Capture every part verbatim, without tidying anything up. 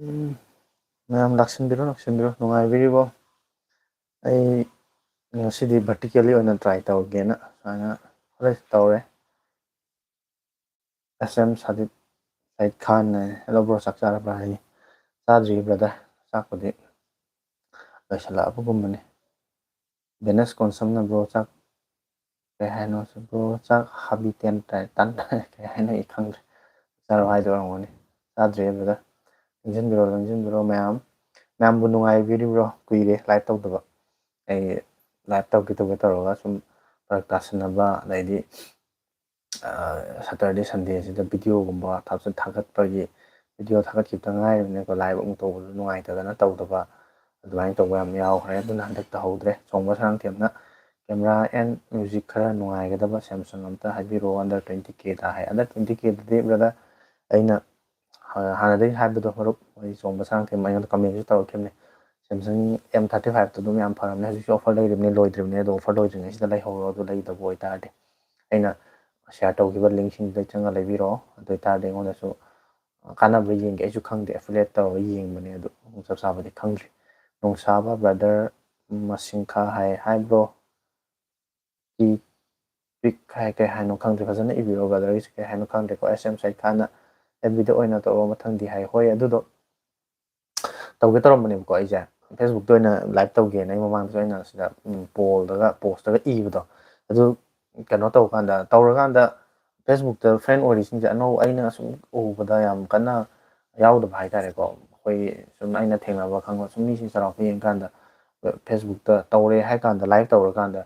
ꯎꯝ, ꯃꯌꯥꯝ ꯂꯥꯛꯁꯤꯟꯕꯤꯔꯣ, ꯂꯥꯛꯁꯤꯟꯕꯤꯔꯣ꯫ ꯅꯨꯡꯉꯥꯏꯕꯤꯔꯤꯕꯣ? ꯑꯩ ꯉꯁꯤꯗꯤ vertically ꯑꯣꯏꯅ try ꯇꯧꯒꯦꯅ ꯁꯨꯃꯥꯏꯅ ꯈꯔ ꯇꯧꯔꯦ꯫ S M Sadid Said Khan ꯅ, "Hello bro, ꯆꯥꯛ ꯆꯥꯔꯕ꯭ꯔꯥ?" ꯍꯥꯏ꯫ "ꯆꯥꯗ꯭ꯔꯤ brother, ꯆꯥꯛꯄꯨꯗꯤ ꯂꯣꯏꯁꯤꯜꯂꯛꯑꯕꯒꯨꯝꯕꯅꯤ꯫ Venus Konsam ꯅ, "Bro, ꯆꯥꯛ ꯀꯩ ꯍꯥꯏꯅꯣ? Bro, ꯆꯥꯛ ꯍꯥꯕꯤ ꯇꯦꯟ ꯇꯥꯏ, ꯇꯟ ꯇꯥꯏ, ꯀꯩ ꯍꯥꯏꯅꯣ ꯑꯩ ꯈꯪꯗ꯭ꯔꯦ꯫ ꯆꯥꯔꯣ ꯍꯥꯏꯗꯣ ꯑꯣꯏꯔꯝꯒꯅꯤ꯫ ꯆꯥꯗ꯭ꯔꯤ brother꯫ ꯂꯦꯡꯁꯤꯟꯕꯤꯔꯣ, ꯂꯦꯡꯁꯤꯟꯕꯤꯔꯣ ꯃꯌꯥꯝ꯫ ꯃꯌꯥꯝꯕꯨ ꯅꯨꯡꯉꯥꯏꯕꯤꯔꯤꯕ꯭ꯔꯣ? ꯀꯨꯏꯔꯦ live ꯇꯧꯗꯕ꯫ ꯑꯩ live ꯇꯧꯒꯦ ꯇꯧꯒꯦ ꯇꯧꯔꯒ ꯁꯨꯝ ꯐꯔꯛ ꯇꯥꯁꯟꯅꯕ, ꯑꯗꯩꯗꯤ, ꯑ, Saturday Sunday ꯁꯤꯗ video ꯒꯨꯝꯕ ꯊꯥꯒꯠ-, ꯊꯥꯒꯠꯄꯒꯤ video ꯊꯥꯒꯠꯈꯤꯕꯇ ꯉꯥꯏꯔꯤꯕꯅꯤꯀꯣ, live ꯑꯃꯨꯛ ꯇꯧꯕꯗꯣ ꯅꯨꯡꯉꯥꯏꯇꯗꯅ ꯇꯧꯗꯕ, ꯑꯗꯨꯃꯥꯏꯅ ꯇꯧꯕ ꯌꯥꯝ ꯌꯥꯎꯈ꯭ꯔꯦ꯫ ꯑꯗꯨꯅ ꯍꯟꯗꯛ ꯇꯧꯍꯧꯗ꯭ꯔꯦ꯫ ꯆꯣꯡꯕ ꯁꯔꯥꯡꯊꯦꯝꯅ, "Camera and music ꯈꯔ ꯅꯨꯡꯉꯥꯏꯒꯗꯕ Samsung ꯑꯝꯇ ꯍꯥꯏꯕꯤꯔꯛꯑꯣ, under twenty K ꯗ" ꯍꯥꯏ꯫ Under twenty K ꯗꯗꯤ brother, ꯑꯩꯅ ꯍ-, ꯍꯥꯟꯅꯗꯒꯤ ꯍꯥꯏꯕꯗꯣ ꯃꯔꯨꯞ, ꯑꯩ ꯆꯣꯡꯕ ꯁꯔꯥꯡꯊꯦꯝ ꯑꯩꯉꯣꯟꯗ comment ꯁꯨ ꯇꯧꯔꯛꯈꯤꯕꯅꯦ꯫ Samsung M thirty five ꯇꯣ ꯑꯗꯨꯝ ꯌꯥꯝ ꯐꯔꯕꯅꯦ, ꯍꯧꯖꯤꯛꯁꯨ offer ꯂꯩꯔꯤꯕꯅꯦ, ꯂꯣꯏꯗ꯭ꯔꯤꯕꯅꯦ, ꯑꯗꯣ offer ꯂꯣꯏꯗ꯭ꯔꯤꯉꯩꯁꯤꯗ ꯂꯩꯍꯧꯔꯣ, ꯑꯗꯨ ꯂꯩꯗꯕ ꯑꯣꯏꯇꯥꯔꯗꯤ꯫ ꯑꯩꯅ share ꯇꯧꯈꯤꯕ link ꯁꯤꯡꯗꯨꯗ ꯆꯪꯉ ꯂꯩꯕꯤꯔꯣ꯫ ꯑꯗꯨ ꯑꯣꯏꯇꯥꯔꯗꯤ ꯑꯩꯉꯣꯟꯗꯁꯨ ꯀꯥꯟꯅꯕ꯭ꯔꯥ ꯌꯦꯡꯒꯦ꯫ ꯑꯩꯁꯨ ꯈꯪꯗꯦ, affiliate ꯇꯧꯔꯒ ꯌꯦꯡꯕꯅꯦ, ꯑꯗꯨ ꯆꯞ ꯆꯥꯕꯗꯤ ꯈꯪꯗ꯭ꯔꯤ꯫ ꯅꯣꯡꯁꯥꯕ brother ꯃꯁꯤꯡꯈꯥ ꯍꯥꯏ, "Hi bro, ꯀꯤ ꯄꯤꯛ" ꯍꯥꯏ, ꯀꯩ ꯍꯥꯏꯅꯣ ꯈꯪꯗ꯭ꯔꯦ, ꯐꯖꯅ ꯏꯕꯤꯔꯣ brother ꯒꯤꯁꯦ ꯀꯩ ꯍꯥꯏꯅꯣ ꯈꯪꯗ꯭ꯔꯦꯀꯣ꯫ S M Said Khan ꯅ, "F B ꯗ ꯑꯣꯏꯅ ꯇꯧꯔꯣ ꯃꯊꯪꯗꯤ" ꯍꯥꯏ꯫ ꯍꯣꯏ, ꯑꯗꯨꯗꯣ ꯇꯧꯒꯦ ꯇꯧꯔꯝꯕꯅꯦꯕꯀꯣ ꯑꯩꯁꯦ꯫ Facebook ꯇ ꯑꯣꯏꯅ live ꯇꯧꯒꯦꯅ ꯑꯩ ꯃꯃꯥꯡꯗꯁꯨ ꯑꯩꯅ ꯁꯤꯗ, ꯎꯝ, poll ꯗꯒ, post ꯇꯒ ꯏꯕꯗꯣ, ꯑꯗꯨ ꯀꯩꯅꯣ ꯇꯧꯀꯥꯟꯗ, ꯇꯧꯔꯀꯥꯟꯗ Facebook ꯇ friend ꯑꯣꯏꯔꯤꯁꯤꯡꯁꯦ ꯑꯅꯧ-, ꯑꯩꯅ ꯁꯨꯝ ꯎꯕꯗ ꯌꯥꯝ ꯀꯟꯅ ꯌꯥꯎꯗꯕ ꯍꯥꯏꯇꯥꯔꯦꯀꯣ꯫ ꯑꯩꯈꯣꯏ ꯁꯨꯝ ꯑꯩꯅ ꯊꯦꯡꯅꯕ ꯈꯪꯕ ꯁꯨꯝ ꯃꯤꯁꯤꯡ ꯆꯥꯎꯔꯥꯛꯄ ꯌꯦꯡꯀꯥꯟꯗ, Facebook ꯇ ꯇꯧꯔꯦ ꯍꯥꯏ ꯀꯥꯟꯗ, live ꯇꯧꯔꯀꯥꯟꯗ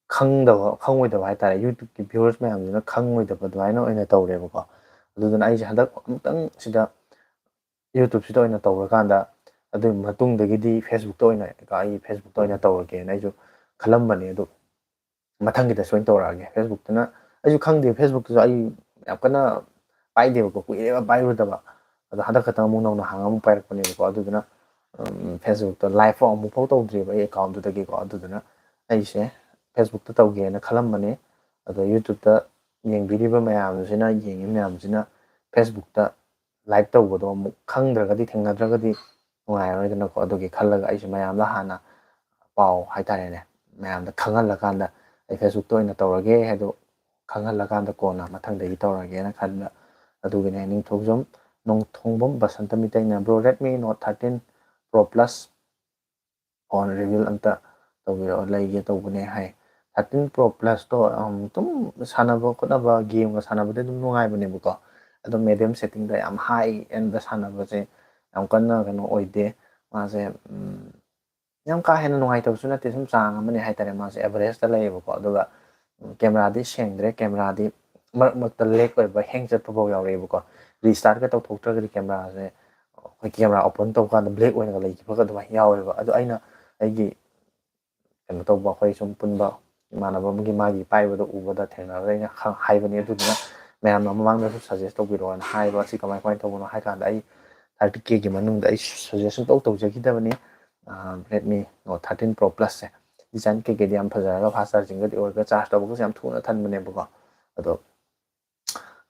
ꯈꯪꯗꯕ, ꯈꯪꯉꯣꯏꯗꯕ ꯍꯥꯏꯇꯥꯔꯦ, YouTube ꯀꯤ viewers ꯃꯌꯥꯝꯁꯤꯅ ꯈꯪꯉꯣꯏꯗꯕ ꯑꯗꯨꯃꯥꯏꯅ ꯑꯣꯏꯅ ꯇꯧꯔꯦꯕꯀꯣ꯫ ꯑꯗꯨꯗꯨꯅ ꯑꯩꯁꯦ ꯍꯟꯗꯛ ꯑꯃꯨꯛꯇꯪ ꯁꯤꯗ YouTube ꯁꯤꯗ ꯑꯣꯏꯅ ꯇꯧꯔꯀꯥꯟꯗ, ꯑꯗꯨꯒꯤ ꯃꯇꯨꯡꯗꯒꯤꯗꯤ Facebook ꯇ ꯑꯣꯏꯅ, ꯑꯩ Facebook ꯇ ꯑꯣꯏꯅ ꯇꯧꯔꯒꯦꯅ ꯑꯩꯁꯨ ꯈꯜꯂꯝꯕꯅꯦ꯫ ꯑꯗꯨ ꯃꯊꯪꯒꯤꯗ ꯁꯣꯏꯅ ꯇꯧꯔꯛꯑꯒꯦ꯫ Facebook ꯇꯅ ꯑꯩꯁꯨ ꯈꯪꯗꯦ, Facebook ꯇꯁꯨ ꯑꯩ ꯌꯥꯝ ꯀꯟꯅ ꯄꯥꯏꯗꯦꯕꯀꯣ, ꯀꯨꯏꯔꯦꯕ ꯄꯥꯏꯔꯨꯗꯕ꯫ ꯑꯗꯣ ꯍꯟꯗꯛ ꯈꯛꯇꯪ ꯑꯃꯨꯛ ꯅꯧꯅ ꯍꯥꯡꯉ ꯑꯃꯨꯛ ꯄꯥꯏꯔꯛꯄꯅꯦꯕꯀꯣ꯫ ꯑꯗꯨꯗꯨꯅ, ꯎꯝ, Facebook ꯇ live ꯑꯃꯨꯛ ꯐꯥꯎ ꯇꯧꯗ꯭ꯔꯤꯕ ꯑꯩ account ꯗꯨꯗꯒꯤꯀꯣ꯫ ꯑꯗꯨꯗꯨꯅ ꯑꯩꯁꯦ Facebook ꯇ ꯇꯧꯒꯦꯅ ꯈꯜꯂꯝꯕꯅꯦ꯫ ꯑꯗꯣ YouTube ꯇ ꯌꯦꯡꯕꯤꯔꯤꯕ ꯃꯌꯥꯝꯁꯤꯅ, ꯌꯦꯡꯉꯤ ꯃꯌꯥꯝꯁꯤꯅ Facebook ꯇ ꯂꯥꯏꯚ ꯇꯧꯕꯗꯣ ꯑꯃꯨꯛ ꯈꯪꯗ꯭ꯔꯒꯗꯤ, ꯊꯦꯡꯅꯗ꯭ꯔꯒꯗꯤ ꯅꯨꯡꯉꯥꯏꯔꯔꯣꯏꯗꯅꯀꯣ꯫ ꯑꯗꯨꯒꯤ ꯈꯜꯂꯒ ꯑꯩꯁꯨ ꯃꯌꯥꯝꯗ ꯍꯥꯟꯅ ꯄꯥꯎ ꯍꯥꯏꯇꯥꯔꯦꯅꯦ, ꯃꯌꯥꯝꯗ ꯈꯪꯍꯜꯂꯀꯥꯟꯗ ꯑꯩ ꯐꯦꯁꯕꯨꯛꯇ ꯑꯣꯏꯅ ꯇꯧꯔꯒꯦ ꯍꯥꯏꯗꯣ ꯈꯪꯍꯜꯂꯀꯥꯟꯗ ꯀꯣꯟꯅ ꯃꯊꯪꯗꯒꯤ ꯇꯧꯔꯒꯦꯅ ꯈꯟꯕ꯫ ꯑꯗꯨꯒꯤꯅꯦ꯫ ꯅꯤꯡꯊꯧꯖꯝ ꯅꯣꯡꯊꯣꯡꯕꯝ Basanta ꯃꯤꯇꯩꯅ, "Bro, Redmi Note thirteen Pro Plus on reveal ꯑꯝꯇ ꯇꯧꯕꯤꯔꯛꯑꯣ, ꯂꯩꯒꯦ ꯇꯧꯕꯅꯦ" ꯍꯥꯏ꯫ Thirteen Pro Plusꯇꯣ, ꯑꯝ, ꯑꯗꯨꯝ ꯁꯥꯟꯅꯕ ꯈꯣꯠꯅꯕ, ꯒꯦꯝꯒ ꯁꯥꯟꯅꯕꯗꯤ ꯑꯗꯨꯝ ꯅꯨꯡꯉꯥꯏꯕꯅꯦꯕꯀꯣ꯫ ꯑꯗꯣ medium settingꯗ ꯌꯥꯝ high endꯗ ꯁꯥꯟꯅꯕꯁꯦ ꯌꯥꯝ ꯀꯟꯅ ꯀꯩꯅꯣ ꯑꯣꯏꯗꯦ꯫ ꯃꯥꯁꯦ, ꯎꯝ, ꯌꯥꯝ ꯀꯥ ꯍꯦꯟꯅ ꯅꯨꯡꯉꯥꯏꯇꯕꯁꯨ ꯅꯠꯇꯦ, ꯁꯨꯝ ꯆꯥꯡ ꯑꯃꯅꯦ ꯍꯥꯏꯇꯥꯔꯦ꯫ ꯃꯥꯁꯦ averageꯇ ꯂꯩꯌꯦꯕꯀꯣ꯫ ꯑꯗꯨꯒ, ꯎꯝ, cameraꯗꯤ ꯁꯦꯡꯗ꯭ꯔꯦ꯫ Cameraꯗꯤ ꯃꯔꯛ ꯃꯔꯛꯇ lag ꯑꯣꯏꯕ, hang ꯆꯠꯄ ꯐꯥꯎ ꯌꯥꯎꯔꯛꯑꯦꯕꯀꯣ꯫ Restartꯀ ꯇꯧꯊꯣꯛꯇ꯭ꯔꯒꯗꯤ cameraꯁꯦ, ꯑꯩꯈꯣꯏ camera open ꯇꯧꯀꯥꯟꯗ black ꯑꯣꯏꯅꯒ ꯂꯩꯈꯤꯕꯒ ꯑꯗꯨꯃꯥꯏꯅ ꯌꯥꯎꯋꯦꯕ꯫ ꯑꯗꯣ ꯑꯩꯅ ꯑꯩꯒꯤ ꯀꯩꯅꯣ ꯇꯧꯕ, ꯑꯩꯈꯣꯏ ꯁꯨꯝ ꯄꯨꯟꯕ ꯏꯃꯥꯟꯅꯕ ꯑꯃꯒꯤ, ꯃꯥꯒꯤ ꯄꯥꯏꯕꯗꯣ ꯎꯕꯗ, ꯊꯦꯡꯅꯕꯗ ꯑꯩꯅ ꯈꯪ-, ꯍꯥꯏꯕꯅꯤ꯫ ꯑꯗꯨꯗꯨꯅ ꯃꯌꯥꯝꯅ ꯃꯃꯥꯡꯗꯁꯨ suggest ꯇꯧꯕꯤꯔꯛꯑꯣꯅ ꯍꯥꯏꯕ꯫ ꯑꯁꯤ ꯀꯃꯥꯏ, ꯀꯃꯥꯏꯅ ꯇꯧꯕꯅꯣ ꯍꯥꯏ ꯀꯥꯟꯗ, ꯑꯩ thirty Kꯒꯤ ꯃꯅꯨꯡꯗ ꯑꯩ suggest ꯁꯨꯡꯇꯧ ꯇꯧꯖꯈꯤꯗꯕꯅꯤ꯫ ꯑ, Redmi Note thirteen Pro Plusꯁꯦ꯫ Design ꯀꯩꯀꯩꯗꯤ ꯌꯥꯝ ꯐꯖꯔꯒ fast chargingꯒꯗꯤ ꯑꯣꯏꯔꯒ, charge ꯇꯧꯕꯒꯁꯨ ꯌꯥꯝ ꯊꯨꯅ ꯊꯟꯕꯅꯦꯕꯀꯣ꯫ ꯑꯗꯣ,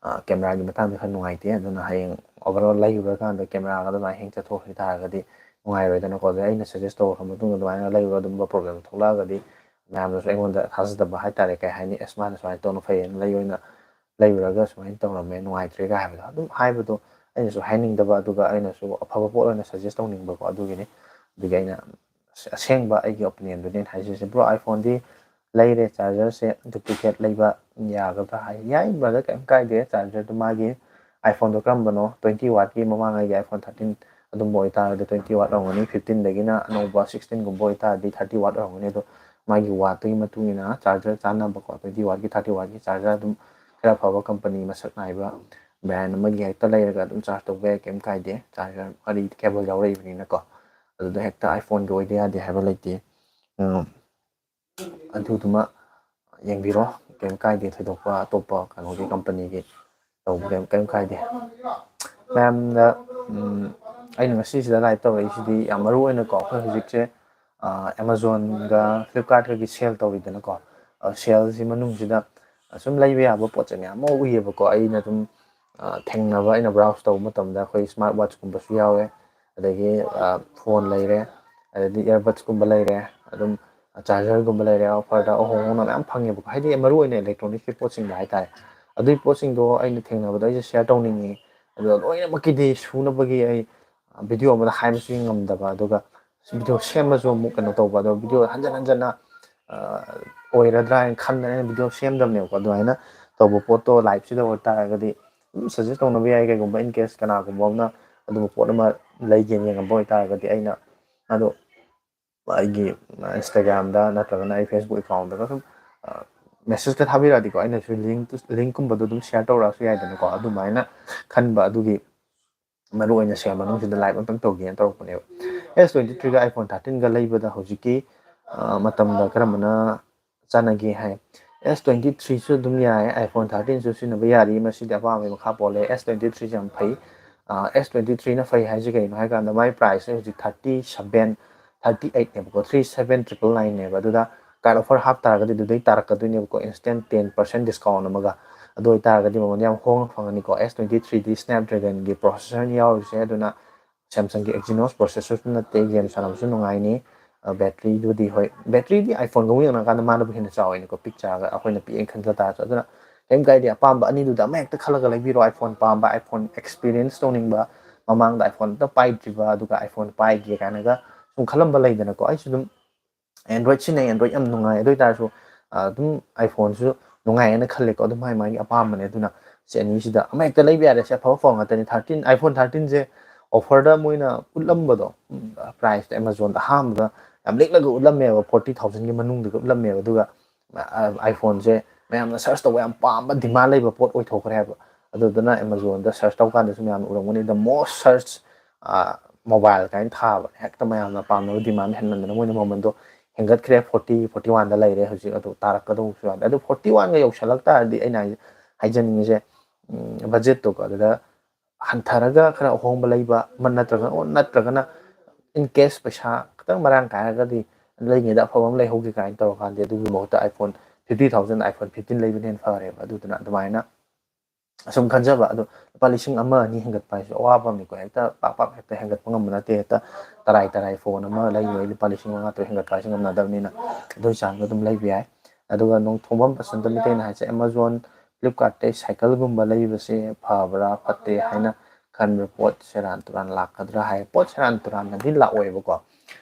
ꯑ, cameraꯒꯤ ꯃꯇꯥꯡꯗ ꯈꯔ ꯅꯨꯡꯉꯥꯏꯇꯦ꯫ ꯑꯗꯨꯅ ꯍꯌꯦꯡ overall ꯂꯩꯔꯨꯔꯀꯥꯟꯗ cameraꯒ ꯑꯗꯨꯃꯥꯏꯅ hang ꯆꯠꯊꯣꯛꯈꯤ ꯇꯥꯔꯒꯗꯤ ꯅꯨꯡꯉꯥꯏꯔꯣꯏꯗꯅꯀꯣ꯫ ꯑꯗꯩ ꯑꯩꯅ suggest ꯇꯧꯔꯕ ꯃꯇꯨꯡꯗ ꯑꯗꯨꯃꯥꯏꯅ ꯂꯩꯔꯨꯔ ꯑꯗꯨꯝꯕ problem ꯊꯣꯛꯂꯛꯑꯒꯗꯤ ꯃꯌꯥꯝꯅꯁꯨ ꯑꯩꯉꯣꯟꯗ ꯊꯥꯖꯗꯕ ꯍꯥꯏꯇꯥꯔꯦ꯫ ꯀꯩ ꯍꯥꯏꯅꯤ, "ꯑꯁ, ꯃꯥꯅ ꯁꯨꯃꯥꯏꯅ ꯇꯧꯅ ꯐꯩꯌꯦꯅ ꯂꯩ ꯑꯣꯏꯅ ꯂꯩꯔꯨꯔꯒ ꯁꯨꯃꯥꯏꯅ ꯇꯧꯔꯝꯃꯦ, ꯅꯨꯡꯉꯥꯏꯇ꯭ꯔꯦ" ꯀꯥꯏ ꯍꯥꯏꯕꯗꯣ꯫ ꯑꯗꯨꯝ ꯍꯥꯏꯕꯗꯣ ꯑꯩꯅꯁꯨ ꯍꯥꯏꯅꯤꯡꯗꯕ, ꯑꯗꯨꯒ ꯑꯩꯅꯁꯨ ꯑꯐꯕ ꯄꯣꯠ ꯑꯣꯏꯅ suggest ꯇꯧꯅꯤꯡꯕꯀꯣ꯫ ꯑꯗꯨꯒꯤꯅꯤ꯫ ꯑꯗꯨꯒꯤ ꯑꯩꯅ ꯑꯁ-, ꯑꯁꯦꯡꯕ ꯑꯩꯒꯤ opinionꯗꯨꯅꯦ ꯑꯩꯅ ꯍꯥꯏꯖꯔꯤꯁꯦ꯫ Bro, iPhoneꯗꯤ ꯂꯩꯔꯦ, chargerꯁꯦ duplicate ꯂꯩꯕ ꯌꯥꯒꯗ꯭ꯔꯥ ꯍꯥꯏ꯫ ꯌꯥꯏ brother, ꯀꯩꯝ ꯀꯥꯏꯗꯦ꯫ Chargerꯗꯨ ꯃꯥꯒꯤ iPhoneꯗꯣ ꯀꯔꯝꯕꯅꯣ? Twenty wattꯀꯤ ꯃꯃꯥꯡꯉꯩꯒꯤ iPhone thirteen ꯑꯗꯨꯝꯕ ꯑꯣꯏꯇꯥꯔꯒꯗꯤ twenty watt ꯑꯣꯏꯔꯝꯒꯅꯤ꯫ Fifteenꯗꯒꯤꯅ ꯑꯅꯧꯕ sixteenꯒꯨꯝꯕ ꯑꯣꯏꯇꯥꯔꯗꯤ thirty watt ꯑꯣꯏꯔꯝꯒꯅꯤ꯫ ꯑꯗꯣ ꯃꯥꯒꯤ wattꯇꯨꯒꯤ ꯃꯇꯨꯡ ꯏꯟꯅ charger ꯆꯥꯟꯅꯕꯀꯣ, twenty wattꯀꯤ, thirty wattꯀꯤ charger ꯑꯗꯨꯝ ꯈꯔ ꯐꯕ company, ꯃꯁꯛ ꯅꯥꯏꯕ brand ꯑꯃꯒꯤ ꯍꯦꯛꯇ ꯂꯩꯔꯒ ꯑꯗꯨꯝ charge ꯇꯧꯕ ꯌꯥꯏ, ꯀꯩꯝ ꯀꯥꯏꯗꯦ꯫ Charger ꯃꯔꯤ cable ꯌꯥꯎꯔꯛꯏꯕꯅꯤꯅꯀꯣ꯫ ꯑꯗꯨꯗ ꯍꯦꯛꯇ iPhoneꯒꯤ ꯑꯣꯏꯗ ꯌꯥꯗꯦ ꯍꯥꯏꯕ ꯂꯩꯇꯦ꯫ ꯎꯝ, ꯑꯗꯨꯗꯨꯃ ꯌꯦꯡꯕꯤꯔꯣ, ꯀꯩꯝ ꯀꯥꯏꯗꯦ꯫ ꯊꯣꯏꯗꯣꯛꯄ ꯑꯇꯣꯞꯄ ꯀꯩꯅꯣꯒꯤ companyꯒꯤ ꯇꯧꯕ ꯀꯩꯝ, ꯀꯩꯝ ꯀꯥꯏꯗꯦ꯫ ꯃꯌꯥꯝꯗ, ꯎꯝ, ꯑꯩꯅ ꯉꯁꯤꯁꯤꯗ live ꯇꯧꯔꯛꯏꯁꯤꯗꯤ ꯌꯥꯝ ꯃꯔꯨ ꯑꯣꯏꯅꯀꯣ, ꯑꯩꯈꯣꯏ ꯍꯧꯖꯤꯛꯁꯦ, ꯑ, Amazonꯒ Flipkartꯀꯒꯤ sale ꯇꯧꯔꯤꯗꯅꯀꯣ꯫ ꯑ, saleꯁꯤ ꯃꯅꯨꯡꯁꯤꯗ ꯁꯨꯝ ꯂꯩꯕ ꯌꯥꯕ ꯄꯣꯠ ꯆꯩ ꯃꯌꯥꯝ ꯑꯃ ꯎꯏꯌꯦꯕꯀꯣ꯫ ꯑꯩꯅ ꯑꯗꯨꯝ, ꯊꯦꯡꯅꯕ, ꯑꯩꯅ ꯕ꯭ꯔꯥꯎꯁ ꯇꯧꯕ ꯃꯇꯝꯗ ꯑꯩꯈꯣꯏ ꯁ꯭ꯃꯥꯔꯠ ꯋꯥꯠꯆꯀꯨꯝꯕꯁꯨ ꯌꯥꯎꯋꯦ, ꯑꯗꯒꯤ ꯐꯣꯟ ꯂꯩꯔꯦ, ꯑꯗꯩꯗꯤ ꯏꯌꯥꯔꯕꯠꯁꯀꯨꯝꯕ ꯂꯩꯔꯦ, ꯑꯗꯨꯝ ꯆꯥꯔꯖꯔꯒꯨꯝꯕ ꯂꯩꯔꯦ, ꯑꯣꯐꯔꯗ ꯑꯍꯣꯡ ꯑꯍꯣꯡꯅ ꯃꯌꯥꯝ ꯐꯪꯉꯦꯕꯀꯣ꯫ ꯍꯥꯏꯗꯤ ꯃꯔꯨ ꯑꯣꯏꯅ ꯏꯂꯦꯛꯇ꯭ꯔꯣꯅꯤꯛꯁꯀꯤ ꯄꯣꯠꯁꯤꯡꯗ ꯍꯥꯏꯇꯥꯔꯦ꯫ ꯑꯗꯨꯒꯤ ꯄꯣꯠꯁꯤꯡꯗꯣ ꯑꯩꯅ ꯊꯦꯡꯅꯕꯗ ꯑꯩꯁꯦ ꯁꯤꯌꯔ ꯇꯧꯅꯤꯡꯉꯤ꯫ ꯑꯗꯣ ꯂꯣꯏꯅꯃꯛꯀꯤꯗꯤ ꯁꯨꯅꯕꯒꯤ ꯑꯩ ꯚꯤꯗꯤꯑꯣ ꯑꯃꯗ ꯍꯥꯏꯕꯁꯨ ꯉꯝꯗꯕ, ꯑꯗꯨꯒ ꯚꯤꯗꯤꯑꯣ ꯁꯦꯝꯕꯁꯨ ꯑꯃꯨꯛ ꯀꯩꯅꯣ ꯇꯧꯕ, ꯑꯗꯣ ꯚꯤꯗꯤꯑꯣ ꯍꯟꯖꯟ ꯍꯟꯖꯟꯅ ꯑꯣꯏꯔꯗ꯭ꯔꯥ ꯍꯥꯏꯅ ꯈꯟꯗꯅ ꯑꯩꯅ ꯚꯤꯗꯤꯑꯣ ꯁꯦꯝꯗꯕꯅꯦꯕꯀꯣ꯫ ꯑꯗꯨꯃꯥꯏꯅ ꯇꯧꯕ ꯄꯣꯠꯇꯣ ꯂꯥꯏꯞꯁꯤꯗ ꯑꯣꯏꯇꯥꯔꯒꯗꯤ ꯑꯗꯨꯝ ꯁꯖꯦꯁ ꯇꯧꯅꯕ ꯌꯥꯏ꯫ ꯀꯩꯒꯨꯝꯕ ꯏꯟ ꯀꯦꯁ ꯀꯅꯥꯒꯨꯝꯕ ꯑꯃꯅ ꯑꯗꯨꯒꯨꯝꯕ ꯄꯣꯠ ꯑꯃ ꯂꯩꯒꯦꯅ ꯌꯦꯡꯉꯝꯕ ꯑꯣꯏꯇꯥꯔꯒꯗꯤ, ꯑꯩꯅ ꯑꯗꯣ ꯑꯩꯒꯤ ꯏꯟꯁꯇꯥꯒ꯭ꯔꯥꯝꯗ ꯅꯠꯇ꯭ꯔꯒꯅ ꯑꯩ ꯐꯦꯁꯕꯨꯛ ꯑꯦꯀꯥꯎꯟꯗꯒ ꯁꯨꯝ ꯃꯦꯁꯦꯖꯇ ꯊꯥꯕꯤꯔꯛꯑꯗꯤꯀꯣ, ꯑꯩꯅꯁꯨ ꯂꯤꯡ ꯂꯤꯡꯀꯨꯝꯕꯗꯣ ꯑꯗꯨꯝ ꯁꯤꯌꯔ ꯇꯧꯔꯛꯑꯁꯨ ꯌꯥꯏꯗꯅꯀꯣ꯫ ꯑꯗꯨꯃꯥꯏꯅ ꯈꯟꯕ ꯑꯗꯨꯒꯤ ꯃꯔꯨ ꯑꯣꯏꯅ ꯁꯦꯝꯕ ꯃꯅꯨꯡꯁꯤꯗ ꯂꯥꯏꯚ ꯑꯝꯇꯪ ꯇꯧꯒꯦꯅ ꯇꯧꯔꯛꯄꯅꯦꯕ꯫ ꯑꯦꯁ ꯇ꯭ꯋꯦꯟꯇꯤ ꯊ꯭ꯔꯤꯒ ꯑꯥꯏꯐꯣꯟ ꯊꯥꯔꯇꯤꯟꯒ ꯂꯩꯕꯗ ꯍꯧꯖꯤꯛꯀꯤ ꯃꯇꯝꯗ ꯀꯔꯝꯕꯅ ꯆꯥꯟꯅꯒꯦ ꯍꯥꯏ꯫ ꯑꯦꯁ ꯇ꯭ꯋꯦꯟꯇꯤ ꯊ꯭ꯔꯤꯁꯨ ꯑꯗꯨꯝ ꯌꯥꯏ, ꯑꯥꯏꯐꯣꯟ ꯊꯥꯔꯇꯤꯟꯁꯨ ꯁꯤꯖꯤꯟꯅꯕ ꯌꯥꯔꯤ꯫ ꯃꯁꯤꯗꯤ ꯑꯄꯥꯝꯕꯒꯤ ꯃꯈꯥ ꯄꯣꯜꯂꯦ꯫ ꯑꯦꯁ ꯇ꯭ꯋꯦꯟꯇꯤ ꯊ꯭ꯔꯤꯁꯦ ꯌꯥꯝ ꯐꯩ꯫ ꯑꯦꯁ ꯇ꯭ꯋꯦꯟꯇꯤ ꯊ꯭ꯔꯤꯅ ꯐꯩ ꯍꯥꯏꯁꯦ ꯀꯩꯅꯣ ꯍꯥꯏ ꯀꯥꯟꯗ, ꯃꯥꯏ ꯄ꯭ꯔꯥꯏꯁꯁꯦ ꯍꯧꯖꯤꯛ ꯊꯥꯔꯇꯤ ꯁꯕꯦꯟ, ꯊꯥꯔꯇꯤ ꯑꯩꯠꯅꯦꯕꯀꯣ, ꯊ꯭ꯔꯤ ꯁꯕꯦꯟ ꯇ꯭ꯔꯤꯄꯜ ꯅꯥꯏꯟꯅꯦꯕ꯫ ꯑꯗꯨꯗ ꯀꯥꯔꯗ ꯑꯣꯐꯔ ꯍꯥꯞ ꯇꯥꯔꯒꯗꯤ ꯑꯗꯨꯗꯩ ꯇꯥꯔꯛꯀꯗꯣꯏꯅꯦꯕꯀꯣ, ꯏꯟꯁꯇꯦꯟ ꯇꯦꯟ ꯄꯥꯔꯁꯦꯟ ꯗꯤꯁꯀꯥꯎꯟ ꯑꯃꯒ꯫ ꯑꯗꯨ ꯑꯣꯏꯇꯥꯔꯒꯗꯤ ꯃꯃꯜ ꯌꯥꯝ ꯍꯣꯡꯅ ꯐꯪꯉꯅꯤꯀꯣ꯫ ꯑꯦꯁ ꯇ꯭ꯋꯦꯟꯇꯤ ꯊ꯭ꯔꯤꯗꯤ ꯁ꯭ꯅꯦꯞ ꯗ꯭ꯔꯦꯒꯟꯒꯤ ꯄ꯭ꯔꯣꯁꯦꯁꯔꯅꯤ ꯌꯥꯎꯔꯤꯁꯦ, ꯑꯗꯨꯅ ꯁꯦꯝꯁꯪꯒꯤ ꯑꯦꯛꯖꯤꯅꯣꯁ ꯄ꯭ꯔꯣꯁꯦꯁꯔꯁꯨ ꯅꯠꯇꯦ, ꯒꯦꯝ ꯁꯥꯟꯅꯕꯁꯨ ꯅꯨꯡꯉꯥꯏꯅꯤ꯫ ꯕꯦꯇ꯭ꯔꯤꯗꯨꯗꯤ ꯍꯣꯏ, ꯕꯦꯇ꯭ꯔꯤꯗꯤ ꯑꯥꯏꯐꯣꯟꯒ ꯌꯦꯡꯅꯔꯀꯥꯟꯗ ꯃꯥꯅꯕꯨ ꯍꯦꯟꯅ ꯆꯥꯎꯋꯤꯅꯤꯀꯣ, ꯄꯤꯛ ꯆꯥꯔꯒ ꯑꯩꯈꯣꯏꯅ ꯄꯤꯛꯑꯦꯅ ꯈꯟꯖ ꯇꯥꯔꯁꯨ꯫ ꯑꯗꯨꯅ ꯀꯩꯝ ꯀꯥꯏꯗꯦ, ꯑꯄꯥꯝꯕ ꯑꯅꯤꯗꯨꯗ ꯑꯃ ꯍꯦꯛꯇ ꯈꯜꯂꯒ ꯂꯩꯕꯤꯔꯣ꯫ ꯑꯥꯏꯐꯣꯟ ꯄꯥꯝꯕ, ꯑꯥꯏꯐꯣꯟ ꯑꯦꯛꯁꯄꯤꯔꯤꯌꯦꯟꯁ ꯇꯧꯅꯤꯡꯕ, ꯃꯃꯥꯡꯗ ꯑꯥꯏꯐꯣꯟ ꯑꯝꯇ ꯄꯥꯏꯗ꯭ꯔꯤꯕ, ꯑꯗꯨꯒ ꯑꯥꯏꯐꯣꯟ ꯄꯥꯏꯒꯦ ꯀꯥꯏꯅꯒ ꯁꯨꯝ ꯈꯜꯂꯝꯕ ꯂꯩꯗꯅꯀꯣ꯫ ꯑꯩꯁꯨ ꯑꯗꯨꯝ ꯑꯦꯟꯗ꯭ꯔꯣꯏꯗ ꯁꯤꯖꯤꯟꯅꯩ, ꯑꯦꯟꯗ꯭ꯔꯣꯏꯗ ꯌꯥꯝ ꯅꯨꯡꯉꯥꯏ꯫ ꯑꯗꯨ ꯑꯣꯏꯇꯥꯔꯁꯨ ꯑꯗꯨꯝ ꯑꯥꯏꯐꯣꯟꯁꯨ ꯅꯨꯡꯉꯥꯏꯌꯦꯅ ꯈꯜꯂꯦꯀꯣ꯫ ꯑꯗꯨꯝ ꯃꯥꯏ ꯃꯥꯒꯤ ꯑꯄꯥꯝꯕꯅꯦ꯫ ꯑꯗꯨꯅ ꯁꯤ ꯑꯅꯤꯁꯤꯗ ꯑꯃ ꯍꯦꯛꯇ ꯂꯩꯕ ꯌꯥꯔꯦ, ꯁꯤ ꯑꯐꯕ ꯐꯣꯟ ꯉꯥꯛꯇꯅꯤ꯫ ꯊꯥꯔꯇꯤꯟ, ꯑꯥꯏꯐꯣꯟ ꯊꯥꯔꯇꯤꯟꯁꯦ ꯑꯣꯐꯔꯗ ꯃꯣꯏꯅ ꯎꯠꯂꯝꯕꯗꯣ, ꯄ꯭ꯔꯥꯏꯁꯇꯣ ꯑꯦꯃꯥꯖꯣꯟꯗ ꯑꯍꯥꯟꯕꯗ ꯌꯥꯝ ꯂꯤꯛꯂꯒ ꯎꯠꯂꯝꯃꯦꯕ, ꯐꯣꯔꯇꯤ ꯊꯥꯎꯖꯟꯒꯤ ꯃꯅꯨꯡꯗꯒ ꯎꯠꯂꯝꯃꯦꯕ꯫ ꯑꯗꯨꯒ ꯑꯥꯏꯐꯣꯟꯁꯦ ꯃꯌꯥꯝꯅ ꯁꯔꯁ ꯇꯧꯕ ꯌꯥꯝ ꯄꯥꯝꯕ, ꯗꯤꯃꯥꯟ ꯂꯩꯕ ꯄꯣꯠ ꯑꯣꯏꯊꯣꯛꯈ꯭ꯔꯦ ꯍꯥꯏꯕ꯫ ꯑꯗꯨꯗꯨꯅ ꯑꯦꯃꯥꯖꯣꯟꯗ ꯁꯔꯁ ꯇꯧꯀꯥꯟꯗꯁꯨ ꯃꯌꯥꯝꯅ ꯎꯔꯝꯒꯅꯤ, "The most search mobile" ꯀꯥꯏꯅ ꯊꯥꯕ, ꯍꯦꯛꯇ ꯃꯌꯥꯝꯅ ꯄꯥꯝꯅꯕ, ꯗꯤꯃꯥꯟ ꯍꯦꯟꯃꯟꯗꯅ ꯃꯣꯏꯅ ꯃꯃꯟꯗꯣ ꯍꯦꯟꯒꯠꯈ꯭ꯔꯦ꯫ ꯐꯣꯔꯇꯤ, ꯐꯣꯔꯇꯤ ꯋꯥꯟꯗ ꯂꯩꯔꯦ ꯍꯧꯖꯤꯛ꯫ ꯑꯗꯨ ꯇꯥꯔꯛꯀꯗꯧꯕꯁꯨ ꯌꯥꯗꯦ꯫ ꯑꯗꯨ ꯐꯣꯔꯇꯤ ꯋꯥꯟꯒ ꯌꯧꯁꯜꯂꯛ ꯇꯥꯔꯗꯤ ꯑꯩꯅ ꯍꯥꯏ-, ꯍꯥꯏꯖꯅꯤꯡꯉꯤꯁꯦ, ꯕꯖꯦꯠꯇꯣ ꯑꯗꯨꯗ ꯍꯟꯊꯔꯒ ꯈꯔ ꯑꯍꯣꯡꯕ ꯂꯩꯕ ꯑꯃ ꯅꯠꯇ꯭ꯔꯒ, ꯅꯠꯇ꯭ꯔꯒꯅ ꯏꯟ ꯀꯦꯁ ꯄꯩꯁꯥ ꯈꯤꯇꯪ ꯃꯔꯥꯡ ꯀꯥꯏꯔꯒꯗꯤ ꯂꯩꯉꯩꯗ ꯑꯐꯕ ꯑꯃ ꯂꯩꯍꯧꯒꯦ ꯀꯥꯏꯅ ꯇꯧꯔꯀꯥꯟꯗꯤ, ꯑꯗꯨꯒꯤ ꯃꯍꯨꯠꯇ iPhone fifty thousand, iPhone fifteen ꯂꯩꯕꯅ ꯍꯦꯟꯅ ꯐꯔꯦꯕ꯫ ꯑꯗꯨꯗꯨꯅ ꯑꯗꯨꯃꯥꯏꯅ ꯑꯁꯨꯝ ꯈꯟꯖꯕ꯫ ꯑꯗꯣ ꯂꯨꯄꯥ ꯂꯤꯁꯤꯡ ꯑꯃ ꯑꯅꯤ ꯍꯦꯟꯒꯠꯄ ꯍꯥꯏꯁꯦ ꯑꯋꯥꯕ ꯑꯃꯅꯤꯀꯣ꯫ ꯍꯦꯛꯇ ꯄꯥꯛ ꯄꯥꯛ ꯍꯦꯛꯇ ꯍꯦꯟꯒꯠꯄ ꯉꯝꯕ ꯅꯠꯇꯦ꯫ ꯍꯦꯛꯇ ꯇꯔꯥꯏ ꯇꯔꯥꯏ ꯐꯣꯟ ꯑꯃ ꯂꯩꯕ ꯂꯨꯄꯥ ꯂꯤꯁꯤꯡ ꯃꯉꯥ ꯇꯔꯨꯛ ꯍꯦꯟꯒꯠꯄ ꯍꯥꯏꯁꯦ ꯉꯝꯅꯗꯕꯅꯤꯅ, ꯑꯗꯨꯒꯤ ꯆꯥꯡꯗ ꯑꯗꯨꯝ ꯂꯩꯕ ꯌꯥꯏ꯫ ꯑꯗꯨꯒ ꯅꯣꯡꯊꯣꯡꯕꯝ ꯕꯁꯟꯇ ꯃꯩꯇꯩꯅ ꯍꯥꯏꯁꯦ, Amazon, Flipkart-ꯇꯩ ꯁꯥꯏꯀꯜꯒꯨꯝꯕ ꯂꯩꯕꯁꯦ ꯐꯕ꯭ꯔꯥ ꯐꯠꯇꯦ ꯍꯥꯏꯅ ꯈꯟꯕ꯭ꯔꯥ? ꯄꯣꯠ ꯁꯦꯔꯥꯟ ꯇꯨꯔꯥꯟ ꯂꯥꯛꯀꯗ꯭ꯔꯥ ꯍꯥꯏ꯫ ꯄꯣꯠ ꯁꯦꯔꯥꯟ ꯇꯨꯔꯥꯟꯅꯗꯤ ꯂꯥꯛꯑꯣꯏꯕꯀꯣ꯫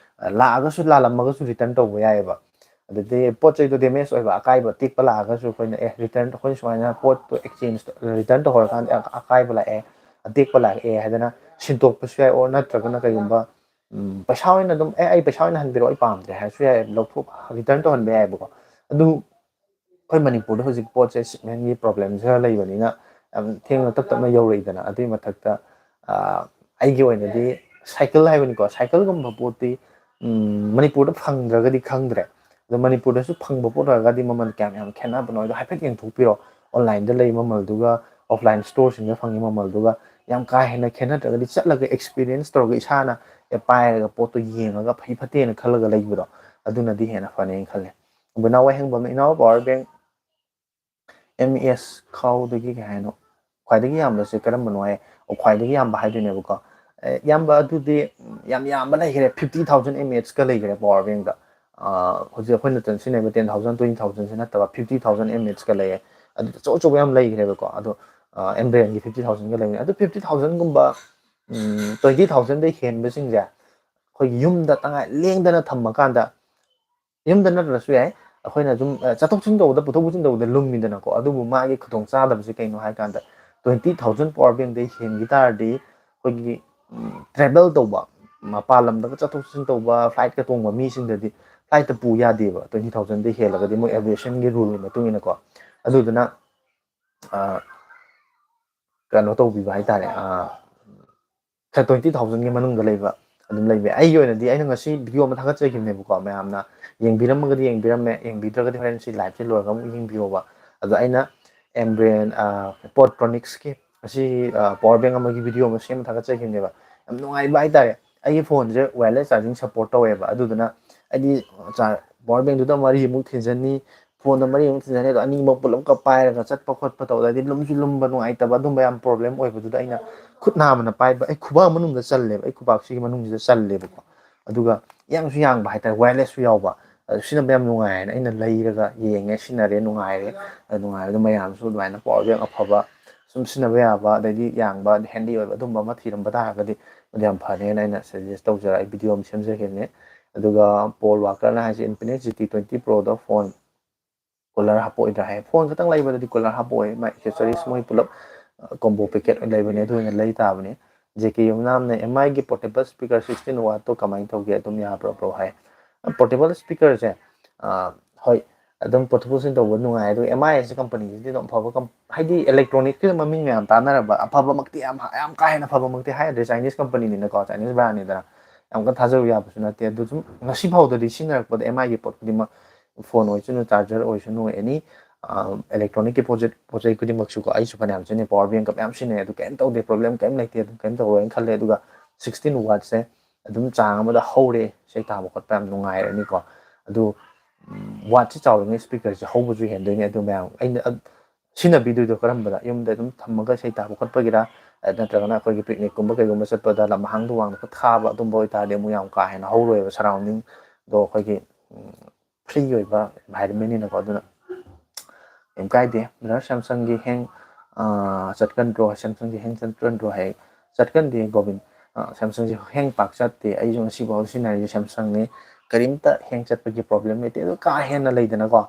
ꯂꯥꯛꯑꯒꯁꯨ, ꯂꯥꯜꯂꯝꯃꯒꯁꯨ return ꯇꯧꯕ ꯌꯥꯏꯑꯕ꯫ ꯑꯗꯨꯗꯤ ꯄꯣꯠ ꯆꯩꯗꯣ damage ꯑꯣꯏꯕ, ꯑꯀꯥꯏꯕ, ꯇꯦꯛꯄ ꯂꯥꯛꯑꯒꯁꯨ ꯑꯩꯈꯣꯏꯅ, "ꯑꯦ, return, ꯑꯩꯈꯣꯏꯅ ꯁꯨꯃꯥꯏꯅ ꯄꯣꯠꯇꯣ exchange, return ꯇꯧꯍꯧꯔꯀꯥꯟꯗ ꯑꯀꯥꯏꯕ ꯂꯥꯛꯑꯦ, ꯑꯇꯦꯛꯄ ꯂꯥꯛꯑꯦ" ꯍꯥꯏꯗꯅ ꯁꯤꯟꯗꯣꯛꯄꯁꯨ ꯌꯥꯏ꯫ ꯑꯣꯔ ꯅꯠꯇ꯭ꯔꯒꯅ ꯀꯩꯒꯨꯝꯕ, ꯎꯝ, ꯄꯩꯁꯥ ꯑꯣꯏꯅ ꯑꯗꯨꯝ, "ꯑꯦ, ꯑꯩ ꯄꯩꯁꯥ ꯑꯣꯏꯅ ꯍꯟꯕꯤꯔꯛꯑꯣ, ꯑꯩ ꯄꯥꯝꯗ꯭ꯔꯦ" ꯍꯥꯏꯔꯁꯨ ꯌꯥꯏ, ꯂꯧꯊꯣꯛ, return ꯇꯧꯍꯟꯕ ꯌꯥꯏꯑꯕꯀꯣ꯫ ꯑꯗꯨ ꯑꯩꯈꯣꯏ ꯃꯅꯤꯄꯨꯔꯗ ꯍꯧꯖꯤꯛ ꯄꯣꯠꯁꯦ shipment-ꯒꯤ problem ꯈꯔ ꯂꯩꯕꯅꯤꯅ ꯌꯥꯝ ꯊꯦꯡꯅ ꯇꯞ ꯇꯞꯅ ꯌꯧꯔꯛꯏꯗꯅ꯫ ꯑꯗꯨꯒꯤ ꯃꯊꯛꯇ, ꯑ, ꯑꯩꯒꯤ ꯑꯣꯏꯅꯗꯤ ꯁꯥꯏꯀꯜ ꯍꯥꯏꯕꯅꯤꯀꯣ, ꯁꯥꯏꯀꯜꯒꯨꯝꯕ ꯄꯣꯠꯇꯤ, ꯎꯝ, ꯃꯅꯤꯄꯨꯔꯗ ꯐꯪꯗ꯭ꯔꯒꯗꯤ ꯈꯪꯗ꯭ꯔꯦ꯫ ꯑꯗꯣ ꯃꯅꯤꯄꯨꯔꯗꯁꯨ ꯐꯪꯕ ꯄꯣꯠ ꯑꯣꯏꯔꯒꯗꯤ ꯃꯃꯜ ꯀꯌꯥꯝ ꯌꯥꯝ ꯈꯦꯠꯅꯕꯅꯣ ꯍꯥꯏꯗꯣ ꯍꯥꯏꯐꯦꯠ ꯌꯦꯡꯊꯣꯛꯄꯤꯔꯣ꯫ Online-ꯗ ꯂꯩ ꯃꯃꯜꯗꯨꯒ offline store-ꯁꯤꯡꯗ ꯐꯪꯉꯤ ꯃꯃꯜꯗꯨꯒ ꯌꯥꯝ ꯀꯥ ꯍꯦꯟꯅ ꯈꯦꯠꯅꯗ꯭ꯔꯒꯗꯤ ꯆꯠꯂꯒ experience ꯇꯧꯔꯒ ꯏꯁꯥꯅ, ꯑꯦ, ꯄꯥꯏꯔꯒ ꯄꯣꯠꯇꯣ ꯌꯦꯡꯉꯒ ꯐꯩ ꯐꯠꯇꯦꯅ ꯈꯜꯂꯒ ꯂꯩꯕꯗꯣ, ꯑꯗꯨꯅꯗꯤ ꯍꯦꯟꯅ ꯐꯅꯦꯅ ꯈꯜꯂꯦ꯫ ꯕꯣꯏꯅꯥꯎ ꯋꯥꯍꯦꯡꯕꯝꯅ, "ꯏꯅꯥꯎ, power bank M S ꯈꯥꯎꯗꯒꯤ ꯀꯩ ꯍꯥꯏꯅꯣ? ꯈ꯭ꯋꯥꯏꯗꯒꯤ ꯌꯥꯝꯕꯁꯦ ꯀꯔꯝꯕꯅꯣ?" ꯍꯥꯏ꯫ ꯑꯣ, ꯈ꯭ꯋꯥꯏꯗꯒꯤ ꯌꯥꯝꯕ ꯍꯥꯏꯗꯣꯏꯅꯦꯕꯀꯣ꯫ ꯑꯦ, ꯏꯌꯥꯝꯕ, ꯑꯗꯨꯗꯤ ꯌꯥꯝ ꯌꯥꯝꯕ ꯂꯩꯈ꯭ꯔꯦ, fifty thousand mAh-ꯀ ꯂꯩꯈ꯭ꯔꯦ power bank-ꯇ꯫ ꯑ, ꯍꯧꯖꯤꯛ ꯑꯩꯈꯣꯏꯅ ꯇ-, ꯁꯤꯖꯤꯟꯅꯔꯤꯕ ten thousand, twenty thousand-ꯁꯤ ꯅꯠꯇꯕ fifty thousand mAh-ꯀ ꯂꯩꯌꯦ꯫ ꯑꯗꯨꯗꯤ ꯑꯆꯧ ꯑꯆꯧꯕ ꯌꯥꯝ ꯂꯩꯈ꯭ꯔꯦꯕꯀꯣ꯫ ꯑꯗꯣ, ꯑ, Embraer-ꯒꯤ fifty thousand-ꯒ ꯂꯩꯕꯅꯦ꯫ ꯑꯗꯨ fifty thousand-ꯒꯨꯝꯕ, ꯎꯝ, twenty thousand-ꯗꯩ ꯍꯦꯟꯕꯁꯤꯡꯁꯦ ꯑꯩꯈꯣꯏꯒꯤ ꯌꯨꯝꯗ ꯇꯉꯥꯏ ꯂꯦꯡꯗꯅ ꯊꯝꯃꯀꯥꯟꯗ, ꯌꯨꯝꯗ ꯅꯠꯇ꯭ꯔꯁꯨ ꯌꯥꯏ, ꯑꯩꯈꯣꯏꯅ ꯑꯗꯨꯝ, ꯑ, ꯆꯠꯊꯣꯛ ꯆꯠꯁꯤꯟ ꯇꯧꯕꯗ, ꯄꯨꯊꯣꯛ ꯄꯨꯁꯤꯟ ꯇꯧꯕꯗ ꯂꯨꯝꯃꯤꯗꯅꯀꯣ꯫ ꯑꯗꯨꯕꯨ ꯃꯥꯒꯤ ꯈꯨꯗꯣꯡꯆꯥꯗꯕꯁꯦ ꯀꯩꯅꯣ ꯍꯥꯏ ꯀꯥꯟꯗ, twenty thousand power bank-ꯗꯩ ꯍꯦꯟꯈꯤ ꯇꯥꯔꯗꯤ ꯑꯩꯈꯣꯏꯒꯤ, ꯎꯝ, travel ꯇꯧꯕ, ꯃꯄꯥꯟ ꯂꯝꯗꯒ ꯆꯠꯊꯣꯛ ꯆꯠꯁꯤꯟ ꯇꯧꯕ, flight-ꯀ ꯇꯣꯡꯕ ꯃꯤꯁꯤꯡꯗꯗꯤ flight-ꯇ ꯄꯨ ꯌꯥꯗꯦꯕ, twenty thousand-ꯗꯩ ꯍꯦꯜꯂꯒꯗꯤ ꯃꯣꯏ aviation-ꯒꯤ rule-ꯒꯤ ꯃꯇꯨꯡ ꯏꯟꯅꯀꯣ꯫ ꯑꯗꯨꯗꯨꯅ, ꯑ, ꯀꯩꯅꯣ ꯇꯧꯕꯤꯕ ꯍꯥꯏꯇꯥꯔꯦ, ꯑ, ꯈꯔ twenty thousand-ꯒꯤ ꯃꯅꯨꯡꯗ ꯂꯩꯕ ꯑꯗꯨꯝ ꯂꯩꯕ ꯌꯥꯏ꯫ ꯑꯩꯒꯤ ꯑꯣꯏꯅꯗꯤ ꯑꯩꯅ ꯉꯁꯤ video ꯑꯃ ꯊꯥꯒꯠꯆꯈꯤꯕꯅꯦꯕꯀꯣ, ꯃꯌꯥꯝꯅ ꯌꯦꯡꯕꯤꯔꯝꯃꯒꯗꯤ ꯌꯦꯡꯕꯤꯔꯝꯃꯦ, ꯌꯦꯡꯕꯤꯗ꯭ꯔꯒꯗꯤ ꯍꯣꯔꯦꯟ ꯁꯤ live-ꯁꯦ ꯂꯣꯏꯔꯒ ꯑꯃꯨꯛ ꯌꯦꯡꯕꯤꯌꯣꯕ꯫ ꯑꯗꯣ ꯑꯩꯅ Embraer, ꯑ, Podtronics-ꯀꯤ ꯉꯁꯤ, ꯑ, power bank ꯑꯃꯒꯤ video ꯑꯃ ꯁꯦꯝꯃ ꯊꯥꯒꯠꯆꯈꯤꯕꯅꯦꯕ꯫ ꯌꯥꯝ ꯅꯨꯡꯉꯥꯏꯕ ꯍꯥꯏꯇꯥꯔꯦ꯫ ꯑꯩꯒꯤ phone-ꯁꯦ wireless charging support ꯇꯧꯋꯦꯕ, ꯑꯗꯨꯗꯨꯅ ꯑꯩꯗꯤ ꯆꯥ-, power bank-ꯗꯨꯗ ꯃꯔꯤꯃꯨꯛ ꯊꯤꯟꯖꯟꯅꯤ, ꯐꯣꯟꯗ ꯃꯔꯤ ꯑꯃꯨꯛ ꯊꯤꯟꯖꯅꯤ, ꯑꯗꯣ ꯑꯅꯤꯃꯛ ꯄꯨꯂꯞꯀ ꯄꯥꯏꯔꯒ ꯆꯠꯄ ꯈꯣꯠꯄ ꯇꯧꯗ꯭ꯔꯗꯤ ꯂꯨꯝꯁꯨ ꯂꯨꯝꯕ, ꯅꯨꯡꯉꯥꯏꯇꯕ, ꯑꯗꯨꯝꯕ ꯌꯥꯝ ꯄ꯭ꯔꯣꯕ꯭ꯂꯦꯝ ꯑꯣꯏꯕꯗꯨꯗ ꯑꯩꯅ ꯈꯨꯠ ꯅꯥꯝꯃꯅ ꯄꯥꯏꯕ, ꯑꯩ ꯈꯨꯕꯥꯛ ꯃꯅꯨꯡꯗ ꯆꯜꯂꯦꯕ, ꯑꯩ ꯈꯨꯕꯥꯛꯁꯤꯒꯤ ꯃꯅꯨꯡꯁꯤꯗ ꯆꯜꯂꯦꯕꯀꯣ꯫ ꯑꯗꯨꯒ ꯌꯥꯡꯁꯨ ꯌꯥꯡꯕ ꯍꯥꯏꯇꯥꯔꯦ, ꯋꯥꯌꯔꯂꯦꯁꯁꯨ ꯌꯥꯎꯕ꯫ ꯑꯗꯨ ꯁꯤꯖꯤꯟꯅꯕ ꯌꯥꯝ ꯅꯨꯡꯉꯥꯏꯌꯦꯅ ꯑꯩꯅ ꯂꯩꯔꯒ ꯌꯦꯡꯉꯦ, ꯁꯤꯖꯤꯟꯅꯔꯦ, ꯅꯨꯡꯉꯥꯏꯔꯦ꯫ ꯑꯗꯨ ꯅꯨꯡꯉꯥꯏꯕꯗꯣ ꯃꯌꯥꯝꯁꯨ ꯑꯗꯨꯃꯥꯏꯅ ꯄꯋꯥꯔ ꯕꯦꯡ ꯑꯐꯕ ꯁꯨꯝ ꯁꯤꯖꯤꯟꯅꯕ ꯌꯥꯕ, ꯑꯗꯩꯗꯤ ꯌꯥꯡꯕ, ꯍꯦꯟꯗꯤ ꯑꯣꯏꯕ ꯑꯗꯨꯝꯕ ꯑꯃ ꯊꯤꯔꯝꯕ ꯇꯥꯔꯒꯗꯤ ꯑꯗꯨ ꯌꯥꯝ ꯐꯅꯦꯅ ꯑꯩꯅ ꯁꯖꯦꯁ ꯇꯧꯖꯔꯒ ꯑꯩ ꯚꯤꯗꯤꯑꯣ ꯑꯃ ꯁꯦꯝꯖꯈꯤꯕꯅꯦ꯫ ꯑꯗꯨꯒ ꯄꯣꯜ ꯋꯥꯀꯔꯅ ꯍꯥꯏꯁꯦ Infinix G T twenty Proꯗ ꯐꯣꯟ ꯀꯨꯂꯔ ꯍꯥꯞꯄꯛꯑꯣꯏꯗ꯭ꯔꯥ ꯍꯥꯏ꯫ ꯐꯣꯟ ꯈꯛꯇꯪ ꯂꯩꯕꯗꯗꯤ ꯀꯨꯂꯔ ꯍꯥꯞꯄꯛꯑꯣꯏ, ꯃꯥꯏ ꯑꯦꯛꯁꯦꯁꯔꯤꯁ ꯃꯣꯏ ꯄꯨꯂꯞ ꯀꯣꯝꯕꯣ ꯄꯦꯀꯦꯠ ꯑꯣꯏꯅ ꯂꯩꯕꯅꯦ, ꯑꯗꯨ ꯑꯣꯏꯅ ꯂꯩ ꯇꯥꯕꯅꯤ꯫ ꯖꯦ ꯀꯦ ꯌꯨꯝꯅꯥꯝꯅ ꯑꯦꯝ ꯑꯥꯏꯒꯤ ꯄꯣꯔꯇꯦꯕꯜ ꯁ꯭ꯄꯤꯀꯔ ꯁꯤꯛꯁꯇꯤꯟ ꯋꯥꯠꯇꯣ ꯀꯃꯥꯏꯅ ꯇꯧꯒꯦ, ꯑꯗꯨꯝ ꯌꯥꯕ꯭ꯔꯣ ꯕ꯭ꯔꯣ ꯍꯥꯏ꯫ ꯄꯣꯔꯇꯦꯕꯜ ꯁ꯭ꯄꯤꯀꯔꯁꯦ ꯍꯣꯏ, ꯑꯗꯨꯝ ꯄꯣꯔꯇꯦꯕꯜꯁꯤꯡ ꯇꯧꯕ ꯅꯨꯡꯉꯥꯏ, ꯑꯗꯨꯒ ꯑꯦꯝ ꯑꯥꯏ ꯑꯁꯤ ꯀꯝꯄꯅꯤꯁꯤꯗꯤ ꯑꯗꯨꯝ ꯑꯐꯕ ꯀꯝ-, ꯍꯥꯏꯗꯤ ꯏꯂꯦꯛꯇ꯭ꯔꯣꯅꯤꯛꯀꯤ ꯃꯃꯤꯡ ꯃꯌꯥꯝ ꯇꯥꯟꯅꯔꯕ ꯑꯐꯕꯃꯛꯇꯤ ꯌꯥꯝ ꯌꯥꯝ ꯀꯥ ꯍꯦꯟꯅ ꯐꯕꯃꯛꯇꯤ ꯍꯥꯏꯗ꯭ꯔꯦ, ꯆꯥꯏꯅꯤꯁ ꯀꯝꯄꯅꯤꯅꯤꯅꯀꯣ, ꯆꯥꯏꯅꯤꯁ ꯕ꯭ꯔꯥꯟꯅꯤꯗꯅ ꯌꯥꯝ ꯀꯟꯅ ꯊꯥꯖꯕ ꯌꯥꯕꯁꯨ ꯅꯠꯇꯦ꯫ ꯑꯗꯨ ꯁꯨꯝ ꯉꯁꯤ ꯐꯥꯎꯗꯗꯤ ꯁꯤꯖꯤꯟꯅꯔꯛꯄꯗ ꯑꯦꯝ ꯑꯥꯏꯒꯤ ꯄꯣꯠ ꯈꯨꯗꯤꯡꯃꯛ, ꯐꯣꯟ ꯑꯣꯏꯁꯅꯨ, ꯆꯥꯔꯖꯔ ꯑꯣꯏꯁꯅꯨ, ꯑꯦꯅꯤ ꯏꯂꯦꯛꯇ꯭ꯔꯣꯅꯤꯛꯀꯤ ꯄꯣꯠ ꯆꯩ, ꯄꯣꯠ ꯆꯩ ꯈꯨꯗꯤꯡꯃꯛꯁꯨꯀꯣ, ꯑꯩꯁꯨ ꯐꯅꯌꯥꯝ ꯁꯤꯖꯤꯟꯅꯩ, ꯄꯋꯥꯔ ꯕꯦꯡꯀ ꯃꯌꯥꯝ ꯁꯤꯖꯤꯟꯅꯩ, ꯑꯗꯨ ꯀꯩꯝ ꯇꯧꯗꯦ, ꯄ꯭ꯔꯣꯕ꯭ꯂꯦꯝ ꯀꯩꯝ ꯂꯩꯇꯦ, ꯑꯗꯨꯝ ꯀꯩꯝ ꯇꯧꯔꯣꯏꯅ ꯈꯜꯂꯦ꯫ ꯑꯗꯨꯒ ꯁꯤꯛꯁꯇꯤꯟ ꯋꯥꯠꯁꯦ ꯑꯗꯨꯝ ꯆꯥꯡ ꯑꯃꯗ ꯍꯧꯔꯦ, ꯏꯁꯩ ꯇꯥꯕ ꯈꯣꯠꯄ ꯌꯥꯝ ꯅꯨꯡꯉꯥꯏꯔꯅꯤꯀꯣ꯫ ꯑꯗꯨ ꯋꯥꯠꯁꯦ ꯆꯥꯎꯔꯤꯉꯩ ꯁ꯭ꯄꯤꯀꯔꯁꯦ ꯍꯧꯕꯁꯨ ꯍꯦꯟꯗꯣꯏꯅꯦ꯫ ꯑꯗꯨ ꯃꯌꯥꯝ ꯑꯩꯅ ꯁꯤꯖꯤꯟꯅꯕꯤꯗꯣꯏꯗꯣ ꯀꯔꯝꯕꯗ? ꯌꯨꯝꯗ ꯑꯗꯨꯝ ꯊꯝꯃꯒ ꯏꯁꯩ ꯇꯥꯕ ꯈꯣꯠꯄꯒꯤꯔ, ꯅꯠꯇ꯭ꯔꯒꯅ ꯑꯩꯈꯣꯏꯒꯤ ꯄꯤꯛꯅꯤꯛꯀꯨꯝꯕ ꯀꯩꯒꯨꯝꯕ ꯆꯠꯄꯗ ꯂꯝꯍꯥꯡꯗ ꯋꯥꯡꯗ ꯊꯥꯕ, ꯑꯗꯨꯝꯕ ꯑꯣꯏꯇꯥꯔꯗꯤ ꯑꯃꯨꯛ ꯌꯥꯝ ꯀꯥ ꯍꯦꯟꯅ ꯍꯧꯔꯣꯏꯕ, ꯁꯔꯥꯎꯟꯗꯤꯡꯗꯣ ꯑꯩꯈꯣꯏꯒꯤ ꯐ꯭ꯔꯤ ꯑꯣꯏꯕ ꯏꯟꯚꯥꯏꯔꯟꯃꯦꯟꯅꯤꯅꯀꯣ꯫ ꯑꯗꯨꯅ ꯀꯩꯝ ꯀꯥꯏꯗꯦ꯫ ꯕ꯭ꯔꯗꯔ, ꯁꯦꯝꯁꯪꯒꯤ ꯍꯦꯡ ꯆꯠꯀꯟꯗ꯭ꯔꯣ? ꯁꯦꯝꯁꯪꯒꯤ ꯍꯦꯡ ꯆꯠꯀꯟꯗ꯭ꯔꯣ ꯍꯥꯏ꯫ ꯆꯠꯀꯟꯗꯦ ꯒꯣꯕꯤꯟ, ꯁꯦꯝꯁꯪꯁꯦ ꯍꯦꯡ ꯄꯥꯛ ꯆꯠꯇꯦ, ꯑꯩꯁꯨ ꯉꯁꯤꯐꯥꯎ ꯁꯤꯖꯤꯟꯅꯔꯤꯁꯦ ꯁꯦꯝꯁꯪꯅꯤ꯫ ꯀꯔꯤꯝꯇ ꯍꯦꯡ ꯆꯠꯄꯒꯤ ꯄ꯭ꯔꯣꯕ꯭ꯂꯦꯝ ꯂꯩꯇꯦ꯫ ꯑꯗꯨ ꯀꯥ ꯍꯦꯟꯅ ꯂꯩꯗꯅꯀꯣ,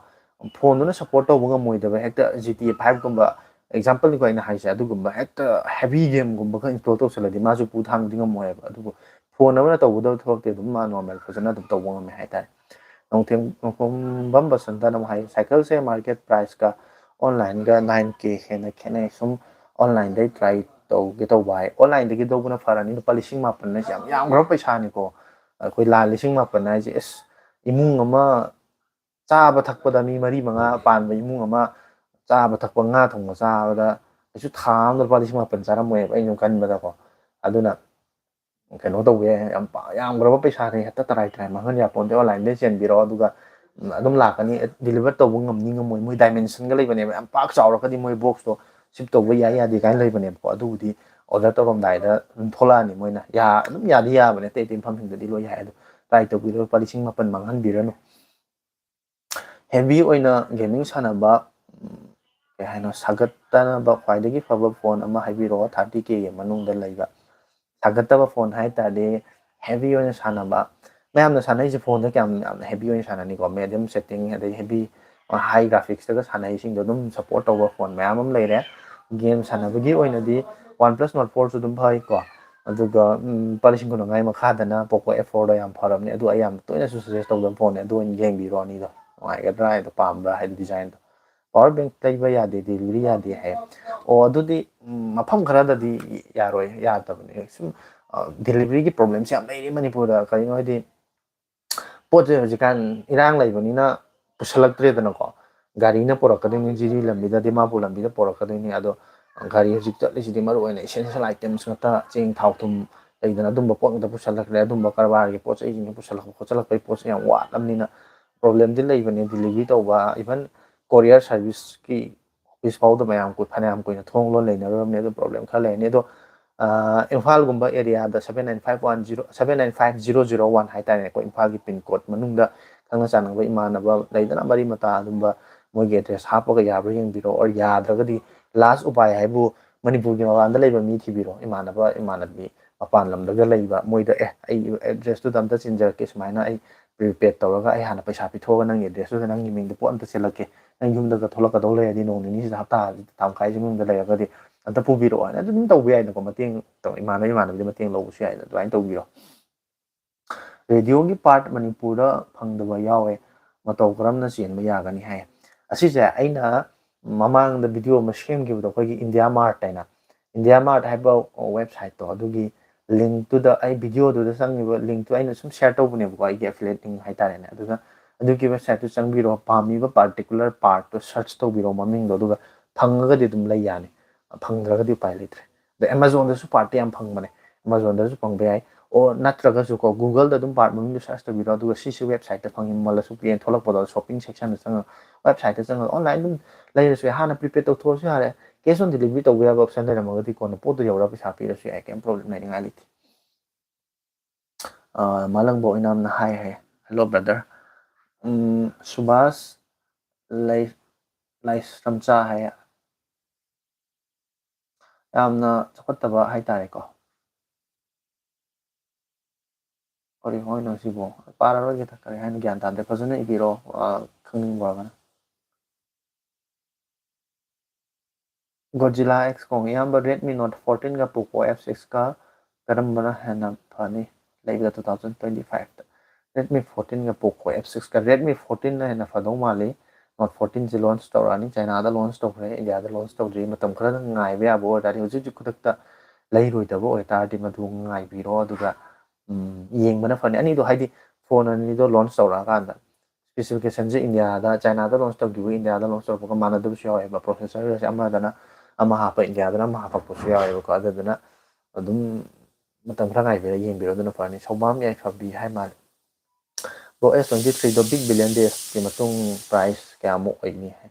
ꯐꯣꯟꯗꯨꯅ ꯁꯞꯄꯣꯔꯠ ꯇꯧꯕ ꯉꯝꯃꯣꯏꯗꯕ, ꯍꯦꯛꯇ G T A five ꯀꯨꯝꯕ, ꯑꯦꯛꯖꯥꯝꯄꯜꯅꯤꯀꯣ ꯑꯩꯅ ꯍꯥꯏꯁꯦ, ꯑꯗꯨꯒꯨꯝꯕ ꯍꯦꯛꯇ ꯍꯦꯚꯤ ꯒꯦꯝꯒꯨꯝꯕꯒ ꯏꯟꯁꯇꯣꯜ ꯇꯧꯁꯜꯂꯗꯤ ꯃꯥꯁꯨ ꯄꯨ ꯊꯥꯡꯕꯗꯤ ꯉꯝꯃꯣꯏ ꯍꯥꯏꯕ꯫ ꯑꯗꯨꯕꯨ ꯐꯣꯟ ꯑꯃꯅ ꯇꯧꯒꯗꯕ ꯊꯕꯛꯇꯤ ꯑꯗꯨꯝ ꯃꯥ ꯅꯣꯔꯃꯦꯜ ꯐꯖꯅ ꯑꯗꯨꯝ ꯇꯧꯕ ꯉꯝꯃꯦ ꯍꯥꯏꯇꯥꯔꯦ꯫ ꯅꯣꯡꯊꯦꯝ-, ꯅꯣꯡꯊꯣꯝꯕꯝ ꯕꯁꯟꯇꯅ ꯑꯃꯨꯛ ꯍꯥꯏ, ꯁꯥꯏꯀꯜꯁꯦ ꯃꯥꯔꯀꯦꯠ ꯄ꯭ꯔꯥꯏꯁꯀ ꯑꯣꯟꯂꯥꯏꯟꯒ nine K ꯍꯦꯟꯅ ꯈꯦꯠꯅꯩ, ꯁꯨꯝ ꯑꯣꯟꯂꯥꯏꯟꯗꯩ ꯇ꯭ꯔꯥꯏ ꯇꯧꯒꯦ ꯇꯧꯕ ꯍꯥꯏ꯫ ꯑꯣꯟꯂꯥꯏꯟꯗꯒꯤ ꯂꯧꯕꯅ ꯐꯔꯅꯤ, ꯂꯨꯄꯥ ꯂꯤꯁꯤꯡ ꯃꯥꯄꯟ ꯍꯥꯏꯁꯦ ꯌꯥꯝ ꯌꯥꯝꯈ꯭ꯔꯕ ꯄꯩꯁꯥꯅꯤꯀꯣ꯫ ꯑꯩꯈꯣꯏ ꯂꯥꯟ ꯂꯤꯁꯤꯡ ꯃꯥꯄꯟ ꯍꯥꯏꯁꯦ, ꯑꯁ, ꯏꯃꯨꯡ ꯑꯃ ꯆꯥꯕ ꯊꯛꯄꯗ ꯃꯤ ꯃꯔꯤ ꯃꯉꯥ ꯄꯥꯟꯕ ꯏꯃꯨꯡ ꯑꯃ ꯆꯥꯕ ꯊꯛꯄ ꯉꯥ ꯊꯣꯡꯕ ꯆꯥꯕꯗ ꯀꯩꯁꯨ ꯊꯥ ꯑꯃꯗ ꯂꯨꯄꯥ ꯂꯤꯁꯤꯡ ꯃꯥꯄꯟ ꯆꯥꯔꯝꯃꯣꯏꯕ, ꯑꯩꯅ ꯁꯨꯝ ꯈꯟꯕꯗꯀꯣ꯫ ꯑꯗꯨꯅ ꯀꯩꯅꯣ ꯇꯧꯕ ꯌꯥꯏ, ꯌꯥꯝ ꯄꯥ-, ꯌꯥꯝꯈ꯭ꯔꯕ ꯄꯩꯁꯥꯅꯤ, ꯍꯦꯛꯇ ꯇꯔꯥꯏ ꯇꯔꯥꯏ ꯃꯥꯡꯍꯟ ꯌꯥꯄꯣꯟꯇꯦ꯫ ꯑꯣꯟꯂꯥꯏꯟꯗꯩ ꯆꯦꯟꯕꯤꯔꯣ, ꯑꯗꯨꯒ ꯎꯝ, ꯑꯗꯨꯝ ꯂꯥꯛꯀꯅꯤ꯫ ꯗꯤꯂꯤꯚꯔ ꯇꯧꯕ ꯉꯝꯅꯤ ꯉꯝꯃꯣꯏ, ꯃꯣꯏ ꯗꯥꯏꯃꯦꯟꯁꯟꯒ ꯂꯩꯕꯅꯦꯕ꯫ ꯌꯥꯝ ꯄꯥꯛ ꯆꯥꯎꯔꯒꯗꯤ ꯃꯣꯏ ꯕꯣꯛꯁꯇꯣ ꯁꯤꯞ ꯇꯧꯕ ꯌꯥꯏ ꯌꯥꯗꯦ ꯀꯥꯏꯅ ꯂꯩꯕꯅꯦꯕꯀꯣ꯫ ꯑꯗꯨꯕꯨꯗꯤ ꯑꯣꯔꯗꯔ ꯇꯧꯔꯝꯗꯥꯏꯗ ꯑꯗꯨꯝ ꯊꯣꯛꯂꯛꯑꯅꯤ, ꯃꯣꯏꯅ ꯌꯥ-, ꯑꯗꯨꯝ ꯌꯥꯗꯤ ꯌꯥꯕꯅꯦ꯫ ꯑꯇꯩ ꯑꯇꯩ ꯃꯐꯝꯁꯤꯡꯗꯗꯤ ꯂꯣꯏ ꯌꯥꯏ꯫ ꯑꯗꯣ ꯇ꯭ꯔꯥꯏ ꯇꯧꯕꯤꯔꯣ, ꯂꯨꯄꯥ ꯂꯤꯁꯤꯡ ꯃꯥꯄꯟ ꯃꯥꯡꯍꯟꯕꯤꯔꯅꯨ꯫ ꯍꯦꯚꯤ ꯑꯣꯏꯅ ꯒꯦꯃꯤꯡ ꯁꯥꯟꯅꯕ, ꯎꯝ, ꯀꯩ ꯍꯥꯏꯅꯣ, ꯁꯥꯒꯠꯇꯅꯕ ꯈ꯭ꯋꯥꯏꯗꯒꯤ ꯐꯕ ꯐꯣꯟ ꯑꯃ ꯍꯥꯏꯕꯤꯔꯛꯑꯣ, ꯊꯥꯔꯇꯤ ꯀꯦꯒꯤ ꯃꯅꯨꯡꯗ ꯂꯩꯕ꯫ ꯁꯥꯒꯠꯇꯕ ꯐꯣꯟ ꯍꯥꯏ ꯇꯥꯔꯗꯤ, ꯍꯦꯚꯤ ꯑꯣꯏꯅ ꯁꯥꯟꯅꯕ, ꯃꯌꯥꯝꯅ ꯁꯥꯟꯅꯔꯤꯁꯦ ꯐꯣꯟꯗ ꯀꯌꯥꯝ ꯌꯥꯝꯅ ꯍꯦꯚꯤ ꯑꯣꯏꯅ ꯁꯥꯟꯅꯅꯤꯀꯣ, ꯃꯦꯗꯤꯌꯝ ꯁꯦꯠꯇꯤꯡ, ꯑꯗꯩ ꯍꯦꯚꯤ, ꯍꯥꯏ ꯒ꯭ꯔꯥꯐꯤꯛꯁꯇꯒ ꯁꯥꯟꯅꯩꯁꯤꯡꯗꯣ ꯑꯗꯨꯝ ꯁꯞꯄꯣꯔꯠ ꯇꯧꯕ ꯐꯣꯟ ꯃꯌꯥꯝ ꯑꯃ ꯂꯩꯔꯦ꯫ ꯒꯦꯝ ꯁꯥꯟꯅꯕꯒꯤ ꯑꯣꯏꯅꯗꯤ ꯋꯥꯟ ꯄ꯭ꯂꯁ ꯅꯣꯠ ꯐꯣꯔꯁꯨ ꯑꯗꯨꯝ ꯐꯩꯀꯣ꯫ ꯑꯗꯨꯒ, ꯎꯝ, ꯂꯨꯄꯥ ꯂꯤꯁꯤꯡ ꯀꯨꯟ ꯃꯉꯥꯒꯤ ꯃꯈꯥꯗꯅ ꯄꯣꯀꯣ ꯑꯦꯐ ꯐꯣꯔꯗꯣ ꯌꯥꯝ ꯐꯔꯕꯅꯤ꯫ ꯑꯗꯨ ꯑꯩ ꯌꯥꯝ ꯇꯣꯏꯅꯁꯨ ꯁꯖꯦꯁ ꯇꯧꯗꯕ ꯐꯣꯟꯅꯦ꯫ ꯑꯗꯨ ꯑꯣꯏꯅ ꯌꯦꯡꯕꯤꯔꯣ, ꯑꯅꯤꯗꯣ ꯅꯨꯡꯉꯥꯏꯒꯗ꯭ꯔꯥ ꯍꯥꯏꯗꯣ, ꯄꯥꯝꯕ꯭ꯔꯥ ꯍꯥꯏꯗꯤ ꯗꯤꯖꯥꯏꯟꯗꯣ꯫ ꯄꯋꯥꯔ ꯕꯦꯡꯛ ꯂꯩꯕ ꯌꯥꯗꯦ, ꯗꯦꯂꯤꯚꯔꯤ ꯌꯥꯗꯦ ꯍꯥꯏ꯫ ꯑꯣ, ꯑꯗꯨꯗꯤ, ꯎꯝ, ꯃꯐꯝ ꯈꯔꯗꯗꯤ ꯌꯥꯔꯣꯏ, ꯌꯥꯗꯕꯅꯦ꯫ ꯁꯨꯝ, ꯑ, ꯗꯦꯂꯤꯚꯔꯤꯒꯤ ꯄ꯭ꯔꯣꯕ꯭ꯂꯦꯝꯁꯦ ꯌꯥꯝ ꯂꯩꯔꯤ ꯃꯅꯤꯄꯨꯔꯗ꯫ ꯀꯔꯤꯅꯣ ꯍꯥꯏꯗꯤ, ꯄꯣꯠꯁꯦ ꯍꯧꯖꯤꯛꯀꯥꯟ ꯏꯔꯥꯡ ꯂꯩꯕꯅꯤꯅ ꯄꯨꯁꯜꯂꯛꯇ꯭ꯔꯦꯗꯅꯀꯣ꯫ ꯒꯥꯔꯤꯅ ꯄꯨꯔꯛꯀꯗꯣꯏꯅꯤ, ꯖꯤꯔꯤ ꯂꯝꯕꯤꯗ, ꯗꯤꯃꯥꯄꯨꯔ ꯂꯝꯕꯤꯗ ꯄꯨꯔꯛꯀꯗꯣꯏꯅꯤ꯫ ꯑꯗꯣ ꯒꯥꯔꯤ ꯍꯧꯖꯤꯛ ꯆꯠꯂꯤꯁꯤꯗꯤ ꯃꯔꯨ ꯑꯣꯏꯅ essential items ꯉꯥꯛꯇ, ꯆꯦꯡ, ꯊꯥꯎ, ꯊꯨꯝ ꯂꯩꯗꯅ, ꯑꯗꯨꯝꯕ ꯄꯣꯠ ꯉꯥꯛꯇ ꯄꯨꯁꯜꯂꯛꯈ꯭ꯔꯦ꯫ ꯑꯗꯨꯝꯕ ꯀꯔꯕꯥꯔꯒꯤ ꯄꯣꯠ ꯆꯩꯁꯤꯡꯁꯦ ꯄꯨꯁꯜꯂꯛꯄ ꯈꯣꯠꯆꯜꯂꯛꯄꯒꯤ ꯄꯣꯠꯁꯦ ꯌꯥꯝ ꯋꯥꯠꯂꯕꯅꯤꯅ ꯄ꯭ꯔꯣꯕ꯭ꯂꯦꯝꯗꯤ ꯂꯩꯕꯅꯦ꯫ ꯗꯤꯂꯤꯚꯔꯤ ꯇꯧꯕ, even courier serviceꯀꯤ ꯑꯣꯐꯤꯁ ꯐꯥꯎꯗ ꯃꯌꯥꯝ ꯀꯨꯏ-, ꯐꯅꯌꯥꯝ ꯀꯨꯏꯅ ꯊꯣꯡ ꯂꯣꯟ ꯂꯩꯅꯔꯨꯔꯕꯅꯤ, ꯑꯗꯨ ꯄ꯭ꯔꯣꯕ꯭ꯂꯦꯝ ꯈꯔ ꯂꯩꯔꯅꯤ꯫ ꯑꯗꯣ, ꯑ, ꯏꯝꯐꯥꯜꯒꯨꯝꯕ ꯑꯦꯔꯤꯌꯥꯗ seven nine five one zero, seven nine five zero zero one ꯍꯥꯏ ꯇꯥꯔꯦ, ꯑꯩꯈꯣꯏ ꯏꯝꯐꯥꯜꯒꯤ ꯄꯤꯟ ꯀꯣꯗ ꯃꯅꯨꯡꯗ ꯈꯪꯅ ꯆꯥꯟꯅꯕ ꯏꯃꯥꯟꯅꯕ ꯂꯩꯗꯅ, ꯃꯔꯤ ꯃꯇꯥ ꯑꯗꯨꯝꯕ, ꯃꯣꯏꯒꯤ ꯑꯦꯗ꯭ꯔꯦꯁ ꯍꯥꯞꯄꯒ ꯌꯥꯕ꯭ꯔꯥ ꯌꯦꯡꯕꯤꯔꯣ꯫ ꯑꯣꯔ ꯌꯥꯗ꯭ꯔꯒꯗꯤ ꯂꯥꯁ ꯎꯄꯥꯏ ꯍꯥꯏꯕꯨ ꯃꯅꯤꯄꯨꯔꯒꯤ ꯃꯄꯥꯟꯗ ꯂꯩꯕ ꯃꯤ ꯊꯤꯕꯤꯔꯣ, ꯏꯃꯥꯟꯅꯕ ꯏꯃꯥꯟꯅꯕꯤ ꯃꯄꯥꯟ ꯂꯝꯗꯒ ꯂꯩꯕ ꯃꯣꯏꯗ, "ꯑꯦ, ꯑꯩ ꯑꯦꯗ꯭ꯔꯦꯁꯇꯨꯗ ꯑꯝꯇ ꯆꯤꯟꯖꯔꯛꯀꯦ, ꯁꯨꯃꯥꯏꯅ ꯑꯩ ꯄ꯭ꯔꯤꯄꯦꯗ ꯇꯧꯔꯒ ꯑꯩ ꯍꯥꯟꯅ ꯄꯩꯁꯥ ꯄꯤꯊꯣꯛꯑꯒ ꯅꯪꯒꯤ ꯑꯦꯗ꯭ꯔꯦꯁꯇꯨꯗ ꯅꯪꯒꯤ ꯃꯤꯡꯗ ꯄꯣꯠ ꯑꯝꯇ ꯆꯦꯜꯂꯛꯀꯦ, ꯅꯪ ꯌꯨꯝꯗꯒ ꯊꯣꯛꯂꯛꯀꯗꯧ ꯂꯩꯔꯗꯤ ꯅꯣꯡ ꯅꯤꯅꯤꯁꯤꯗ, ꯍꯞꯇꯥ ꯇꯪꯈꯥꯏꯁꯤ ꯃꯅꯨꯡꯗ ꯂꯩꯔꯒꯗꯤ ꯑꯝꯇ ꯄꯨꯕꯤꯔꯛꯑꯣ" ꯍꯥꯏꯅ ꯑꯗꯨꯝ ꯇꯧꯕ ꯌꯥꯏꯗꯅꯀꯣ꯫ ꯃꯇꯦꯡ ꯇꯧ-, ꯏꯃꯥꯟꯅꯕ ꯏꯃꯥꯟꯅꯕꯗꯤ ꯃꯇꯦꯡ ꯂꯧꯕꯁꯨ ꯌꯥꯏꯗꯅ, ꯑꯗꯨꯃꯥꯏꯅ ꯇꯧꯕꯤꯔꯣ꯫ ꯔꯦꯗꯤꯑꯣꯒꯤ ꯄꯥꯔꯠ ꯃꯅꯤꯄꯨꯔꯗ ꯐꯪꯗꯕ ꯌꯥꯎꯋꯦ, ꯃꯇꯧ ꯀꯔꯝꯅ ꯆꯦꯟꯕ ꯌꯥꯒꯅꯤ ꯍꯥꯏ꯫ ꯑꯁꯤꯁꯦ ꯑꯩꯅ ꯃꯃꯥꯡꯗ ꯚꯤꯗꯤꯑꯣ ꯑꯃ ꯁꯦꯝꯈꯤꯕꯗꯣ, ꯑꯩꯈꯣꯏꯒꯤ ꯏꯟꯗꯤꯌꯥ ꯃꯥꯔꯠ ꯍꯥꯏꯅ, ꯏꯟꯗꯤꯌꯥ ꯃꯥꯔꯠ ꯍꯥꯏꯕ ꯋꯦꯕꯁꯥꯏꯠꯇꯣ, ꯑꯗꯨꯒꯤ ꯂꯤꯡꯛꯇꯨꯗ, ꯑꯩ ꯚꯤꯗꯤꯑꯣꯗꯨꯗ ꯆꯪꯉꯤꯕ ꯂꯤꯡꯛꯇꯨ ꯑꯩꯅ ꯁꯨꯝ ꯁꯤꯌꯔ ꯇꯧꯕꯅꯦꯕꯀꯣ, ꯑꯩꯒꯤ ꯑꯦꯐꯤꯂꯦꯠ ꯂꯤꯡꯛ ꯍꯥꯏꯇꯥꯔꯦꯅꯦ꯫ ꯑꯗꯨꯅ ꯑꯗꯨꯒꯤ ꯋꯦꯕꯁꯥꯏꯠꯇꯨ ꯆꯪꯕꯤꯔꯣ, ꯄꯥꯝꯃꯤꯕ ꯄꯥꯔꯇꯤꯀꯨꯂꯔ ꯄꯥꯔꯠꯇꯣ ꯁꯔꯆ ꯇꯧꯕꯤꯔꯣ, ꯃꯃꯤꯡꯗꯣ, ꯑꯗꯨꯒ ꯐꯪꯉꯒꯗꯤ ꯑꯗꯨꯝ ꯂꯩ ꯌꯥꯅꯤ, ꯐꯪꯗ꯭ꯔꯒꯗꯤ ꯎꯄꯥꯏ ꯂꯩꯇ꯭ꯔꯦ꯫ ꯑꯗꯣ ꯑꯦꯃꯥꯖꯣꯟꯗꯁꯨ ꯄꯥꯔꯠꯇꯤ ꯌꯥꯝ ꯐꯪꯕꯅꯦ, ꯑꯦꯃꯥꯖꯣꯟꯗꯁꯨ ꯐꯪꯕ ꯌꯥꯏ꯫ ꯑꯣ ꯅꯠꯇ꯭ꯔꯒꯁꯨ ꯀꯣ, Google-ꯗ ꯑꯗꯨꯝ ꯄꯥꯔꯠ ꯃꯃꯤꯡꯗꯣ ꯁꯔꯁ ꯇꯧꯕꯤꯔꯣ, ꯑꯗꯨꯒ ꯁꯤꯁꯤ ꯋꯦꯕꯁꯥꯏꯠꯇ ꯐꯪꯉꯤ ꯃꯃꯜ ꯑꯁꯨꯛ ꯄꯤꯅ ꯊꯣꯛꯂꯛꯄꯗꯣ, ꯁꯣꯞꯄꯤꯡ ꯁꯦꯛꯁꯟꯗ ꯆꯪꯉꯒ, ꯋꯦꯕꯁꯥꯏꯠꯇ ꯆꯪꯉꯒ ꯑꯣꯟꯂꯥꯏꯟ ꯑꯗꯨꯝ ꯂꯩꯔꯁꯨ ꯌꯥꯏ꯫ ꯍꯥꯟꯅ ꯄ꯭ꯔꯤꯄꯦꯗ ꯇꯧꯊꯣꯛꯑꯁꯨ ꯌꯥꯔꯦ꯫ Cash on delivery ꯇꯧꯕ ꯌꯥꯕ ꯑꯣꯞꯁꯟ ꯂꯩꯔꯝꯃꯒꯗꯤ ꯀꯣꯟꯅ ꯄꯣꯠꯇꯣ ꯌꯧꯔꯒ ꯄꯩꯁꯥ ꯄꯤꯔꯁꯨ ꯌꯥꯏ, ꯀꯩꯝ ꯄ꯭ꯔꯣꯕ꯭ꯂꯦꯝ ꯂꯩꯅꯤꯡꯉꯥꯏ ꯂꯩꯇꯦ꯫ ꯑ, ꯃꯥꯂꯪꯕ ꯑꯣꯏꯅꯥꯝꯅ ꯍꯥꯏ ꯍꯥꯏ, "Hello brother, ꯎꯝ, ꯁꯨꯕꯥꯁ ꯂꯩ-, ꯂꯥꯏꯁ꯭ꯔꯝꯆꯥ" ꯍꯥꯏ, ꯌꯥꯝꯅ ꯆꯥꯎꯈꯠꯇꯕ ꯍꯥꯏꯇꯥꯔꯦꯀꯣ꯫ ꯀꯔꯤ ꯍꯥꯏꯅꯣ ꯁꯤꯕꯣ? ꯄꯥꯔꯔꯣꯏꯒꯦꯗ, ꯀꯔꯤ ꯍꯥꯏꯅꯣ ꯒ꯭ꯌꯥꯟ ꯇꯥꯗꯦ꯫ ꯐꯖꯅ ꯏꯕꯤꯔꯣ, ꯑ, ꯈꯪꯅꯤꯡꯕ ꯑꯣꯏꯔꯒꯅ꯫ Godzilla X ꯈꯣꯡ ꯏꯌꯥꯝꯕ, Redmi Note fourteen-ꯒ Poco F six-ꯀ ꯀꯔꯝꯕꯅ ꯍꯦꯟꯅ ꯐꯅꯤ ꯂꯩꯕꯗ two thousand twenty-five-ꯇ? Redmi fourteen-ꯒ Poco F six-ꯀ꯫ Redmi fourteen-ꯅ ꯍꯦꯟꯅ ꯐꯗꯧ ꯃꯥꯜꯂꯤ꯫ Note fourteen-ꯁꯦ launch ꯇꯧꯔꯛꯑꯅꯤ, ꯆꯥꯏꯅꯥꯗ launch ꯇꯧꯈ꯭ꯔꯦ, ꯏꯟꯗꯤꯌꯥꯗ launch ꯇꯧꯗ꯭ꯔꯤ꯫ ꯃꯇꯝ ꯈꯔ ꯉꯥꯏꯕ ꯌꯥꯕ ꯑꯣꯏꯇꯥꯔꯗꯤ, ꯍꯧꯖꯤꯛ ꯍꯧꯖꯤꯛ ꯈꯨꯗꯛꯇ ꯂꯩꯔꯣꯏꯗꯕ ꯑꯣꯏꯇꯥꯔꯗꯤ ꯃꯗꯨ ꯉꯥꯏꯕꯤꯔꯣ, ꯑꯗꯨꯒ, ꯎꯝ, ꯌꯦꯡꯕꯅ ꯐꯅꯤ꯫ ꯑꯅꯤꯗꯣ ꯍꯥꯏꯗꯤ phone ꯑꯅꯤꯗꯣ launch ꯇꯧꯔꯛꯑꯀꯥꯟꯗ specification-ꯁꯦ ꯏꯟꯗꯤꯌꯥꯗ, ꯆꯥꯏꯅꯥꯗ launch ꯇꯧꯈꯤꯕ ꯏꯟꯗꯤꯌꯥꯗ launch ꯇꯧꯔꯛꯄꯒ ꯃꯥꯟꯅꯗꯕꯁꯨ ꯌꯥꯎꯋꯦꯕ꯫ Processor-ꯒꯁꯦ ꯑꯃꯗꯅ ꯑꯃ ꯍꯥꯞꯄ, ꯏꯟꯗꯤꯌꯥꯗꯅ ꯑꯃ ꯍꯥꯞꯄꯛꯄꯁꯨ ꯌꯥꯎꯋꯦꯕꯀꯣ꯫ ꯑꯗꯨꯗꯨꯅ ꯑꯗꯨꯝ ꯃꯇꯝ ꯈꯔ ꯉꯥꯏꯕꯤꯔ ꯌꯦꯡꯕꯤꯔꯣ, ꯑꯗꯨꯅ ꯐꯔꯅꯤ꯫ ꯁꯧꯕꯥꯝ ꯌꯥꯏꯐꯕꯤ ꯍꯥꯏ ꯃꯥꯜꯂꯦ꯫ Bro, S twenty-three-ꯗꯣ Big Billion Days-ꯀꯤ ꯃꯇꯨꯡ price ꯀꯌꯥꯃꯨꯛ ꯑꯣꯏꯅꯤ ꯍꯥꯏ?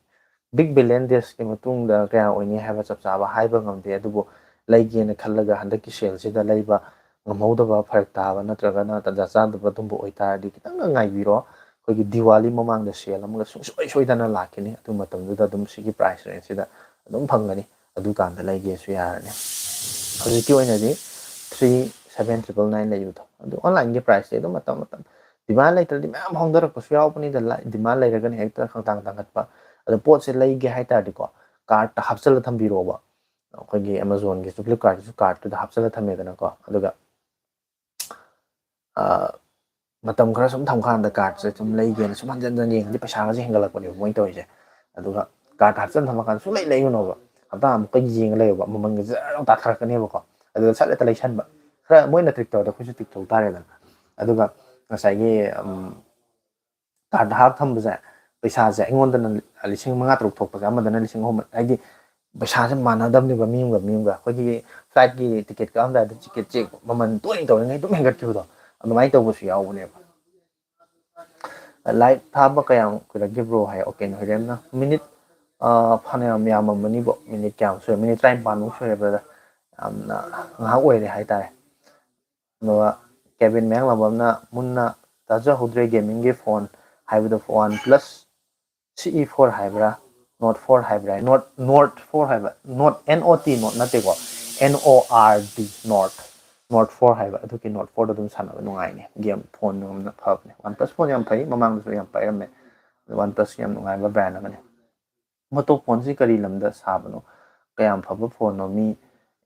Big Billion Days-ꯀꯤ ꯃꯇꯨꯡꯗ ꯀꯌꯥ ꯑꯣꯏꯅꯤ ꯍꯥꯏꯕ ꯆꯞ ꯆꯥꯕ ꯍꯥꯏꯕ ꯉꯝꯗꯦ, ꯑꯗꯨꯕꯨ ꯂꯩꯒꯦꯅ ꯈꯜꯂꯒ ꯍꯟꯗꯛꯀꯤ sale-ꯁꯤꯗ ꯂꯩꯕ ꯉꯝꯍꯧꯗꯕ, ꯐꯔꯛ ꯇꯥꯕ ꯅꯠꯇ꯭ꯔꯒꯅ ꯇꯟꯖꯥ ꯆꯥꯗꯕ ꯑꯗꯨꯝꯕ ꯑꯣꯏꯇꯥꯔꯗꯤ ꯈꯤꯇꯪꯒ ꯉꯥꯏꯕꯤꯔꯣ꯫ ꯑꯩꯈꯣꯏꯒꯤ ꯗꯤꯋꯥꯂꯤ ꯃꯃꯥꯡꯗ sale ꯑꯃꯒ ꯁꯨꯡꯁꯣꯏ ꯁꯣꯏꯗꯅ ꯂꯥꯛꯀꯅꯤ, ꯑꯗꯨ ꯃꯇꯝꯗꯨꯗ ꯑꯗꯨꯝ ꯁꯤꯒꯤ price range-ꯁꯤꯗ ꯑꯗꯨꯝ ꯐꯪꯒꯅꯤ꯫ ꯑꯗꯨꯀꯥꯟꯗ ꯂꯩꯒꯦꯁꯨ ꯌꯥꯔꯅꯤ꯫ ꯍꯧꯖꯤꯛꯀꯤ ꯑꯣꯏꯅꯗꯤ three seven triple nine ꯂꯩꯕꯗꯣ, ꯑꯗꯨ online-ꯒꯤ price-ꯁꯦ ꯑꯗꯨꯝ ꯃꯇꯝ ꯃꯇꯝ demand ꯂꯩꯇ꯭ꯔꯗꯤ ꯃꯌꯥꯝ ꯍꯣꯡꯊꯔꯛꯄꯁꯨ ꯌꯥꯎꯕꯅꯤꯗ, ꯂ-, demand ꯂꯩꯔꯒꯅ ꯍꯦꯛꯇ ꯈꯪꯇꯥꯡ ꯇꯥꯡꯈꯠꯄ꯫ ꯑꯗꯣ ꯄꯣꯠꯁꯦ ꯂꯩꯒꯦ ꯍꯥꯏ ꯇꯥꯔꯗꯤꯀꯣ, cart-ꯇ ꯍꯥꯞꯆꯜꯂ ꯊꯝꯕꯤꯔꯣꯕ꯫ ꯑꯩꯈꯣꯏꯒꯤ Amazon-ꯒꯤꯁꯨ, Flipkart-ꯀꯤꯁꯨ cart-ꯇꯨꯗ ꯍꯥꯞꯆꯜꯂ ꯊꯝꯃꯦꯗꯅꯀꯣ, ꯑꯗꯨꯒ, ꯑ, ꯃꯇꯝ ꯈꯔ ꯁꯨꯝ ꯊꯝꯀꯥꯟꯗ cart-ꯁꯦ ꯁꯨꯝ ꯂꯩꯒꯦꯅ ꯁꯨꯝ ꯍꯟꯖꯟ ꯍꯟꯖꯟ ꯌꯦꯡꯉꯗꯤ ꯄꯩꯁꯥꯒꯁꯦ ꯍꯦꯟꯒꯠꯂꯛꯄꯅꯦꯕ ꯃꯣꯏꯅ ꯇꯧꯔꯤꯁꯦ꯫ ꯑꯗꯨꯒ cart ꯍꯥꯞꯆꯟ ꯊꯝꯃꯀꯥꯟꯗ ꯁꯨꯡꯂꯩ ꯂꯩꯒꯅꯣꯕ꯫ ꯍꯞꯇꯥ ꯑꯃꯨꯛꯀ ꯌꯦꯡꯉ ꯂꯩꯌꯣꯕ, ꯃꯃꯜꯒ ꯖꯔ ꯑꯃꯨꯛ ꯇꯥꯊꯔꯛꯀꯅꯦꯕꯀꯣ꯫ ꯑꯗꯨꯒ ꯁꯠ ꯍꯦꯛꯇ ꯂꯩꯁꯟꯕ꯫ ꯈꯔ ꯃꯣꯏꯅ trick ꯇꯧꯔꯗꯤ ꯑꯩꯈꯣꯏꯁꯨ trick ꯇꯧ ꯇꯥꯔꯦꯗꯅ꯫ ꯑꯗꯨꯒ ꯉꯁꯥꯏꯒꯤ, ꯎꯝ, cart ꯍꯥꯞ ꯊꯝꯕꯁꯦ, ꯄꯩꯁꯥꯁꯦ ꯑꯩꯉꯣꯟꯗꯅ ꯂꯤꯁꯤꯡ ꯃꯉꯥ ꯇꯔꯨꯛ ꯊꯣꯛꯄꯁꯦ ꯑꯃꯗꯅ ꯂꯤꯁꯤꯡ ꯑꯍꯨꯝ, ꯍꯥꯏꯗꯤ ꯄꯩꯁꯥꯁꯦ ꯃꯥꯟꯅꯗꯕꯅꯦꯕ ꯃꯤ ꯑꯃꯒ ꯃꯤ ꯑꯃꯒ꯫ ꯑꯩꯈꯣꯏꯒꯤ ꯐ꯭ꯂꯥꯏꯠꯀꯤ ꯇꯤꯀꯦꯠ ꯀꯛꯑꯝꯗꯥꯏꯗ ꯇꯤꯀꯦꯠꯁꯦ ꯃꯃꯜ ꯇꯣꯏꯅ ꯇꯧꯔꯤꯉꯩ ꯑꯗꯨꯝ ꯍꯦꯟꯒꯠꯈꯤꯕꯗꯣ, ꯑꯗꯨꯃꯥꯏꯅ ꯇꯧꯕꯁꯨ ꯌꯥꯎꯕꯅꯦꯕ꯫ ꯂꯥꯏꯠ ꯊꯥꯕ ꯀꯌꯥꯝ ꯀꯨꯏꯔꯛꯒꯦ ꯕ꯭ꯔꯣ ꯍꯥꯏ ꯑꯣꯀꯦꯟ ꯍꯣꯏꯔꯦꯝꯅ꯫ ꯃꯤꯅꯤꯠ ꯐꯅꯌꯥꯝ ꯌꯥꯝꯃꯝꯃꯅꯤꯕꯣ, ꯃꯤꯅꯤꯠ ꯀꯌꯥꯝ ꯁꯨꯔꯦ? ꯃꯤꯅꯤꯠ ꯇꯔꯥꯅꯤꯄꯥꯟꯃꯨꯛ ꯁꯨꯔꯦ ꯕ꯭ꯔꯗꯔ꯫ ꯌꯥꯝꯅ ꯉꯥꯏꯍꯥꯛ ꯑꯣꯏꯔꯦ ꯍꯥꯏꯇꯥꯔꯦ꯫ ꯑꯗꯨꯒ ꯀꯦꯕꯤꯟ ꯃꯌꯥꯡꯂꯝꯕꯝꯅ ꯃꯨꯟꯅ ꯇꯥꯖꯍꯧꯗ꯭ꯔꯦ ꯒꯦꯃꯤꯡꯒꯤ ꯐꯣꯟ ꯍꯥꯏꯕꯗꯣ꯫ One plus C E four ꯍꯥꯏꯕ꯭ꯔꯥ, ꯅꯣꯠ ꯐꯣꯔ ꯍꯥꯏꯕ꯭ꯔꯥ? ꯅꯣꯠ ꯅꯣꯠ ꯐꯣꯔ ꯍꯥꯏꯕ, Nord, N O T not ꯅꯠꯇꯦꯀꯣ, N O R D Nord. Nord four ꯍꯥꯏꯕ ꯑꯗꯨꯒꯤ ꯅꯣꯠ ꯐꯣꯔꯗꯣ ꯑꯗꯨꯝ ꯁꯥꯟꯅꯕ ꯅꯨꯡꯉꯥꯏꯅꯦ꯫ ꯒꯦꯝ ꯐꯣꯟ ꯌꯥꯝꯅ ꯐꯕꯅꯦ꯫ ꯋꯥꯟ ꯄ꯭ꯂꯁ ꯐꯣꯟ ꯌꯥꯝ ꯐꯩ, ꯃꯃꯥꯡꯗꯁꯨ ꯌꯥꯝ ꯄꯥꯏꯔꯝꯃꯦ꯫ ꯋꯥꯟ ꯄ꯭ꯂꯁ ꯌꯥꯝ ꯅꯨꯡꯉꯥꯏꯕ ꯕ꯭ꯔꯥꯟ ꯑꯃꯅꯤ꯫ ꯃꯣꯇꯣ ꯐꯣꯟꯁꯤ ꯀꯔꯤ ꯂꯝꯗ ꯁꯥꯕꯅꯣ? ꯀꯌꯥꯝ ꯐꯕ ꯐꯣꯟꯅꯣ? ꯃꯤ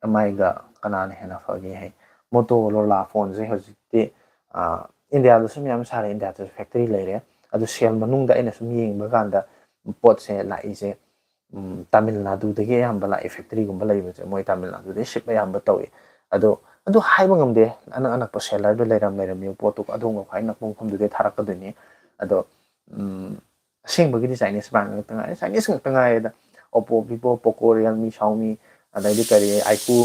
ꯑꯦꯝ ꯑꯥꯏꯒ ꯀꯅꯥꯅ ꯍꯦꯟꯅ ꯐꯒꯦ ꯍꯥꯏ? ꯃꯣꯇꯣꯔꯣꯂꯥ ꯐꯣꯟꯁꯦ ꯍꯧꯖꯤꯛꯇꯤ ꯏꯟꯗꯤꯌꯥꯗꯁꯨ ꯃꯌꯥꯝ ꯁꯥꯔꯦ, ꯏꯟꯗꯤꯌꯥꯗꯁꯨ ꯐꯦꯛꯇꯔꯤ ꯂꯩꯔꯦ꯫ ꯑꯗꯨ ꯁꯦꯜ ꯃꯅꯨꯡꯗ ꯑꯩꯅ ꯁꯨꯝ ꯌꯦꯡꯕ ꯀꯥꯟꯗ ꯄꯣꯠꯁꯦ ꯂꯥꯛꯏꯁꯦ ꯇꯥꯃꯤꯜ ꯅꯥꯗꯨꯗꯒꯤ ꯑꯌꯥꯝꯕ ꯂꯥꯛꯏ꯫ ꯐꯦꯛꯇꯔꯤꯒꯨꯝꯕ ꯂꯩꯕꯁꯦ ꯃꯣꯏ ꯇꯥꯃꯤꯜ ꯅꯥꯗꯨꯗꯒꯤ ꯁꯤꯞ ꯑꯌꯥꯝꯕ ꯇꯧꯏ꯫ ꯑꯗꯣ ꯑꯗꯨ ꯍꯥꯏꯕ ꯉꯝꯗꯦ꯫ ꯑꯅꯛ ꯑꯅꯛꯄ ꯁꯦꯂꯔꯗ ꯂꯩꯔꯝ ꯂꯩꯔꯝꯃꯤꯕ ꯄꯣꯠꯇꯨ ꯑꯗꯣꯝꯒ ꯈ꯭ꯋꯥꯏ ꯅꯛꯄ ꯃꯐꯝꯗꯨꯗꯩ ꯊꯥꯔꯛꯀꯗꯣꯏꯅꯤ꯫ ꯑꯗꯣ ꯑꯁꯦꯡꯕꯒꯤꯗꯤ ꯆꯥꯏꯅꯤꯁ ꯕ꯭ꯔꯥꯟ ꯉꯥꯛꯇ ꯉꯥꯏꯔꯦ꯫ ꯆꯥꯏꯅꯤꯁ ꯉꯥꯛꯇ ꯉꯥꯏꯔꯦꯗ꯫ ꯑꯣꯞꯄꯣ, ꯚꯤꯚꯣ, ꯄꯣꯀꯣ, ꯔꯤꯌꯦꯜꯃꯤ, ꯁꯥꯎꯃꯤ, ꯑꯗꯩꯗꯤ ꯀꯔꯤ, ꯑꯥꯏꯀꯨ,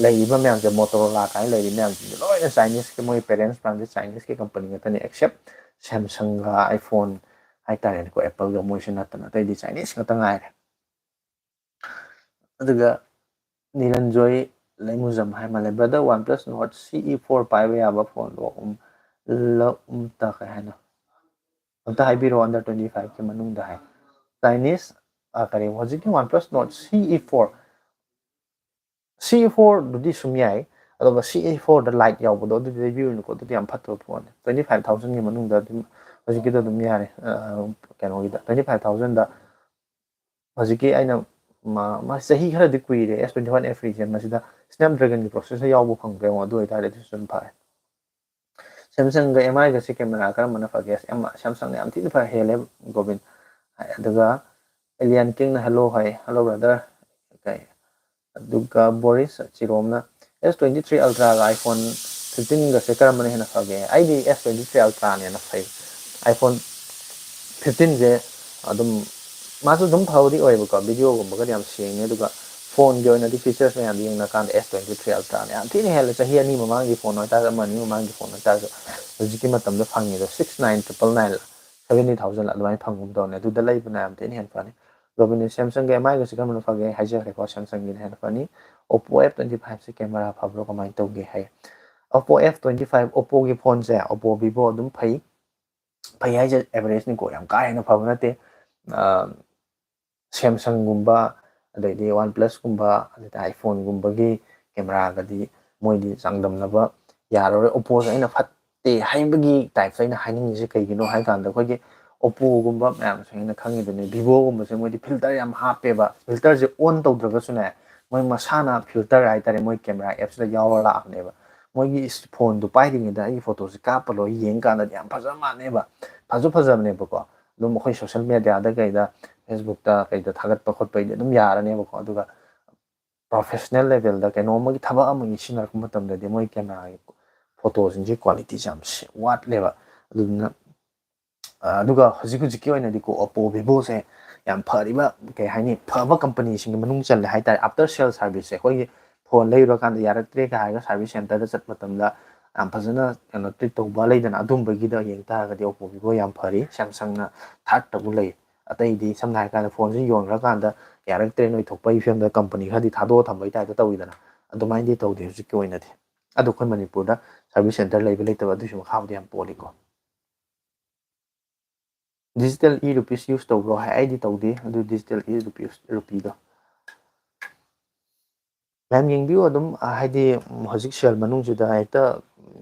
ꯂꯩꯔꯤꯕ ꯃꯌꯥꯝꯁꯦ, ꯃꯣꯇꯣꯔꯣꯂꯥ ꯀꯥꯏꯅ ꯂꯩꯔꯤ ꯃꯌꯥꯝꯁꯤꯡꯁꯦ ꯂꯣꯏꯅ ꯆꯥꯏꯅꯤꯁꯀꯤ, ꯃꯣꯏ ꯄꯦꯔꯦꯟꯁ ꯕ꯭ꯔꯥꯟꯁꯦ ꯆꯥꯏꯅꯤꯁꯀꯤ ꯀꯝꯄꯅꯤ ꯉꯥꯛꯇꯅꯤ, ꯑꯦꯛꯁꯦꯞ ꯁꯦꯝꯁꯪꯒ ꯑꯥꯏꯐꯣꯟ ꯍꯥꯏꯇꯥꯔꯦꯅꯦꯀꯣ, ꯑꯦꯄꯜꯒ, ꯃꯣꯏꯁꯤ ꯅꯠꯇꯅ ꯑꯇꯩꯗꯤ ꯆꯥꯏꯅꯤꯁ ꯉꯥꯛꯇ ꯉꯥꯏꯔꯦ꯫ ꯑꯗꯨꯒ ꯅꯤꯔꯟꯖꯣꯏ ꯂꯩꯃꯨꯖꯝ ꯍꯥꯏ ꯃꯥꯜꯂꯦ, "ꯕ꯭ꯔꯗꯔ, ꯋꯥꯟ ꯄ꯭ꯂꯁ ꯅꯣꯠ ꯁꯤ ꯏ ꯐꯣꯔ ꯄꯥꯏꯕ ꯌꯥꯕ ꯐꯣꯟꯗꯣ ꯑꯝꯇ ꯀꯩ ꯍꯥꯏꯅꯣ, ꯑꯝꯇ ꯍꯥꯏꯕꯤꯔꯛꯑꯣ, ꯑꯟꯗꯔ ꯇ꯭ꯋꯦꯟꯇꯤ ꯐꯥꯏꯚꯀꯤ ꯃꯅꯨꯡꯗ" ꯍꯥꯏ꯫ ꯆꯥꯏꯅꯤꯁ ꯀꯔꯤ, ꯍꯧꯖꯤꯛꯀꯤ ꯋꯥꯟ ꯄ꯭ꯂꯁ ꯅꯣꯠ ꯁꯤ ꯏ ꯐꯣꯔ, ꯁꯤ ꯏ ꯐꯣꯔꯗꯨꯗꯤ ꯁꯨꯝ ꯌꯥꯏ, ꯑꯗꯨꯒ ꯁꯤ ꯏ ꯐꯣꯔꯗ ꯂꯥꯏꯠ ꯌꯥꯎꯕꯗꯣ ꯑꯗꯨꯗꯤ ꯂꯩꯕꯤꯔꯨꯅꯨꯀꯣ, ꯑꯗꯨꯗꯤ ꯌꯥꯝ ꯐꯠꯇꯕ ꯐꯣꯟꯅꯤ꯫ ꯇ꯭ꯋꯦꯟꯇꯤ ꯐꯥꯏꯚ ꯊꯥꯎꯖꯟꯒꯤ ꯃꯅꯨꯡꯗ ꯑꯗꯨꯝ ꯍꯧꯖꯤꯛꯀꯤꯗꯣ ꯑꯗꯨꯝ ꯌꯥꯔꯦ꯫ ꯀꯩꯅꯣꯒꯤꯗ ꯇ꯭ꯋꯦꯟꯇꯤ ꯐꯥꯏꯚ ꯊꯥꯎꯖꯟꯗ ꯍꯧꯖꯤꯛꯀꯤ ꯑꯩꯅ ꯃꯥ ꯆꯍꯤ ꯈꯔꯗꯤ ꯀꯨꯏꯔꯦ ꯑꯦꯁ ꯇ꯭ꯋꯦꯟꯇꯤ ꯋꯥꯟ ꯑꯦꯐ ꯔꯤꯁꯦ, ꯃꯁꯤꯗ ꯁ꯭ꯅꯦꯞꯗ꯭ꯔꯦꯒꯟꯒꯤ ꯄ꯭ꯔꯣꯁꯦꯁꯔ ꯌꯥꯎꯕ ꯐꯪꯗ꯭ꯔꯦ꯫ ꯑꯃꯨꯛ ꯑꯗꯨ ꯑꯣꯏꯇꯥꯔꯗꯤ ꯑꯗꯨꯁꯨ ꯑꯗꯨꯝ ꯐꯔꯦ꯫ ꯁꯦꯝꯁꯪꯒ ꯑꯦꯝ ꯑꯥꯏꯒꯁꯦ ꯀꯦꯃꯦꯔꯥ ꯀꯔꯝꯕꯅ ꯐꯒꯦ? ꯑꯁ, ꯑꯦꯝ-, ꯁꯦꯝꯁꯪꯅ ꯌꯥꯝ ꯊꯤꯅ ꯐ ꯍꯦꯜꯂꯦ, ꯒꯣꯕꯤꯟ꯫ ꯑꯗꯨꯒ ꯑꯦꯂꯤꯌꯟ ꯀꯤꯡꯅ "ꯍꯦꯜꯂꯣ" ꯍꯥꯏ꯫ "Hello brother". ꯀꯩ, ꯑꯗꯨꯒ ꯕꯣꯔꯤꯁ ꯆꯤꯔꯣꯝꯅ "ꯑꯦꯁ ꯇ꯭ꯋꯦꯟꯇꯤ ꯊ꯭ꯔꯤ ꯑꯜꯇ꯭ꯔꯥꯒ ꯑꯥꯏꯐꯣꯟ ꯐꯤꯐꯇꯤꯟꯒꯁꯦ ꯀꯔꯝꯕꯅ ꯍꯦꯟꯅ ꯐꯒꯦ?" ꯑꯩꯗꯤ ꯑꯦꯁ ꯇ꯭ꯋꯦꯟꯇꯤ ꯊ꯭ꯔꯤ ꯑꯜꯇ꯭ꯔꯥꯅ ꯍꯦꯟꯅ ꯐꯩ꯫ ꯑꯥꯏꯐꯣꯟ ꯐꯤꯐꯇꯤꯟꯁꯦ ꯑꯗꯨꯝ ꯃꯥꯁꯨ ꯑꯗꯨꯝ ꯐꯕꯗꯤ ꯑꯣꯏꯌꯦꯕꯀꯣ, ꯚꯤꯗꯤꯑꯣꯒꯨꯝꯕꯒꯗꯤ ꯌꯥꯝ ꯁꯦꯡꯉꯦ꯫ ꯑꯗꯨꯒ ꯐꯣꯟꯒꯤ ꯑꯣꯏꯅꯗꯤ ꯐꯤꯆꯔꯁ ꯃꯌꯥꯝꯗ ꯌꯦꯡꯅꯔꯀꯥꯟꯗ ꯑꯦꯁ ꯇ꯭ꯋꯦꯟꯇꯤ ꯊ꯭ꯔꯤ ꯑꯜꯇ꯭ꯔꯥꯅ ꯌꯥꯝ ꯊꯤꯅ ꯍꯦꯜꯂꯦ꯫ ꯆꯍꯤ ꯑꯅꯤ ꯃꯃꯥꯡꯒꯤ ꯐꯣꯟ ꯑꯣꯏꯇꯥꯔꯁꯨ, ꯑꯃ ꯑꯅꯤ ꯃꯃꯥꯡꯒꯤ ꯐꯣꯟ ꯑꯣꯏꯇꯥꯔꯁꯨ, ꯍꯧꯖꯤꯛꯀꯤ ꯃꯇꯝꯗ ꯐꯪꯉꯤꯗꯣ ꯁꯤꯛꯁ ꯅꯥꯏꯟ ꯇ꯭ꯔꯤꯄꯜ ꯅꯥꯏꯟ ꯂ, ꯁꯚꯦꯟꯇꯤ ꯊꯥꯎꯖꯟ ꯑꯗꯨꯃꯥꯏꯅ ꯐꯪꯒꯨꯝ ꯇꯧꯅꯤ꯫ ꯑꯗꯨꯗ ꯂꯩꯕꯅ ꯌꯥꯝ ꯊꯤꯅ ꯍꯦꯟꯅ ꯐꯅꯤ꯫ ꯑꯗꯣ ꯁꯦꯝꯁꯪꯒ ꯑꯦꯝ ꯑꯥꯏꯒꯁꯦ ꯀꯔꯝꯕꯅ ꯐꯒꯦ ꯍꯥꯏꯖꯈ꯭ꯔꯦꯀꯣ, ꯁꯦꯝꯁꯪꯒꯤꯅ ꯍꯦꯟꯅ ꯐꯅꯤ꯫ ꯑꯣꯞꯄꯣ ꯑꯦꯐ ꯇ꯭ꯋꯦꯟꯇꯤ ꯐꯥꯏꯚꯁꯦ ꯀꯦꯃꯦꯔꯥ ꯐꯕ꯭ꯔꯣ, ꯀꯃꯥꯏꯅ ꯇꯧꯒꯦ ꯍꯥꯏ? ꯑꯣꯞꯄꯣ ꯑꯦꯐ ꯇ꯭ꯋꯦꯟꯇꯤ ꯐꯥꯏꯚ, ꯑꯣꯞꯄꯣꯒꯤ ꯐꯣꯟꯁꯦ, ꯑꯣꯞꯄꯣ, ꯚꯤꯚꯣ ꯑꯗꯨꯝ ꯐꯩ꯫ ꯐꯩ ꯍꯥꯏꯁꯦ ꯑꯦꯚꯔꯦꯖꯅꯤꯀꯣ, ꯌꯥꯝ ꯀꯥ ꯍꯦꯟꯅ ꯐꯕ ꯅꯠꯇꯦ꯫ ꯁꯦꯝꯁꯪꯒꯨꯝꯕ, ꯑꯗꯩꯗꯤ ꯋꯥꯟ ꯄ꯭ꯂꯁꯀꯨꯝꯕ, ꯑꯗꯩꯗꯤ ꯑꯥꯏꯐꯣꯟꯒꯨꯝꯕꯒꯤ ꯀꯦꯃꯦꯔꯥꯒꯗꯤ ꯃꯣꯏꯗꯤ ꯆꯥꯡꯗꯝꯅꯕ ꯌꯥꯔꯔꯣꯏ꯫ ꯑꯣꯞꯄꯣꯁꯦ ꯑꯩꯅ ꯐꯠꯇꯦ ꯍꯥꯏꯕꯒꯤ ꯇꯥꯏꯞꯇ ꯑꯩꯅ ꯍꯥꯏꯅꯤꯡꯉꯤꯁꯦ ꯀꯩꯒꯤꯅꯣ ꯍꯥꯏ ꯀꯥꯟꯗ, ꯑꯩꯈꯣꯏꯒꯤ ꯑꯣꯞꯄꯣꯒꯨꯝꯕ ꯃꯌꯥꯝꯁꯦ ꯑꯩꯅ ꯈꯪꯉꯤꯗꯨꯅꯤ, ꯚꯤꯚꯣꯒꯨꯝꯕꯁꯦ ꯃꯣꯏꯗꯤ ꯐꯤꯜꯇꯔ ꯌꯥꯝ ꯍꯥꯞꯄꯦꯕ꯫ ꯐꯤꯜꯇꯔꯁꯦ ꯑꯣꯟ ꯇꯧꯗ꯭ꯔꯒꯁꯨꯅꯦ, ꯃꯣꯏ ꯃꯁꯥꯅ ꯐꯤꯜꯇꯔ ꯍꯥꯏꯇꯥꯔꯦ, ꯃꯣꯏ ꯀꯦꯃꯦꯔꯥ ꯑꯦꯞꯁꯇ ꯌꯥꯎꯔ ꯂꯥꯛꯑꯕꯅꯦꯕ꯫ ꯃꯣꯏꯒꯤ ꯐꯣꯟꯗꯨ ꯄꯥꯏꯔꯤꯉꯩꯗ ꯑꯩꯒꯤ ꯐꯣꯇꯣꯁꯦ ꯀꯥꯞꯄ ꯂꯣꯏ ꯌꯦꯡ ꯀꯥꯟꯗꯗꯤ ꯌꯥꯝ ꯐꯖꯕ ꯃꯥꯟꯅꯦꯕ, ꯐꯖ ꯐꯖꯕꯅꯦꯕꯀꯣ꯫ ꯑꯗꯨꯝ ꯑꯩꯈꯣꯏ ꯁꯣꯁꯦꯜ ꯃꯦꯗꯤꯌꯥꯗ ꯀꯩꯗ, ꯐꯦꯁꯕꯨꯛꯇ ꯀꯩꯗ ꯊꯥꯒꯠꯄ ꯈꯣꯠꯄꯩꯗꯤ ꯑꯗꯨꯝ ꯌꯥꯔꯅꯦꯕꯀꯣ꯫ ꯑꯗꯨꯒ ꯄ꯭ꯔꯣꯐꯦꯁꯅꯦꯜ ꯂꯦꯚꯦꯜꯗ ꯀꯩꯅꯣꯝꯃꯒꯤ ꯊꯕꯛ ꯑꯃꯒꯤ ꯁꯤꯖꯤꯟꯅꯔꯛꯄ ꯃꯇꯝꯗꯗꯤ ꯃꯣꯏ ꯀꯦꯃꯦꯔꯥꯒꯤ ꯐꯣꯇꯣꯁꯤꯡꯁꯤ ꯀ꯭ꯋꯥꯂꯤꯇꯤꯁꯦ ꯌꯥꯝ ꯁꯤ-, ꯋꯥꯠꯂꯦꯕ꯫ ꯑꯗꯨꯗꯨꯅ, ꯑ, ꯑꯗꯨꯒ ꯍꯧꯖꯤꯛ ꯍꯧꯖꯤꯛꯀꯤ ꯑꯣꯏꯅꯗꯤꯀꯣ, ꯑꯣꯞꯄꯣ, ꯚꯤꯚꯣꯁꯦ ꯌꯥꯝ ꯐꯔꯤꯕ, ꯀꯩ ꯍꯥꯏꯅꯤ, ꯐꯕ ꯀꯝꯄꯅꯤꯁꯤꯡꯒꯤ ꯃꯅꯨꯡ ꯆꯜꯂꯦ ꯍꯥꯏꯇꯥꯔꯦ꯫ ꯑꯥꯐꯇꯔ ꯁꯦꯜ ꯁꯥꯔꯚꯤꯁꯁꯦ, ꯑꯩꯈꯣꯏꯒꯤ ꯐꯣꯟ ꯂꯩꯔꯨꯔꯀꯥꯟꯗ ꯌꯥꯔꯛꯇ꯭ꯔꯦꯒ ꯍꯥꯏꯔꯒ ꯁꯥꯔꯚꯤꯁ ꯁꯦꯟꯇꯔꯗ ꯆꯠꯄ ꯃꯇꯝꯗ ꯌꯥꯝ ꯐꯖꯅ ꯀꯩꯅꯣ ꯇ꯭ꯔꯤꯠ ꯇꯧꯕ ꯂꯩꯗꯅ, ꯑꯗꯨꯝꯕꯒꯤꯗ ꯌꯦꯡ ꯇꯥꯔꯒꯗꯤ ꯑꯣꯞꯄꯣ, ꯚꯤꯚꯣ ꯌꯥꯝ ꯐꯔꯤ꯫ ꯁꯦꯝꯁꯪꯅ ꯊꯥꯔꯠꯇꯕꯨ ꯂꯩ꯫ ꯑꯇꯩꯗꯤ ꯁꯝꯅ ꯍꯥꯏꯔꯀꯥꯟꯗ ꯐꯣꯟꯁꯤ ꯌꯣꯟꯈ꯭ꯔꯀꯥꯟꯗ ꯌꯥꯔꯛꯇ꯭ꯔꯦ ꯅꯣꯏ ꯊꯣꯛꯄꯒꯤ ꯐꯤꯕꯝꯗ ꯀꯝꯄꯅꯤ ꯈꯔꯗꯤ ꯊꯥꯗꯣꯛꯑ ꯊꯝꯕꯒꯤ ꯇꯥꯏꯞꯇ ꯇꯧꯋꯤꯗꯅ, ꯑꯗꯨꯃꯥꯏꯅꯗꯤ ꯇꯧꯗꯦ ꯍꯧꯖꯤꯛꯀꯤ ꯑꯣꯏꯅꯗꯤ꯫ ꯑꯗꯣ ꯑꯩꯈꯣꯏ ꯃꯅꯤꯄꯨꯔꯗ ꯁꯥꯔꯚꯤꯁ ꯁꯦꯟꯇꯔ ꯂꯩꯕ ꯂꯩꯇꯕ ꯑꯗꯨꯒꯤꯁꯨ ꯃꯈꯥꯕꯨꯗꯤ ꯌꯥꯝ ꯄꯣꯜꯂꯤꯀꯣ꯫ ꯗꯤꯖꯤꯇꯦꯜ ꯏ ꯔꯨꯄꯤꯁ ꯌꯨꯁ ꯇꯧꯕ꯭ꯔꯣ ꯍꯥꯏ, ꯑꯩꯗꯤ ꯇꯧꯗꯦ꯫ ꯑꯗꯨ ꯗꯤꯖꯤꯇꯦꯜ ꯏ ꯔꯨꯄꯤꯁ, ꯔꯨꯄꯤꯗꯣ ꯃꯌꯥꯝ ꯌꯦꯡꯕꯤꯌꯨ ꯑꯗꯨꯝ, ꯑ, ꯍꯥꯏꯗꯤ, ꯎꯝ, ꯍꯧꯖꯤꯛ ꯁꯦꯜ ꯃꯅꯨꯡꯁꯤꯗ ꯍꯦꯛꯇ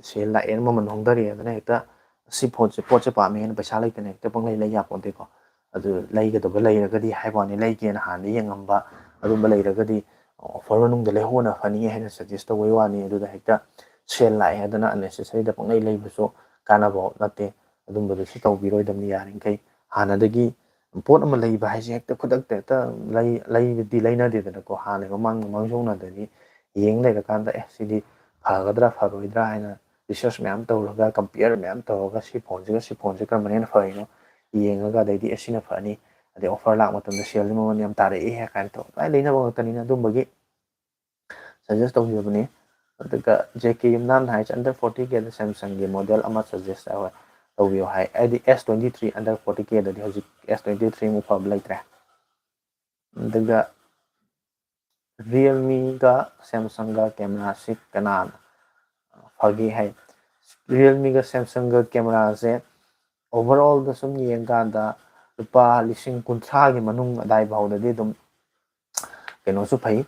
ꯁꯦꯜ ꯂꯥꯛꯑꯦꯅ ꯃꯃꯜ ꯍꯣꯡꯊꯔꯛꯑꯦꯗꯅ ꯍꯦꯛꯇ ꯁꯤ ꯄꯣꯠꯁꯦ, ꯄꯣꯠꯁꯦ ꯄꯥꯝꯃꯦꯅ ꯄꯩꯁꯥ ꯂꯩꯇꯅ ꯍꯦꯛꯇ ꯄꯪꯂꯩ ꯂꯩ ꯌꯥꯄꯣꯟꯇꯦꯀꯣ꯫ ꯑꯗꯨ ꯂꯩꯒꯗꯕ ꯂꯩꯔꯒꯗꯤ ꯍꯥꯏꯕ ꯋꯥꯅꯤ, ꯂꯩꯒꯦꯅ ꯍꯥꯟꯅ ꯌꯦꯡꯉꯝꯕ ꯑꯗꯨꯝꯕ ꯂꯩꯔꯒꯗꯤ ꯑꯣꯐꯔ ꯃꯅꯨꯡꯗ ꯂꯩꯍꯧꯕꯅ ꯐꯅꯤ ꯍꯥꯏꯅ ꯁꯖꯦꯁ ꯇꯧꯕꯩ ꯋꯥꯅꯤ꯫ ꯑꯗꯨꯗ ꯍꯦꯛꯇ ꯁꯦꯜ ꯂꯥꯛꯑꯦ ꯍꯥꯏꯗꯅ unnecessary ꯗ ꯄꯪꯂꯩ ꯂꯩꯕꯁꯨ ꯀꯥꯟꯅꯕ ꯅꯠꯇꯦ꯫ ꯑꯗꯨꯝꯕꯗꯨꯁꯨ ꯇꯧꯕꯤꯔꯣꯏꯗꯕꯅꯤ ꯌꯥꯔꯤꯈꯩ꯫ ꯍꯥꯟꯅꯗꯒꯤ ꯄꯣꯠ ꯑꯃ ꯂꯩꯕ ꯍꯥꯏꯁꯦ ꯍꯦꯛꯇ ꯈꯨꯗꯛꯇ ꯍꯦꯛꯇ ꯂꯩ-, ꯂꯩꯕꯗꯤ ꯂꯩꯅꯗꯦꯗꯅꯀꯣ꯫ ꯍꯥꯟꯅ ꯃꯃꯥꯡ ꯃꯃꯥꯡꯖꯧꯅꯗꯒꯤ ꯌꯦꯡ ꯂꯩꯔꯀꯥꯟꯗ, "ꯑꯦ, ꯁꯤꯗꯤ ꯐꯒꯗ꯭ꯔꯥ ꯐꯔꯣꯏꯗ꯭ꯔꯥ?" ꯍꯥꯏꯅ ꯔꯤꯁꯔꯁ ꯃꯌꯥꯝ ꯇꯧꯔꯒ, ꯀꯝꯄꯤꯌꯔ ꯃꯌꯥꯝ ꯇꯧꯔꯒ, ꯁꯤ ꯐꯣꯟꯁꯤꯒ ꯁꯤ ꯐꯣꯟꯁꯤ ꯀꯔꯝꯕꯅ ꯍꯦꯟꯅ ꯐꯔꯤꯅꯣ ꯌꯦꯡꯉꯒ, ꯑꯗꯩꯗꯤ, "ꯑꯦ, ꯁꯤꯅ ꯐꯅꯤ, ꯑꯗꯩ offer ꯂꯥꯛꯄ ꯃꯇꯝꯗ ꯁꯦꯜꯗꯤ ꯃꯃꯜ ꯌꯥꯝ ꯇꯥꯔꯛꯑꯦ ꯀꯥꯏꯅ ꯇꯧ ꯂꯣꯏ ꯂꯩꯅꯕ ꯉꯥꯛꯇꯅꯤꯅ ꯑꯗꯨꯝꯕꯒꯤ suggest ꯇꯧꯖꯕꯅꯤ꯫ ꯑꯗꯨꯒ J K ꯌꯨꯝꯅꯥꯝꯅ ꯍꯥꯏꯁꯦ under forty Kꯗ Samsungꯒꯤ model ꯑꯃ suggest ꯇꯧꯕꯤꯌꯨ ꯍꯥꯏ꯫ ꯑꯩꯗꯤ S twenty three under forty Kꯗꯗꯤ ꯍꯧꯖꯤꯛ S twenty thrꯃꯨꯛ ꯐꯕ ꯂꯩꯇ꯭ꯔꯦ꯫ ꯑꯗꯨꯒ Realmeꯒ Samsungꯒ cameraꯁꯤ ꯀꯅꯥꯅ ꯐꯒꯦ ꯍꯥꯏ꯫ Realmeꯒ Samsungꯒ cameraꯁꯦ overallꯗ ꯁꯨꯝ ꯌꯦꯡꯀꯥꯟꯗ ꯂꯨꯄꯥ ꯂꯤꯁꯤꯡ ꯀꯨꯟꯊ꯭ꯔꯥꯒꯤ ꯃꯅꯨꯡ ꯑꯗꯥꯏ ꯐꯥꯎꯗꯗꯤ ꯑꯗꯨꯝ ꯀꯩꯅꯣꯁꯨ ꯐꯩ,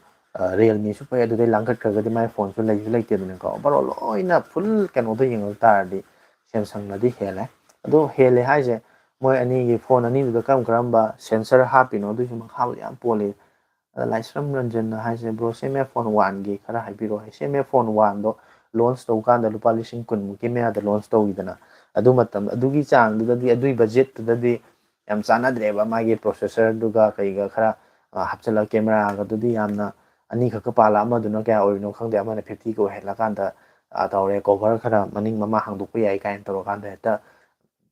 Realmeꯁꯨ ꯐꯩ꯫ ꯑꯗꯨꯗꯩ ꯂꯥꯡꯈꯠꯈ꯭ꯔꯒꯗꯤ ꯃꯥꯏ phoneꯁꯨ ꯂꯩꯁꯨ ꯂꯩꯇꯦꯗꯅꯀꯣ꯫ Overall ꯂꯣꯏꯅ full ꯀꯩꯅꯣꯗ ꯌꯦꯡꯉꯛ ꯇꯥꯔꯗꯤ Samsungꯅꯗꯤ ꯍꯦꯜꯂꯦ꯫ ꯑꯗꯣ ꯍꯦꯜꯂꯦ ꯍꯥꯏꯁꯦ ꯃꯣꯏ ꯑꯅꯤꯒꯤ phone ꯑꯅꯤꯗꯨꯗ ꯀꯔꯝ ꯀꯔꯝꯕ sensor ꯍꯥꯞꯄꯤꯅꯣ ꯑꯗꯨꯒꯤꯁꯨ ꯃꯈꯥꯕꯨꯗꯤ ꯌꯥꯝ ꯄꯣꯜꯂꯤ꯫ ꯑꯗ ꯂꯥꯏꯁ꯭ꯔꯝ ꯔꯟꯖꯟꯅ ꯍꯥꯏꯁꯦ, "Bro, ꯁꯦꯝ ꯑꯦꯐ phone oneꯒꯤ ꯈꯔ ꯍꯥꯏꯕꯤꯔꯛꯑꯣ" ꯍꯥꯏ꯫ ꯁꯦꯝ ꯑꯦꯐ phone oneꯗꯣ launch ꯇꯧꯀꯥꯟꯗ ꯂꯨꯄꯥ ꯂꯤꯁꯤꯡ ꯀꯨꯟꯃꯨꯛꯀꯤ ꯃꯌꯥꯗ launch ꯇꯧꯋꯤꯗꯅ꯫ ꯑꯗꯨ ꯃꯇꯝ, ꯑꯗꯨꯒꯤ ꯆꯥꯡꯗꯨꯗꯗꯤ, ꯑꯗꯨꯒꯤ budgetꯇꯨꯗꯗꯤ ꯌꯥꯝ ꯆꯥꯟꯅꯗ꯭ꯔꯦꯕ꯫ ꯃꯥꯒꯤ processorꯗꯨꯒ ꯀꯩꯒ ꯈꯔ, ꯑ, ꯍꯥꯞꯆꯤꯜꯂꯒ cameraꯒꯗꯨꯗꯤ ꯌꯥꯝꯅ ꯑꯅꯤꯈꯛꯀ ꯄꯥꯜꯂ ꯑꯃꯗꯨꯅ ꯀꯌꯥ ꯑꯣꯏꯔꯤꯅꯣ ꯈꯪꯗꯦ, ꯑꯃꯅ fiftyꯒ ꯑꯣꯏꯍꯜꯂꯀꯥꯟꯗ, ꯑ, ꯇꯧꯔꯦ꯫ Cover ꯈꯔ ꯃꯅꯤꯡ ꯃꯃꯥꯡ ꯍꯥꯡꯗꯣꯛꯄ ꯌꯥꯏ ꯀꯥꯏꯅ ꯇꯧꯔꯀꯥꯟꯗ ꯍꯦꯛꯇ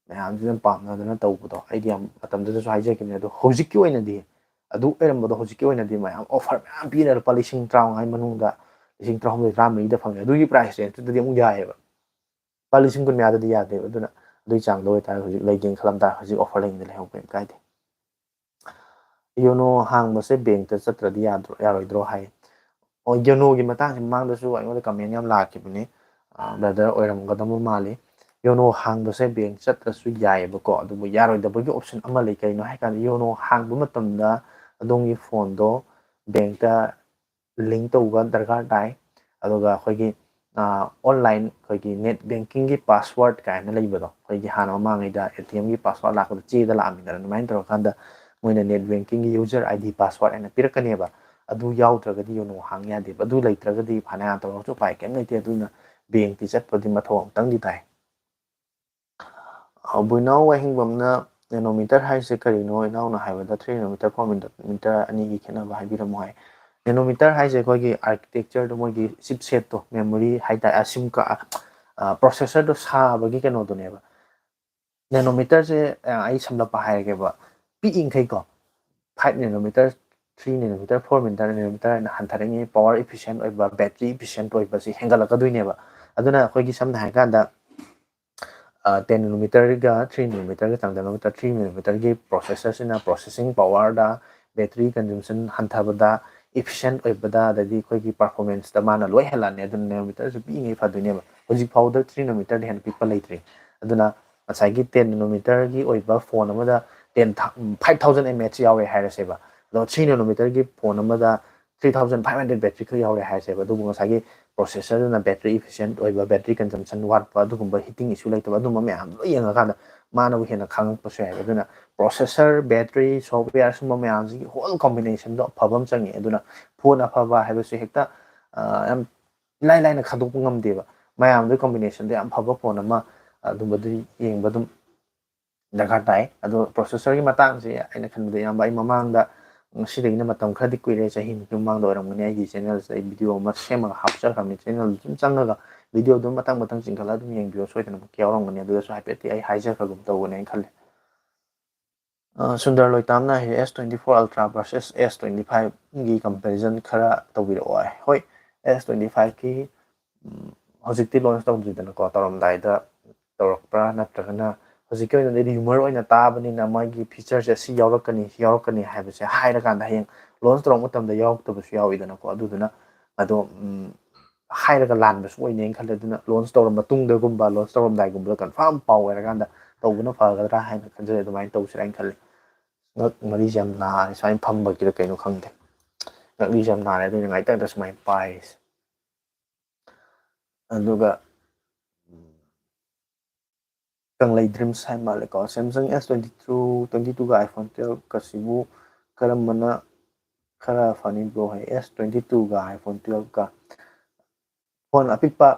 ꯃꯌꯥꯝꯁꯤꯅ ꯄꯥꯝꯅꯗꯅ ꯇꯧꯕꯗꯣ ꯑꯩꯗꯤ ꯌꯥꯝ ꯃꯇꯝꯗꯨꯗꯁꯨ ꯍꯥꯏꯖꯈꯤꯕꯅꯦ꯫ ꯑꯗꯣ ꯍꯧꯖꯤꯛꯀꯤ ꯑꯣꯏꯅꯗꯤ, ꯑꯗꯨ ꯑꯣꯏꯔꯝꯕꯗꯣ ꯍꯧꯖꯤꯛꯀꯤ ꯑꯣꯏꯅꯗꯤ ꯃꯌꯥꯝ offer ꯃꯌꯥꯝ ꯄꯤꯔ ꯂꯨꯄꯥ ꯂꯤꯁꯤꯡ ꯇꯔꯥꯃꯉꯥꯒꯤ ꯃꯅꯨꯡꯗ, ꯂꯤꯁꯤꯡ ꯇꯔꯥꯍꯨꯝꯗꯣꯏ ꯇꯔꯥꯃꯔꯤꯗ ꯐꯪꯉꯦ꯫ ꯑꯗꯨꯒꯤ price rangeꯇꯨꯗꯗꯤ ꯑꯃꯨꯛ ꯌꯥꯏꯑꯕ꯫ ꯂꯨꯄꯥ ꯂꯤꯁꯤꯡ ꯀꯨꯟ ꯃꯌꯥꯗꯗꯤ ꯌꯥꯗꯦꯕ꯫ ꯑꯗꯨꯅ ꯑꯗꯨꯒꯤ ꯆꯥꯡꯗ ꯑꯣꯏꯇꯥꯔꯒꯗꯤ ꯍꯧꯖꯤꯛ ꯂꯩꯒꯦꯅ ꯈꯜꯂꯝ ꯇꯥꯔꯒꯗꯤ ꯍꯧꯖꯤꯛ offer ꯂꯩꯉꯩꯗ ꯂꯩꯍꯧꯕ ꯀꯩꯝ ꯀꯥꯏꯗꯦ꯫ Yono ꯍꯥꯡꯕꯁꯦ bankꯇ ꯆꯠꯇ꯭ꯔꯗꯤ ꯌꯥꯗ꯭ꯔꯣ, ꯌꯥꯔꯣꯏꯗ꯭ꯔꯣ ꯍꯥꯏ꯫ ꯑꯣ, Yonoꯒꯤ ꯃꯇꯥꯡꯁꯦ ꯃꯃꯥꯡꯗꯁꯨ ꯑꯩꯉꯣꯟꯗ comment ꯌꯥꯝ ꯂꯥꯛꯈꯤꯕꯅꯤ꯫ ꯑ, brother ꯑꯣꯏꯔꯝꯒꯗꯕ ꯃꯥꯜꯂꯤ꯫ Yono ꯍꯥꯡꯕꯁꯦ bank ꯆꯠꯇ꯭ꯔꯁꯨ ꯌꯥꯏꯑꯕꯀꯣ, ꯑꯗꯨꯕꯨ ꯌꯥꯔꯣꯏꯗꯕꯒꯤ option ꯑꯃ ꯂꯩ꯫ ꯀꯩꯅꯣ ꯍꯥꯏꯀꯥꯟꯗ Yono ꯍꯥꯡꯕ ꯃꯇꯝꯗ ꯑꯗꯣꯝꯒꯤ phoneꯗꯣ bankꯇ link ꯇꯧꯕ ꯗꯔꯀꯥꯔ ꯇꯥꯏ꯫ ꯑꯗꯨꯒ ꯑꯩꯈꯣꯏꯒꯤ, ꯑ, online ꯑꯩꯈꯣꯏꯒꯤ net bankingꯒꯤ password ꯀꯥꯏꯅ ꯂꯩꯕꯗꯣ, ꯑꯩꯈꯣꯏꯒꯤ ꯍꯥꯟꯅ ꯃꯃꯥꯡꯉꯩꯗ ATMꯒꯤ password ꯂꯥꯛꯄꯗ ꯆꯦꯗ ꯂꯥꯛꯑꯝꯃꯤꯗꯅ, ꯑꯗꯨꯃꯥꯏꯅ ꯇꯧꯔꯀꯥꯟꯗ ꯃꯣꯏꯅ net bankingꯒꯤ user ID password ꯍꯥꯏꯅ ꯄꯤꯔꯛꯀꯅꯦꯕ꯫ ꯑꯗꯨ ꯌꯥꯎꯗ꯭ꯔꯒꯗꯤ Yono ꯍꯥꯡ ꯌꯥꯗꯦꯕ꯫ ꯑꯗꯨ ꯂꯩꯇ꯭ꯔꯒꯗꯤ ꯐꯅꯌꯥꯝ ꯇꯧꯔꯒꯁꯨ ꯎꯄꯥꯏ ꯀꯩꯝ ꯂꯩꯇꯦ꯫ ꯑꯗꯨꯅ bankꯇꯤ ꯆꯠꯄꯗꯤ ꯃꯊꯧ ꯑꯃꯨꯛꯇꯪꯗꯤ ꯇꯥꯏ꯫ ꯑ, ꯕꯨꯏꯅꯥꯎ ꯋꯥꯍꯦꯡꯕꯝꯅ nanometer ꯍꯥꯏꯁꯦ ꯀꯔꯤꯅꯣ? ꯏꯅꯥꯎꯅ ꯍꯥꯏꯕꯗ three nanometer, four nanometer ꯑꯅꯤꯒꯤ ꯈꯦꯠꯅꯕ ꯍꯥꯏꯕꯤꯔꯝꯃꯨ ꯍꯥꯏ꯫ Nanometer ꯍꯥꯏꯁꯦ ꯑꯩꯈꯣꯏꯒꯤ architectureꯗꯣ, ꯃꯣꯏꯒꯤ chipsetꯇꯣ, memory ꯍꯥꯏꯇꯥꯔꯦ, ꯑ, sim ꯀꯥ-, ꯑ, processorꯗꯣ ꯁꯥꯕꯒꯤ ꯀꯩꯅꯣꯗꯨꯅꯦꯕ꯫ Nanometerꯁꯦ, ꯑ, ꯑꯩ ꯁꯝꯂꯞꯄ ꯍꯥꯏꯔꯒꯦꯕ꯫ ꯄꯤꯛꯏꯈꯩꯀꯣ, five nanometer, three nanometer, four nanometer, nanometer ꯍꯥꯏꯅ ꯍꯟꯊꯔꯛꯏꯉꯩ power efficient ꯑꯣꯏꯕ, battery efficient ꯑꯣꯏꯕꯁꯤ ꯍꯦꯟꯒꯠꯂꯛꯀꯗꯣꯏꯅꯦꯕ꯫ ꯑꯗꯨꯅ ꯑꯩꯈꯣꯏꯒꯤ ꯁꯝꯅ ꯍꯥꯏꯔꯀꯥꯟꯗ ten nanometerꯒ three nanometerꯒ ꯆꯥꯡꯗꯝꯅꯕꯗ three nanometerꯒꯤ processorꯁꯤꯅ processing powerꯗ, battery consumption ꯍꯟꯊꯕꯗ, efficient ꯑꯣꯏꯕꯗ, ꯑꯗꯩꯗꯤ ꯑꯩꯈꯣꯏꯒꯤ performanceꯇ ꯃꯥꯅ ꯂꯣꯏ ꯍꯦꯜꯂꯛꯑꯅꯤ꯫ ꯑꯗꯨꯅ nanometerꯁꯨ ꯄꯤꯛꯏꯉꯩ ꯐꯗꯣꯏꯅꯦꯕ꯫ ꯍꯧꯖꯤꯛ ꯐꯥꯎꯕꯗ three nanometerꯗꯤ ꯍꯦꯟꯅ ꯄꯤꯛꯄ ꯂꯩꯇ꯭ꯔꯤ꯫ ꯑꯗꯨꯅ ꯉꯁꯥꯏꯒꯤ ten nanometerꯒꯤ ꯑꯣꯏꯕ phone ꯑꯃꯗ ten five thousand mAh ꯌꯥꯎꯔꯦ ꯍꯥꯏꯔꯁꯦꯕ꯫ ꯑꯗꯣ three nanometerꯒꯤ phone ꯑꯃꯗ three thousand five hundred battery ꯈꯛ ꯌꯥꯎꯔꯦ ꯍꯥꯏꯔꯁꯦꯕ꯫ ꯑꯗꯨꯕꯨ ꯉꯁꯥꯏꯒꯤ processorꯗꯨꯅ battery efficient ꯑꯣꯏꯕ, battery consumption ꯋꯥꯠꯄ, ꯑꯗꯨꯒꯨꯝꯕ heating issue ꯂꯩꯇꯕ, ꯑꯗꯨꯝꯕ ꯃꯌꯥꯝꯗꯣ ꯂꯣꯏ ꯌꯦꯡꯉꯀꯥꯟꯗ ꯃꯥꯅꯕꯨ ꯍꯦꯟꯅ ꯈꯪꯉꯛꯄꯁꯨ ꯌꯥꯏꯕ꯫ ꯑꯗꯨꯅ processor, battery, software ꯁꯨꯝꯕ ꯃꯌꯥꯝꯁꯤꯒꯤ whole combinationꯗꯣ ꯑꯐꯕ ꯑꯃ ꯆꯪꯉꯤ꯫ ꯑꯗꯨꯅ phone ꯑꯐꯕ ꯍꯥꯏꯕꯁꯦ ꯍꯦꯛꯇ, ꯑ, ꯌꯥꯝ ꯏꯂꯥꯏ ꯂꯥꯏꯅ ꯈꯟꯗꯣꯛꯄ ꯉꯝꯗꯦꯕ꯫ ꯃꯌꯥꯝꯗꯨꯒꯤ combinationꯗꯣ ꯌꯥꯝ ꯐꯕ phone ꯑꯃ, ꯑꯗꯨꯝꯕꯗꯨ ꯌꯦꯡꯕ ꯑꯗꯨꯝ ꯗꯔꯀꯥꯔ ꯇꯥꯏ꯫ ꯑꯗꯣ processorꯒꯤ ꯃꯇꯥꯡꯁꯦ ꯑꯩꯅ ꯈꯟꯕꯗ, ꯏꯌꯥꯝꯕ, ꯑꯩ ꯃꯃꯥꯡꯗ, ꯉꯁꯤꯗꯒꯤꯅ ꯃꯇꯝ ꯈꯔꯗꯤ ꯀꯨꯏꯔꯦ, ꯆꯍꯤ ꯃꯨꯛꯀꯤ ꯃꯃꯥꯡꯗ ꯑꯣꯏꯔꯝꯒꯅꯤ, ꯑꯩꯒꯤ channelꯁꯤꯗ ꯑꯩ video ꯑꯃ ꯁꯦꯝꯃꯒ ꯍꯥꯞꯆꯈ꯭ꯔꯕꯅꯤ꯫ Channelꯗꯨ ꯑꯗꯨꯝ ꯆꯪꯉꯒ videoꯗꯨ ꯃꯊꯪ ꯃꯊꯪ ꯆꯤꯡꯈꯠꯂꯒ ꯑꯗꯨꯝ ꯌꯦꯡꯕꯤꯌꯣ, ꯁꯣꯏꯗꯅꯃꯛꯀꯤ ꯌꯥꯎꯔꯝꯒꯅꯤ꯫ ꯑꯗꯨꯗꯁꯨ ꯍꯥꯏꯐꯦꯠꯇꯤ ꯑꯩ ꯍꯥꯏꯖꯈ꯭ꯔꯒꯨꯝ ꯇꯧꯕꯅꯦꯅ ꯈꯜꯂꯦ꯫ ꯑ, ꯁꯨꯟꯗꯔ ꯂꯣꯏꯇꯥꯝꯅ ꯍꯥꯏꯔꯦ, S twenty four Ultra versus S twenty fiveꯒꯤ comparison ꯈꯔ ꯇꯧꯕꯤꯔꯛꯑꯣ ꯍꯥꯏ꯫ ꯍꯣꯏ, S twenty fiveꯀꯤ, ꯎꯝ, ꯍꯧꯖꯤꯛꯇꯤ launch ꯇꯧꯗ꯭ꯔꯤꯗꯅꯀꯣ, ꯇꯧꯔꯝꯗꯥꯏꯗ ꯇꯧꯔꯛꯄ꯭ꯔꯥ, ꯅꯠꯇ꯭ꯔꯒꯅ ꯍꯧꯖꯤꯛꯀꯤ ꯑꯣꯏꯅꯗꯤ rumor ꯑꯣꯏꯅ ꯇꯥꯕꯅꯤꯅ ꯃꯥꯒꯤ featureꯁꯦ ꯁꯤ ꯌꯥꯎꯔꯛꯀꯅꯤ, ꯁꯤ ꯌꯥꯎꯔꯛꯀꯅꯤ ꯍꯥꯏꯕꯁꯦ ꯍꯥꯏꯔꯀꯥꯟꯗ ꯍꯌꯦꯡ launch ꯇꯧꯔꯛꯄ ꯃꯇꯝꯗ ꯌꯥꯎꯔꯛꯇꯕꯁꯨ ꯌꯥꯎꯋꯤꯗꯅꯀꯣ꯫ ꯑꯗꯨꯗꯨꯅ ꯑꯗꯣ, ꯎꯝ, ꯍꯥꯏꯔꯒ ꯂꯥꯟꯕꯁꯨ ꯑꯣꯏꯅꯦꯅ ꯈꯜꯂꯦ꯫ ꯑꯗꯨꯅ launch ꯇꯧꯔ ꯃꯇꯨꯡꯗꯒꯨꯝꯕ, launch ꯇꯧꯔꯝꯗꯥꯏꯒꯨꯝꯕꯗ confirm ꯄꯥꯎ ꯑꯣꯏꯔꯀꯥꯟꯗ ꯇꯧꯕꯅ ꯐꯒꯗ꯭ꯔꯥ ꯍꯥꯏꯅ ꯈꯟꯖꯩ꯫ ꯑꯗꯨꯃꯥꯏꯅ ꯇꯧꯁꯤꯔꯥ ꯍꯥꯏꯅ ꯈꯜꯂꯦ꯫ ꯉꯛ ꯃꯔꯤꯁꯦ ꯌꯥꯝ ꯅꯥꯔꯦ, ꯁꯨꯃꯥꯏꯅ ꯐꯝꯕꯒꯤꯔ ꯀꯩꯅꯣ ꯈꯪꯗꯦ, ꯉꯛꯂꯤꯁꯦ ꯌꯥꯝ ꯅꯥꯔꯦ꯫ ꯑꯗꯨꯅ ꯉꯥꯏꯇꯪꯗ ꯁꯨꯃꯥꯏꯅ ꯄꯥꯏꯔꯤꯁꯦ꯫ ꯑꯗꯨꯒ, ꯎꯝ, ꯀꯪꯂꯩ dreams ꯍꯥꯏ ꯃꯥꯜꯂꯦꯀꯣ, Samsung S twenty two, twenty twoꯒ iPhone twelveꯀꯁꯤꯕꯨ ꯀꯔꯝꯕꯅ ꯈꯔ ꯐꯅꯤ bro ꯍꯥꯏ꯫ S twenty twoꯒ iPhone twelveꯀ, phone ꯑꯄꯤꯛꯄ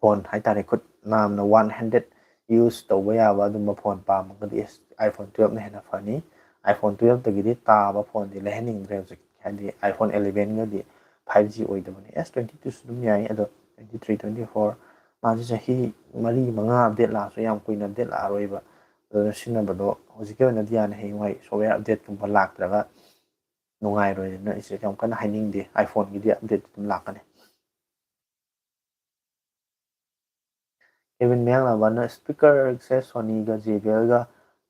phone ꯍꯥꯏꯇꯥꯔꯦ, ꯈꯨꯠ ꯅꯥꯝꯅ one handed use ꯇꯧꯕ ꯌꯥꯕ ꯑꯗꯨꯝꯕ phone ꯄꯥꯝꯃꯒꯗꯤ iPhone twelveꯅ ꯍꯦꯟꯅ ꯐꯅꯤ꯫ iPhone twelveꯇꯒꯤꯗꯤ ꯇꯥꯕ phoneꯗꯤ ꯂꯩꯍꯟꯅꯤꯡꯗ꯭ꯔꯦ ꯍꯧꯖꯤꯛ, ꯍꯥꯏꯗꯤ iPhone elevenꯒꯗꯤ five G ꯑꯣꯏꯗꯕꯅꯤ꯫ S twenty twoꯁꯨ ꯑꯗꯨꯝ ꯌꯥꯏ, ꯑꯗꯣ twenty three, twenty four, ꯃꯥꯁꯦ ꯆꯍꯤ ꯃꯔꯤ ꯃꯉꯥ update ꯂꯥꯛꯑꯁꯨ ꯌꯥꯝ ꯀꯨꯏꯅ update ꯂꯥꯛꯑꯔꯣꯏꯕ꯫ ꯑꯗꯨꯅ ꯁꯤꯖꯤꯟꯅꯕꯗꯣ ꯍꯧꯖꯤꯛꯀꯤ ꯑꯣꯏꯅꯗꯤ ꯌꯥꯅꯤ꯫ ꯍꯌꯦꯡꯋꯥꯏ software updateꯀꯨꯝꯕ ꯂꯥꯛꯇ꯭ꯔꯒ ꯅꯨꯡꯉꯥꯏꯔꯣꯏꯅ ꯑꯩꯁꯦ ꯌꯥꯝ ꯀꯟꯅ ꯍꯥꯏꯅꯤꯡꯗꯦ꯫ iPhoneꯒꯤꯗꯤ update ꯑꯗꯨꯝ ꯂꯥꯛꯀꯅꯤ꯫ ꯀꯦꯕꯤꯟ ꯃꯌꯥꯡꯂꯥꯝꯕꯅ speakerꯁꯦ Sonyꯒ JBLꯒ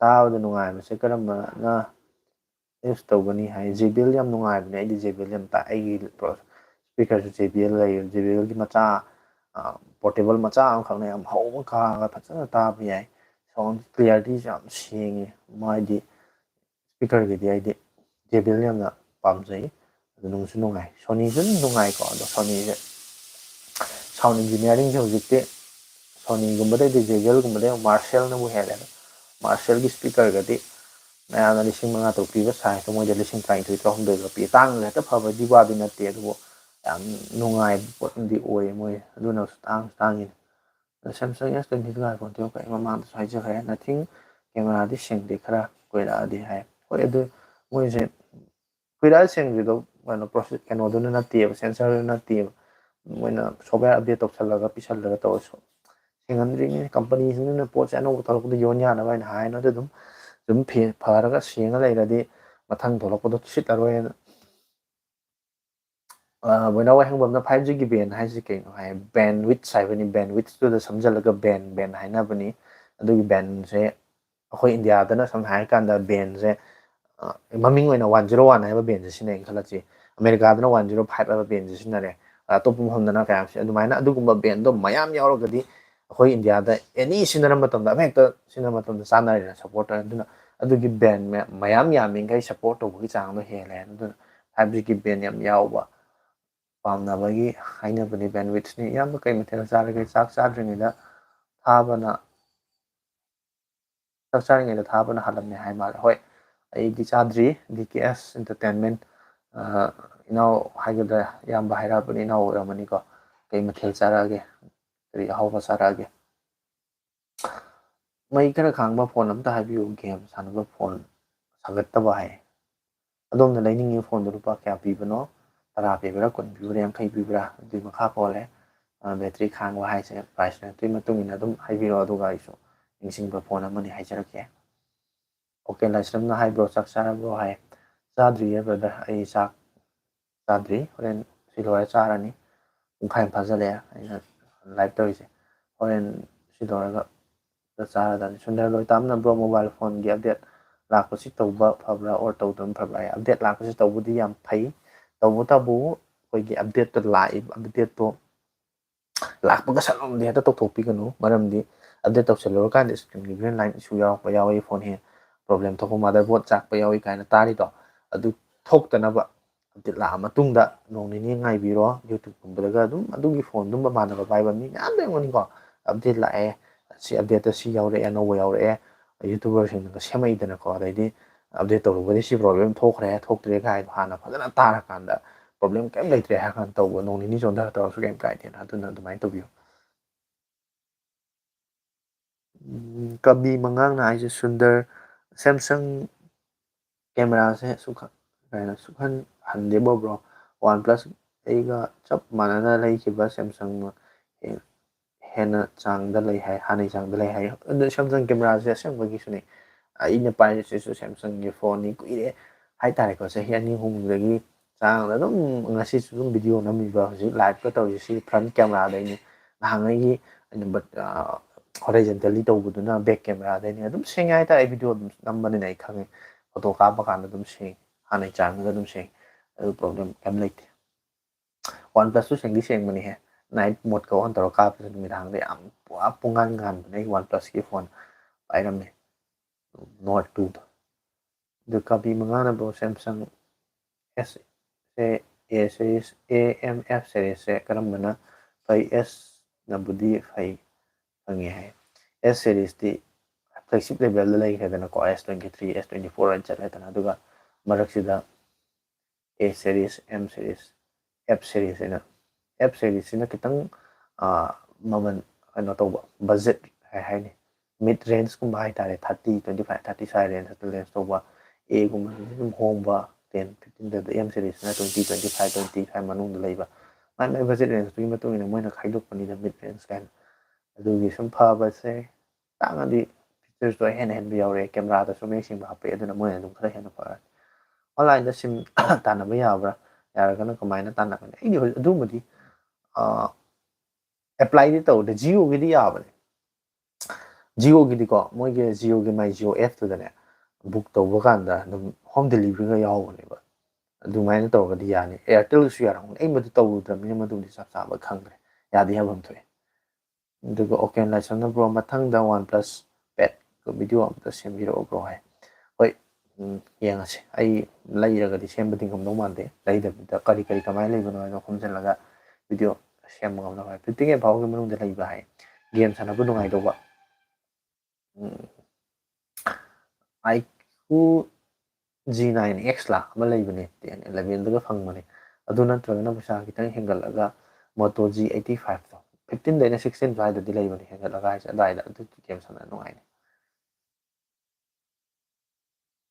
ꯇꯥꯕꯗ ꯅꯨꯡꯉꯥꯏꯕꯁꯦ ꯀꯔꯝꯕꯅ use ꯇꯧꯒꯅꯤ ꯍꯥꯏ꯫ JBL ꯌꯥꯝ ꯅꯨꯡꯉꯥꯏꯕꯅꯦ꯫ ꯑꯩꯗꯤ JBL ꯌꯥꯝ ꯇꯥꯏ꯫ ꯑꯩꯒꯤ speakerꯁꯨ JBL ꯂꯩ꯫ JBLꯒꯤ ꯃꯆꯥ, portable ꯃꯆꯥ ꯑꯃꯈꯛꯅ ꯌꯥꯝ ꯍꯧꯕ ꯀꯥꯔꯒ ꯐꯖꯅ ꯇꯥꯕ ꯌꯥꯏ꯫ Sound clarityꯁꯨ ꯌꯥꯝ ꯁꯦꯡꯉꯤ꯫ ꯃꯥꯏꯗꯤ speakerꯒꯤꯗꯤ ꯑꯩꯗꯤ JBL ꯌꯥꯝꯅ ꯄꯥꯝꯖꯩ꯫ ꯑꯗꯨ ꯅꯨꯡꯁꯨ ꯅꯨꯡꯉꯥꯏ꯫ Sonyꯁꯨ ꯑꯗꯨꯝ ꯅꯨꯡꯉꯥꯏꯀꯣ꯫ ꯑꯗꯣ Sonyꯁꯦ sound engineeringꯁꯦ ꯍꯧꯖꯤꯛꯇꯤ Sonyꯒꯨꯝꯕꯗꯩꯗꯤ JBLꯒꯨꯝꯕꯗꯩ ꯑꯃꯨꯛ Marshallꯅꯕꯨ ꯍꯦꯜꯂꯦꯕ꯫ Marshallꯒꯤ speakerꯒꯗꯤ ꯃꯌꯥꯝꯅ ꯂꯤꯁꯤꯡ ꯃꯉꯥ ꯇꯔꯨꯛ ꯄꯤꯕ sizeꯇꯣ ꯃꯣꯏꯗ ꯂꯤꯁꯤꯡ ꯇꯔꯥꯅꯤꯊꯣꯏ ꯇꯔꯥꯍꯨꯝꯗꯣꯏꯒ ꯄꯤ꯫ ꯇꯥꯡꯅ ꯍꯦꯛꯇ ꯐꯕꯗꯤ ꯋꯥꯗꯤ ꯅꯠꯇꯦ, ꯑꯗꯨꯕꯨ ꯌꯥꯝ ꯅꯨꯡꯉꯥꯏꯕ ꯄꯣꯠ ꯑꯃꯗꯤ ꯑꯣꯏꯌꯦ ꯃꯣꯏ꯫ ꯑꯗꯨꯅꯁꯨ ꯇꯥꯡꯁꯨ ꯇꯥꯡꯉꯤꯅꯤ꯫ ꯑꯗꯣ Samsung S twenty ꯉꯥꯏꯈꯣ, ꯑꯗꯨ ꯑꯩ ꯃꯃꯥꯡꯗꯁꯨ ꯍꯥꯏꯖꯈ꯭ꯔꯦ, nothing, cameraꯗꯤ ꯁꯦꯡꯗꯦ, ꯈꯔ ꯀꯨꯏꯔꯛꯑꯗꯤ ꯍꯥꯏ꯫ ꯍꯣꯏ, ꯑꯗꯨ ꯃꯣꯏꯁꯦ ꯀꯨꯏꯔꯛꯑ ꯁꯦꯡꯗ꯭ꯔꯤꯗꯣ ꯀꯩꯅꯣ process, ꯀꯩꯅꯣꯗꯨꯅ ꯅꯠꯇꯦꯕ, sensorꯗꯨꯅ ꯅꯠꯇꯦꯕ, ꯃꯣꯏꯅ software update ꯇꯧꯁꯜꯂꯒ ꯄꯤꯁꯜꯂꯒ ꯇꯧꯔꯁꯨ ꯁꯦꯡꯍꯟꯗ꯭ꯔꯤꯅꯤ꯫ Companyꯁꯤꯡꯗꯨꯅ ꯄꯣꯠꯁꯦ ꯑꯅꯧꯕ ꯊꯣꯛꯂꯛꯄꯗ ꯌꯣꯟ ꯌꯥꯅꯕ ꯍꯥꯏꯅ ꯍꯥꯏꯅ ꯑꯗꯨꯝ, ꯑꯗꯨꯝ ꯐꯦ-, ꯐꯔꯒ ꯁꯦꯡꯉ ꯂꯩꯔꯗꯤ ꯃꯊꯪ ꯊꯣꯛꯂꯛꯄꯗꯣ ꯁꯤꯠꯂꯔꯣꯏꯅ꯫ ꯑ, ꯕꯣꯏꯅꯥꯎ ꯋꯥꯍꯦꯡꯕꯝꯅ five Gꯒꯤ ban ꯍꯥꯏꯁꯤ ꯀꯩꯅꯣ ꯍꯥꯏ, bandwidth ꯍꯥꯏꯕꯅꯤ, bandwidthꯇꯨꯗ ꯁꯝꯖꯜꯂꯒ ban, ban ꯍꯥꯏꯅꯕꯅꯤ꯫ ꯑꯗꯨꯒꯤ banꯁꯦ ꯑꯩꯈꯣꯏ ꯏꯟꯗꯤꯌꯥꯗꯅ ꯁꯝꯅ ꯍꯥꯏꯔꯀꯥꯟꯗ banꯁꯦ, ꯑ, ꯃꯃꯤꯡ ꯑꯣꯏꯅ one zero one ꯍꯥꯏꯕ banꯁꯦ ꯁꯤꯖꯤꯟꯅꯩꯅ ꯈꯜꯂꯁꯤ, ꯑꯃꯦꯔꯤꯀꯥꯗꯅ one zero five ꯍꯥꯏꯕ banꯁꯦ ꯁꯤꯖꯤꯟꯅꯔꯦ, ꯑꯇꯣꯞꯄ ꯃꯐꯝꯗꯅ ꯀꯌꯥꯝ ꯁꯤ-, ꯑꯗꯨꯃꯥꯏꯅ ꯑꯗꯨꯒꯨꯝꯕ banꯗꯣ ꯃꯌꯥꯝ ꯌꯥꯎꯔꯒꯗꯤ ꯑꯩꯈꯣꯏ ꯏꯟꯗꯤꯌꯥꯗ any ꯁꯤꯖꯤꯟꯅꯔ ꯃꯇꯝꯗ ꯑꯃ ꯍꯦꯛꯇ ꯁꯤꯖꯤꯟꯅꯕ ꯃꯇꯝꯗ ꯆꯥꯟꯅꯔꯦꯅ, support ꯇꯧꯔꯦ꯫ ꯑꯗꯨꯅ ꯑꯗꯨꯒꯤ ban ꯃꯌꯥꯝ, ꯃꯌꯥꯝ ꯌꯥꯝꯃꯤꯈꯩ support ꯇꯧꯕꯒꯤ ꯆꯥꯡꯗꯣ ꯍꯦꯜꯂꯦ꯫ ꯑꯗꯨꯅ five Gꯒꯤ ban ꯌꯥꯝ ꯌꯥꯎꯕ ꯄꯥꯝꯅꯕꯒꯤ ꯍꯥꯏꯅꯕꯅꯤ, bandwidthꯅꯤ꯫ ꯏꯌꯥꯝꯕ ꯀꯩ ꯃꯊꯦꯜ ꯆꯥꯔꯒꯦ? ꯆꯥꯛ ꯆꯥꯗ꯭ꯔꯤꯉꯩꯗ ꯊꯥꯕꯅ, ꯆꯥꯛ ꯆꯥꯔꯤꯉꯩꯗ ꯊꯥꯕꯅ ꯍꯥꯜꯂꯝꯃꯦ ꯍꯥꯏ ꯃꯥꯜꯂꯦ꯫ ꯍꯣꯏ, ꯑꯩꯗꯤ ꯆꯥꯗ꯭ꯔꯤ꯫ D K S Entertainment, ꯑ, ꯏꯅꯥꯎ ꯍꯥꯏꯒꯗ꯭ꯔꯥ, ꯏꯌꯥꯝꯕ ꯍꯥꯏꯔꯛꯑꯕꯅꯤ, ꯏꯅꯥꯎ ꯑꯣꯏꯔꯝꯃꯅꯤꯀꯣ꯫ ꯀꯩ ꯃꯊꯦꯜ ꯆꯥꯔꯛꯑꯒꯦ? ꯀꯔꯤ ꯑꯍꯥꯎꯕ ꯆꯥꯔꯛꯑꯒꯦ? ꯃꯩ ꯈꯔ ꯈꯥꯡꯕ phone ꯑꯝꯇ ꯍꯥꯏꯕꯤꯌꯨ, game ꯁꯥꯟꯅꯕ phone ꯁꯥꯒꯠꯇꯕ ꯍꯥꯏ꯫ ꯑꯗꯣꯝꯅ ꯂꯩꯅꯤꯡꯉꯤ phoneꯗꯨ ꯂꯨꯄꯥ ꯀꯌꯥ ꯄꯤꯕꯅꯣ? ꯇꯔꯥ ꯄꯤꯕ꯭ꯔꯥ, ꯀꯨꯟ ꯄꯤꯕ꯭ꯔꯥ, ꯌꯥꯡꯈꯩ ꯄꯤꯕ꯭ꯔꯥ? ꯑꯗꯨꯒꯤ ꯃꯈꯥ ꯄꯣꯜꯂꯦ꯫ ꯑ, battery ꯈꯥꯡꯕ ꯍꯥꯏꯁꯦ price rangeꯇꯨꯒꯤ ꯃꯇꯨꯡ ꯏꯟꯅ ꯑꯗꯨꯝ ꯍꯥꯏꯕꯤꯔꯛꯑꯣ, ꯑꯗꯨꯒ ꯑꯩꯁꯨ ꯅꯤꯡꯁꯤꯡꯕ ꯐꯣꯟ ꯑꯃꯅꯤ ꯍꯥꯏꯖꯔꯛꯀꯦ꯫ ꯑꯣꯀꯦ, ꯂꯥꯏꯁ꯭ꯔꯝꯅ ꯍꯥꯏꯕ꯭ꯔꯣ, ꯆꯥꯛ ꯆꯥꯔꯕ꯭ꯔꯣ ꯍꯥꯏ꯫ ꯆꯥꯗ꯭ꯔꯤꯌꯦ brother, ꯑꯩ ꯆꯥꯛ ꯆꯥꯗ꯭ꯔꯤ, ꯍꯣꯔꯦꯟ ꯁꯤ ꯂꯣꯏꯔ ꯆꯥꯔꯅꯤ꯫ ꯄꯨꯡꯈꯥꯏ ꯑꯃ ꯐꯥꯖꯤꯜꯂꯛꯑꯦ ꯑꯩꯅ live ꯇꯧꯔꯤꯁꯦ꯫ ꯍꯣꯔꯦꯟ ꯁꯤ ꯂꯣꯏꯔꯒ ꯆꯥꯔꯗꯕꯅꯤ꯫ ꯁꯨꯟꯗꯔ ꯂꯣꯏꯇꯥꯝꯅ bro, mobile phoneꯒꯤ update ꯂꯥꯛꯄꯁꯤ ꯇꯧꯕ ꯐꯕ꯭ꯔꯥ or ꯇꯧꯗꯕꯅ ꯐꯕ꯭ꯔꯥ? Update ꯂꯥꯛꯄꯁꯤ ꯇꯧꯕꯗꯤ ꯌꯥꯝ ꯐꯩ, ꯇꯧꯕꯇꯕꯨ ꯑꯩꯈꯣꯏꯒꯤ updateꯇ ꯂꯥꯛꯏꯕ updateꯇꯣ ꯂꯥꯛꯄꯒ ꯁꯠ ꯂꯥꯎꯅꯗꯤ ꯍꯦꯛꯇ ꯇꯧꯊꯣꯛꯄꯤꯒꯅꯨ, ꯃꯔꯝꯗꯤ update ꯇꯧꯁꯜꯂꯨꯔꯀꯥꯟꯗ screenꯒꯤ green line issue ꯌꯥꯎꯔꯛꯄ ꯌꯥꯎꯏ, phone hang, problem ꯊꯣꯛꯄ, motherboard ꯆꯥꯛꯄ ꯌꯥꯎꯏ ꯀꯥꯏꯅ ꯇꯥꯔꯤꯗꯣ, ꯑꯗꯨ ꯊꯣꯛꯇꯅꯕ update ꯂꯥꯛꯑ ꯃꯇꯨꯡꯗ ꯅꯣꯡ ꯅꯤꯅꯤ ꯉꯥꯏꯕꯤꯔꯣ꯫ YouTubeꯀꯨꯝꯕꯗꯒ ꯑꯗꯨꯝ ꯑꯗꯨꯒꯤ phoneꯗꯨꯝ ꯃꯃꯥꯟꯅꯕ ꯄꯥꯏꯕ ꯃꯤ ꯃꯌꯥꯝ ꯂꯩꯔꯝꯒꯅꯤꯀꯣ, update ꯂꯥꯛꯑꯦ, ꯁꯤ updateꯇ ꯁꯤ ꯌꯥꯎꯔꯛꯑꯦ, ꯑꯅꯧꯕ ꯌꯥꯎꯔꯛꯑꯦ, YouTuberꯁꯤꯡꯅꯒ ꯁꯦꯝꯃꯛꯏꯗꯅꯀꯣ, ꯑꯗꯩꯗꯤ update ꯇꯧꯔꯨꯕꯗꯤ ꯁꯤ problem ꯊꯣꯛꯈ꯭ꯔꯦ ꯊꯣꯛꯇ꯭ꯔꯦ ꯀꯥꯏꯗꯣ ꯍꯥꯟꯅ ꯐꯖꯅ ꯇꯥꯔꯀꯥꯟꯗ, problem ꯀꯩꯝ ꯂꯩꯇ꯭ꯔꯦ ꯍꯥꯏꯔ ꯀꯥꯟꯗ ꯇꯧꯕ, ꯅꯣꯡ ꯅꯤꯅꯤ ꯆꯣꯟꯊꯔ ꯇꯧꯔꯁꯨ ꯀꯩꯝ ꯀꯥꯏꯗꯦꯅ, ꯑꯗꯨꯅ ꯑꯗꯨꯃꯥꯏꯅ ꯇꯧꯕꯤꯌꯨ꯫ ꯎꯝ, ꯀꯕꯤ ꯃꯉꯥꯡꯅ ꯍꯥꯏꯁꯦ, ꯁꯨꯟꯗꯔ, Samsung cameraꯁꯦ ꯁꯨꯛꯍꯟ, ꯀꯩꯅꯣ, ꯁꯨꯛꯍꯟ ꯍꯟꯗꯦꯕꯣ bro꯫ OnePlus ꯑꯩꯒ ꯆꯞ ꯃꯥꯟꯅꯅ ꯂꯩꯈꯤꯕ Samsungꯅ ꯍꯦ-, ꯍꯦꯟꯅ ꯆꯥꯡꯗ ꯂꯩ ꯍꯥꯏ, ꯍꯥꯟꯅꯩ ꯆꯥꯡꯗ ꯂꯩ ꯍꯥꯏ꯫ ꯑꯗꯨ Samsung cameraꯁꯦ ꯑꯁꯦꯡꯕꯒꯤꯁꯨꯅꯦ꯫ ꯑꯩꯅ ꯄꯥꯏꯔꯤꯁꯤꯁꯨ Samsungꯒꯤ phoneꯅꯤ, ꯀꯨꯏꯔꯦ ꯍꯥꯏꯇꯥꯔꯦꯀꯣ, ꯆꯍꯤ ꯑꯅꯤ ꯑꯍꯨꯝꯗꯒꯤ ꯆꯥꯡꯗ ꯑꯗꯨꯝ, ꯉꯁꯤꯁꯨ ꯑꯗꯨꯝ video ꯅꯝꯃꯤꯕ, ꯍꯧꯖꯤꯛ liveꯀ ꯇꯧꯔꯤꯁꯦ ꯁꯤ front cameraꯗꯩꯅꯤ꯫ ꯅꯍꯥꯟꯉꯩꯒꯤ ꯑꯩꯅ ꯕꯠ-, ꯑ, horizontally ꯇꯧꯕꯗꯨꯅ back cameraꯗꯩꯅꯤ꯫ ꯑꯗꯨꯝ ꯁꯦꯡꯉꯦ ꯍꯥꯏꯇꯥꯔꯦ, ꯑꯩ video ꯑꯗꯨꯝ ꯅꯝꯕꯅꯤꯅ ꯑꯩ ꯈꯪꯉꯦ꯫ Photo ꯀꯥꯞꯄ ꯀꯥꯟꯗ ꯑꯗꯨꯝ ꯁꯦꯡꯉꯦ, ꯍꯥꯟꯅꯩ ꯆꯥꯡꯗꯨꯗ ꯑꯗꯨꯝ ꯁꯦꯡꯉꯦ, ꯑꯗꯨ problem ꯀꯩꯝ ꯂꯩꯇꯦ꯫ OnePlusꯇꯨ ꯁꯦꯡꯗꯤ ꯁꯦꯡꯕꯅꯤꯍꯦ, night modeꯀ on ꯇꯧꯔꯒ ꯀꯥꯞꯄꯁꯨ ꯅꯨꯃꯤꯗꯥꯡꯗ ꯌꯥꯝ ꯄꯨꯔꯥ ꯄꯨꯡꯉꯥꯟ ꯉꯥꯟꯕꯅꯦ꯫ ꯑꯩ OnePlusꯀꯤ phone ꯄꯥꯏꯔꯝꯃꯦ, Nord twoꯗꯣ꯫ ꯑꯗꯨ ꯀꯕꯤ ꯃꯉꯥꯅ bro, Samsung S, A, A series, A M F seriesꯁꯦ ꯀꯔꯝꯕꯅ ꯐꯩ? Sꯅꯕꯨꯗꯤ ꯐꯩ, ꯐꯪꯉꯦ ꯍꯥꯏ꯫ S seriesꯇꯤ flagship levelꯗ ꯂꯩꯈ꯭ꯔꯦꯗꯅꯀꯣ, S twenty three, S twenty four ꯍꯥꯏꯅ ꯆꯠꯂꯦꯗꯅ, ꯑꯗꯨꯒ ꯃꯔꯛꯁꯤꯗ A series, M series, F series ꯍꯥꯏꯅ, F seriesꯁꯤꯅ ꯈꯤꯇꯪ, ꯑꯥ, ꯃꯃꯜ ꯀꯩꯅꯣ ꯇꯧꯕ, budget ꯀꯩ ꯍꯥꯏꯅꯤ, mid rangeꯀꯨꯝꯕ ꯍꯥꯏꯇꯥꯔꯦ, thirty, twenty five, thirty ꯁ꯭ꯋꯥꯏ rangeꯇ launch ꯇꯧꯕ꯫ Aꯒꯨꯝꯕꯁꯤꯗꯤ ꯑꯗꯨꯝ ꯍꯣꯡꯕ, ten, fifteen ꯑꯗꯨ, M seriesꯁꯤꯅ twenty, twenty five, twenty ꯁ꯭ꯋꯥꯏ ꯃꯅꯨꯡꯗ ꯂꯩꯕ꯫ ꯃꯥꯏ ꯃꯥꯏ budget rangeꯇꯨꯒꯤ ꯃꯇꯨꯡ ꯏꯟꯅ ꯃꯣꯏꯅ ꯈꯥꯏꯗꯣꯛꯄꯅꯤꯗ mid range ꯀꯥꯏꯅ꯫ ꯑꯗꯨꯒꯤ ꯁꯨꯝ ꯐꯕꯁꯦ ꯇꯥꯡꯉꯗꯤ featuresꯇꯣ ꯑꯍꯦꯟ ꯑꯍꯦꯟꯕ ꯌꯥꯎꯔꯛꯑꯦ, cameraꯗꯁꯨ ꯃꯌꯦꯛ ꯁꯦꯡꯕ ꯍꯥꯞꯄꯛꯑꯦ, ꯑꯗꯨꯅ ꯃꯣꯏꯅ ꯑꯗꯨꯝ ꯈꯔ ꯍꯦꯟꯅ ꯐꯔꯦ꯫ Onlineꯗ SIM ꯇꯥꯟꯅꯕ ꯌꯥꯕ꯭ꯔꯥ? ꯌꯥꯔꯒꯅ ꯀꯃꯥꯏꯅ ꯇꯥꯟꯅꯒꯅꯤ? ꯑꯩꯗꯤ ꯍꯧꯖꯤꯛ ꯑꯗꯨꯃꯗꯤ ꯑꯦꯄ꯭ꯂꯥꯏꯗꯤ ꯇꯧꯗꯦ꯫ Jioꯒꯤꯗꯤ ꯌꯥꯕꯅꯦ꯫ Jioꯒꯤꯗꯤꯀꯣ, ꯃꯣꯏꯒꯤ Jioꯒꯤ My Jio appꯇꯨꯗꯅꯦ, book ꯇꯧꯕ ꯀꯥꯟꯗ ꯑꯗꯨꯝ home deliveryꯒ ꯌꯥꯎꯕꯅꯦꯕ꯫ ꯑꯗꯨꯃꯥꯏꯅ ꯇꯧꯔꯒꯗꯤ ꯌꯥꯅꯤ꯫ Airtelꯒꯤꯁꯨ ꯌꯥꯔꯝꯒꯅꯤ, ꯑꯩ ꯃꯗꯨ ꯇꯧꯔꯨꯗ꯭ꯔꯕꯅꯤꯅ ꯃꯗꯨꯃꯗꯤ ꯆꯞ ꯆꯥꯕ ꯈꯪꯗ꯭ꯔꯦ꯫ ꯌꯥꯗꯤ ꯌꯥꯐꯝ ꯊꯣꯛꯑꯦ꯫ ꯑꯗꯨꯒ okay, ꯂꯥꯏꯁ꯭ꯔꯝꯅ bro, ꯃꯊꯪꯗ OnePlus Padꯀ video ꯑꯝꯇ ꯁꯦꯝꯕꯤꯔꯛꯑꯣ bro ꯍꯥꯏ꯫ ꯍꯣꯏ, ꯎꯝ, ꯌꯦꯡꯉꯁꯤ꯫ ꯑꯩ ꯂꯩꯔꯒꯗꯤ ꯁꯦꯝꯕꯗꯤ ꯉꯝꯗꯧ ꯃꯥꯟꯗꯦ꯫ ꯂꯩꯗꯕꯤꯗ ꯀꯔꯤ ꯀꯔꯤ ꯀꯃꯥꯏꯅ ꯂꯩꯕꯅꯣ ꯍꯥꯏꯅ ꯈꯣꯝꯖꯤꯜꯂꯒ video ꯁꯦꯝꯕ ꯉꯝꯅꯕ ꯍꯥꯏ꯫ Fifteen K ꯐꯥꯎꯒꯤ ꯃꯅꯨꯡꯗ ꯂꯩꯕ ꯍꯥꯏ꯫ Game ꯁꯥꯟꯅꯕ ꯅꯨꯡꯉꯥꯏꯗꯧꯕ꯫ ꯎꯝ, IQ G nine X ꯂꯥ ꯑꯃ ꯂꯩꯕꯅꯦ, ten elevenꯗꯒ ꯐꯪꯕꯅꯦ꯫ ꯑꯗꯨ ꯅꯠꯇ꯭ꯔꯒꯅ ꯄꯩꯁꯥ ꯈꯤꯇꯪ ꯍꯦꯟꯒꯠꯂꯒ Moto G eighty fiveꯇꯣ, fifteenꯗꯩꯅ sixteen ꯁ꯭ꯋꯥꯏꯗꯗꯤ ꯂꯩꯕꯅꯦ, ꯍꯦꯟꯒꯠꯂꯒ ꯍꯥꯏꯁꯦ, ꯑꯗꯥꯏꯗ ꯑꯗꯨꯒꯤ game ꯁꯥꯟꯅ ꯅꯨꯡꯉꯥꯏꯅꯤ꯫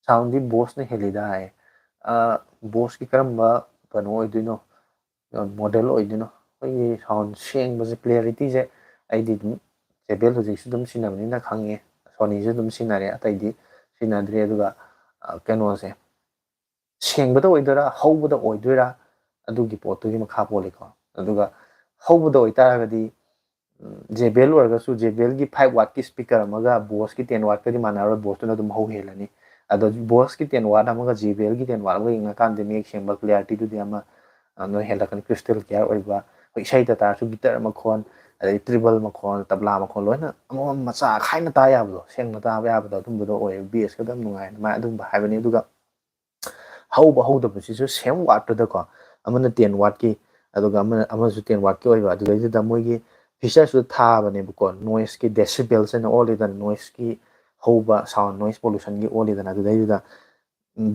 Soundꯗꯤ Boseꯅ ꯍꯦꯜꯂꯤꯗ ꯍꯥꯏ꯫ ꯑ, Boseꯀꯤ ꯀꯔꯝꯕ ꯀꯩꯅꯣ ꯑꯣꯏꯗꯣꯏꯅꯣ, model ꯑꯣꯏꯗꯣꯏꯅꯣ? ꯑꯩꯈꯣꯏꯒꯤ sound ꯁꯦꯡꯕꯁꯦ, clarityꯁꯦ, ꯑꯩꯗꯤ ꯑꯗꯨꯝ JBL ꯍꯧꯖꯤꯛꯁꯨ ꯑꯗꯨꯝ ꯁꯤꯖꯤꯟꯅꯕꯅꯤꯅ ꯈꯪꯉꯦ, Sonyꯁꯨ ꯑꯗꯨꯝ ꯁꯤꯖꯤꯟꯅꯔꯦ, ꯑꯇꯩꯗꯤ ꯁꯤꯖꯤꯟꯅꯗ꯭ꯔꯤ꯫ ꯑꯗꯨꯒ, ꯑ, ꯀꯩꯅꯣꯁꯦ, ꯁꯦꯡꯕꯗ ꯑꯣꯏꯗꯣꯏꯔꯥ, ꯍꯧꯕꯗ ꯑꯣꯏꯗꯣꯏꯔꯥ, ꯑꯗꯨꯒꯤ ꯄꯣꯠꯇꯨꯒꯤ ꯃꯈꯥ ꯄꯣꯜꯂꯤꯀꯣ꯫ ꯑꯗꯨꯒ ꯍꯧꯕꯗ ꯑꯣꯏꯇꯥꯔꯒꯗꯤ, ꯎꯝ, JBL ꯑꯣꯏꯔꯒꯁꯨ JBLꯒꯤ five wattꯀꯤ speaker ꯑꯃꯒ Boseꯀꯤ ten wattꯀꯗꯤ ꯃꯥꯟꯅꯔꯣꯏ, Boseꯇꯨꯅ ꯑꯗꯨꯝ ꯍꯧ ꯍꯦꯜꯂꯅꯤ꯫ ꯑꯗꯣ Boseꯀꯤ ten watt ꯑꯃꯒ JBLꯒꯤ ten watt ꯑꯃꯒ ꯌꯦꯡꯉꯀꯥꯟꯗ ꯃꯌꯦꯛ ꯁꯦꯡꯕ, clarityꯗꯨꯗꯤ ꯑꯃ, ꯑ, ꯅꯣꯏ ꯍꯦꯜꯂꯛꯀꯅꯤ, crystal clear ꯑꯣꯏꯕ꯫ ꯑꯩꯈꯣꯏ ꯏꯁꯩꯗ ꯇꯥꯔꯁꯨ guitar ꯃꯈꯣꯟ, ꯑꯗꯩ treble ꯃꯈꯣꯟ, ꯇꯕ꯭ꯂꯥ ꯃꯈꯣꯟ ꯂꯣꯏꯅ ꯑꯃꯃꯝ ꯃꯆꯥ ꯈꯥꯏꯅ ꯇꯥ ꯌꯥꯕꯗꯣ, ꯁꯦꯡꯅ ꯇꯥꯕ ꯌꯥꯕꯗꯣ ꯑꯗꯨꯝꯕꯗꯣ ꯑꯣꯏꯌꯦ꯫ Bassꯀꯗ ꯌꯥꯝ ꯅꯨꯡꯉꯥꯏ ꯑꯗꯨꯃꯥꯏꯅ ꯑꯗꯨꯝꯕ ꯍꯥꯏꯕꯅꯤ꯫ ꯑꯗꯨꯒ ꯍꯧꯕ ꯍꯧꯗꯕꯁꯤꯁꯨ same wattꯇꯨꯗꯀꯣ, ꯑꯃꯅ ten wattꯀꯤ, ꯑꯗꯨꯒ ꯑꯃꯅ, ꯑꯃꯁꯨ ten wattꯀꯤ ꯑꯣꯏꯕ, ꯑꯗꯨꯗꯩꯗꯨꯗ ꯃꯣꯏꯒꯤ featuresꯇꯨ ꯊꯥꯕꯅꯦꯕꯀꯣ, noiseꯀꯤ decibels ꯍꯥꯏꯅ ꯑꯣꯜꯂꯤꯗꯅ, noiseꯀꯤ ꯍꯧꯕ, sound noise pollutionꯒꯤ ꯑꯣꯜꯂꯤꯗꯅ, ꯑꯗꯨꯗꯩꯗꯨꯗ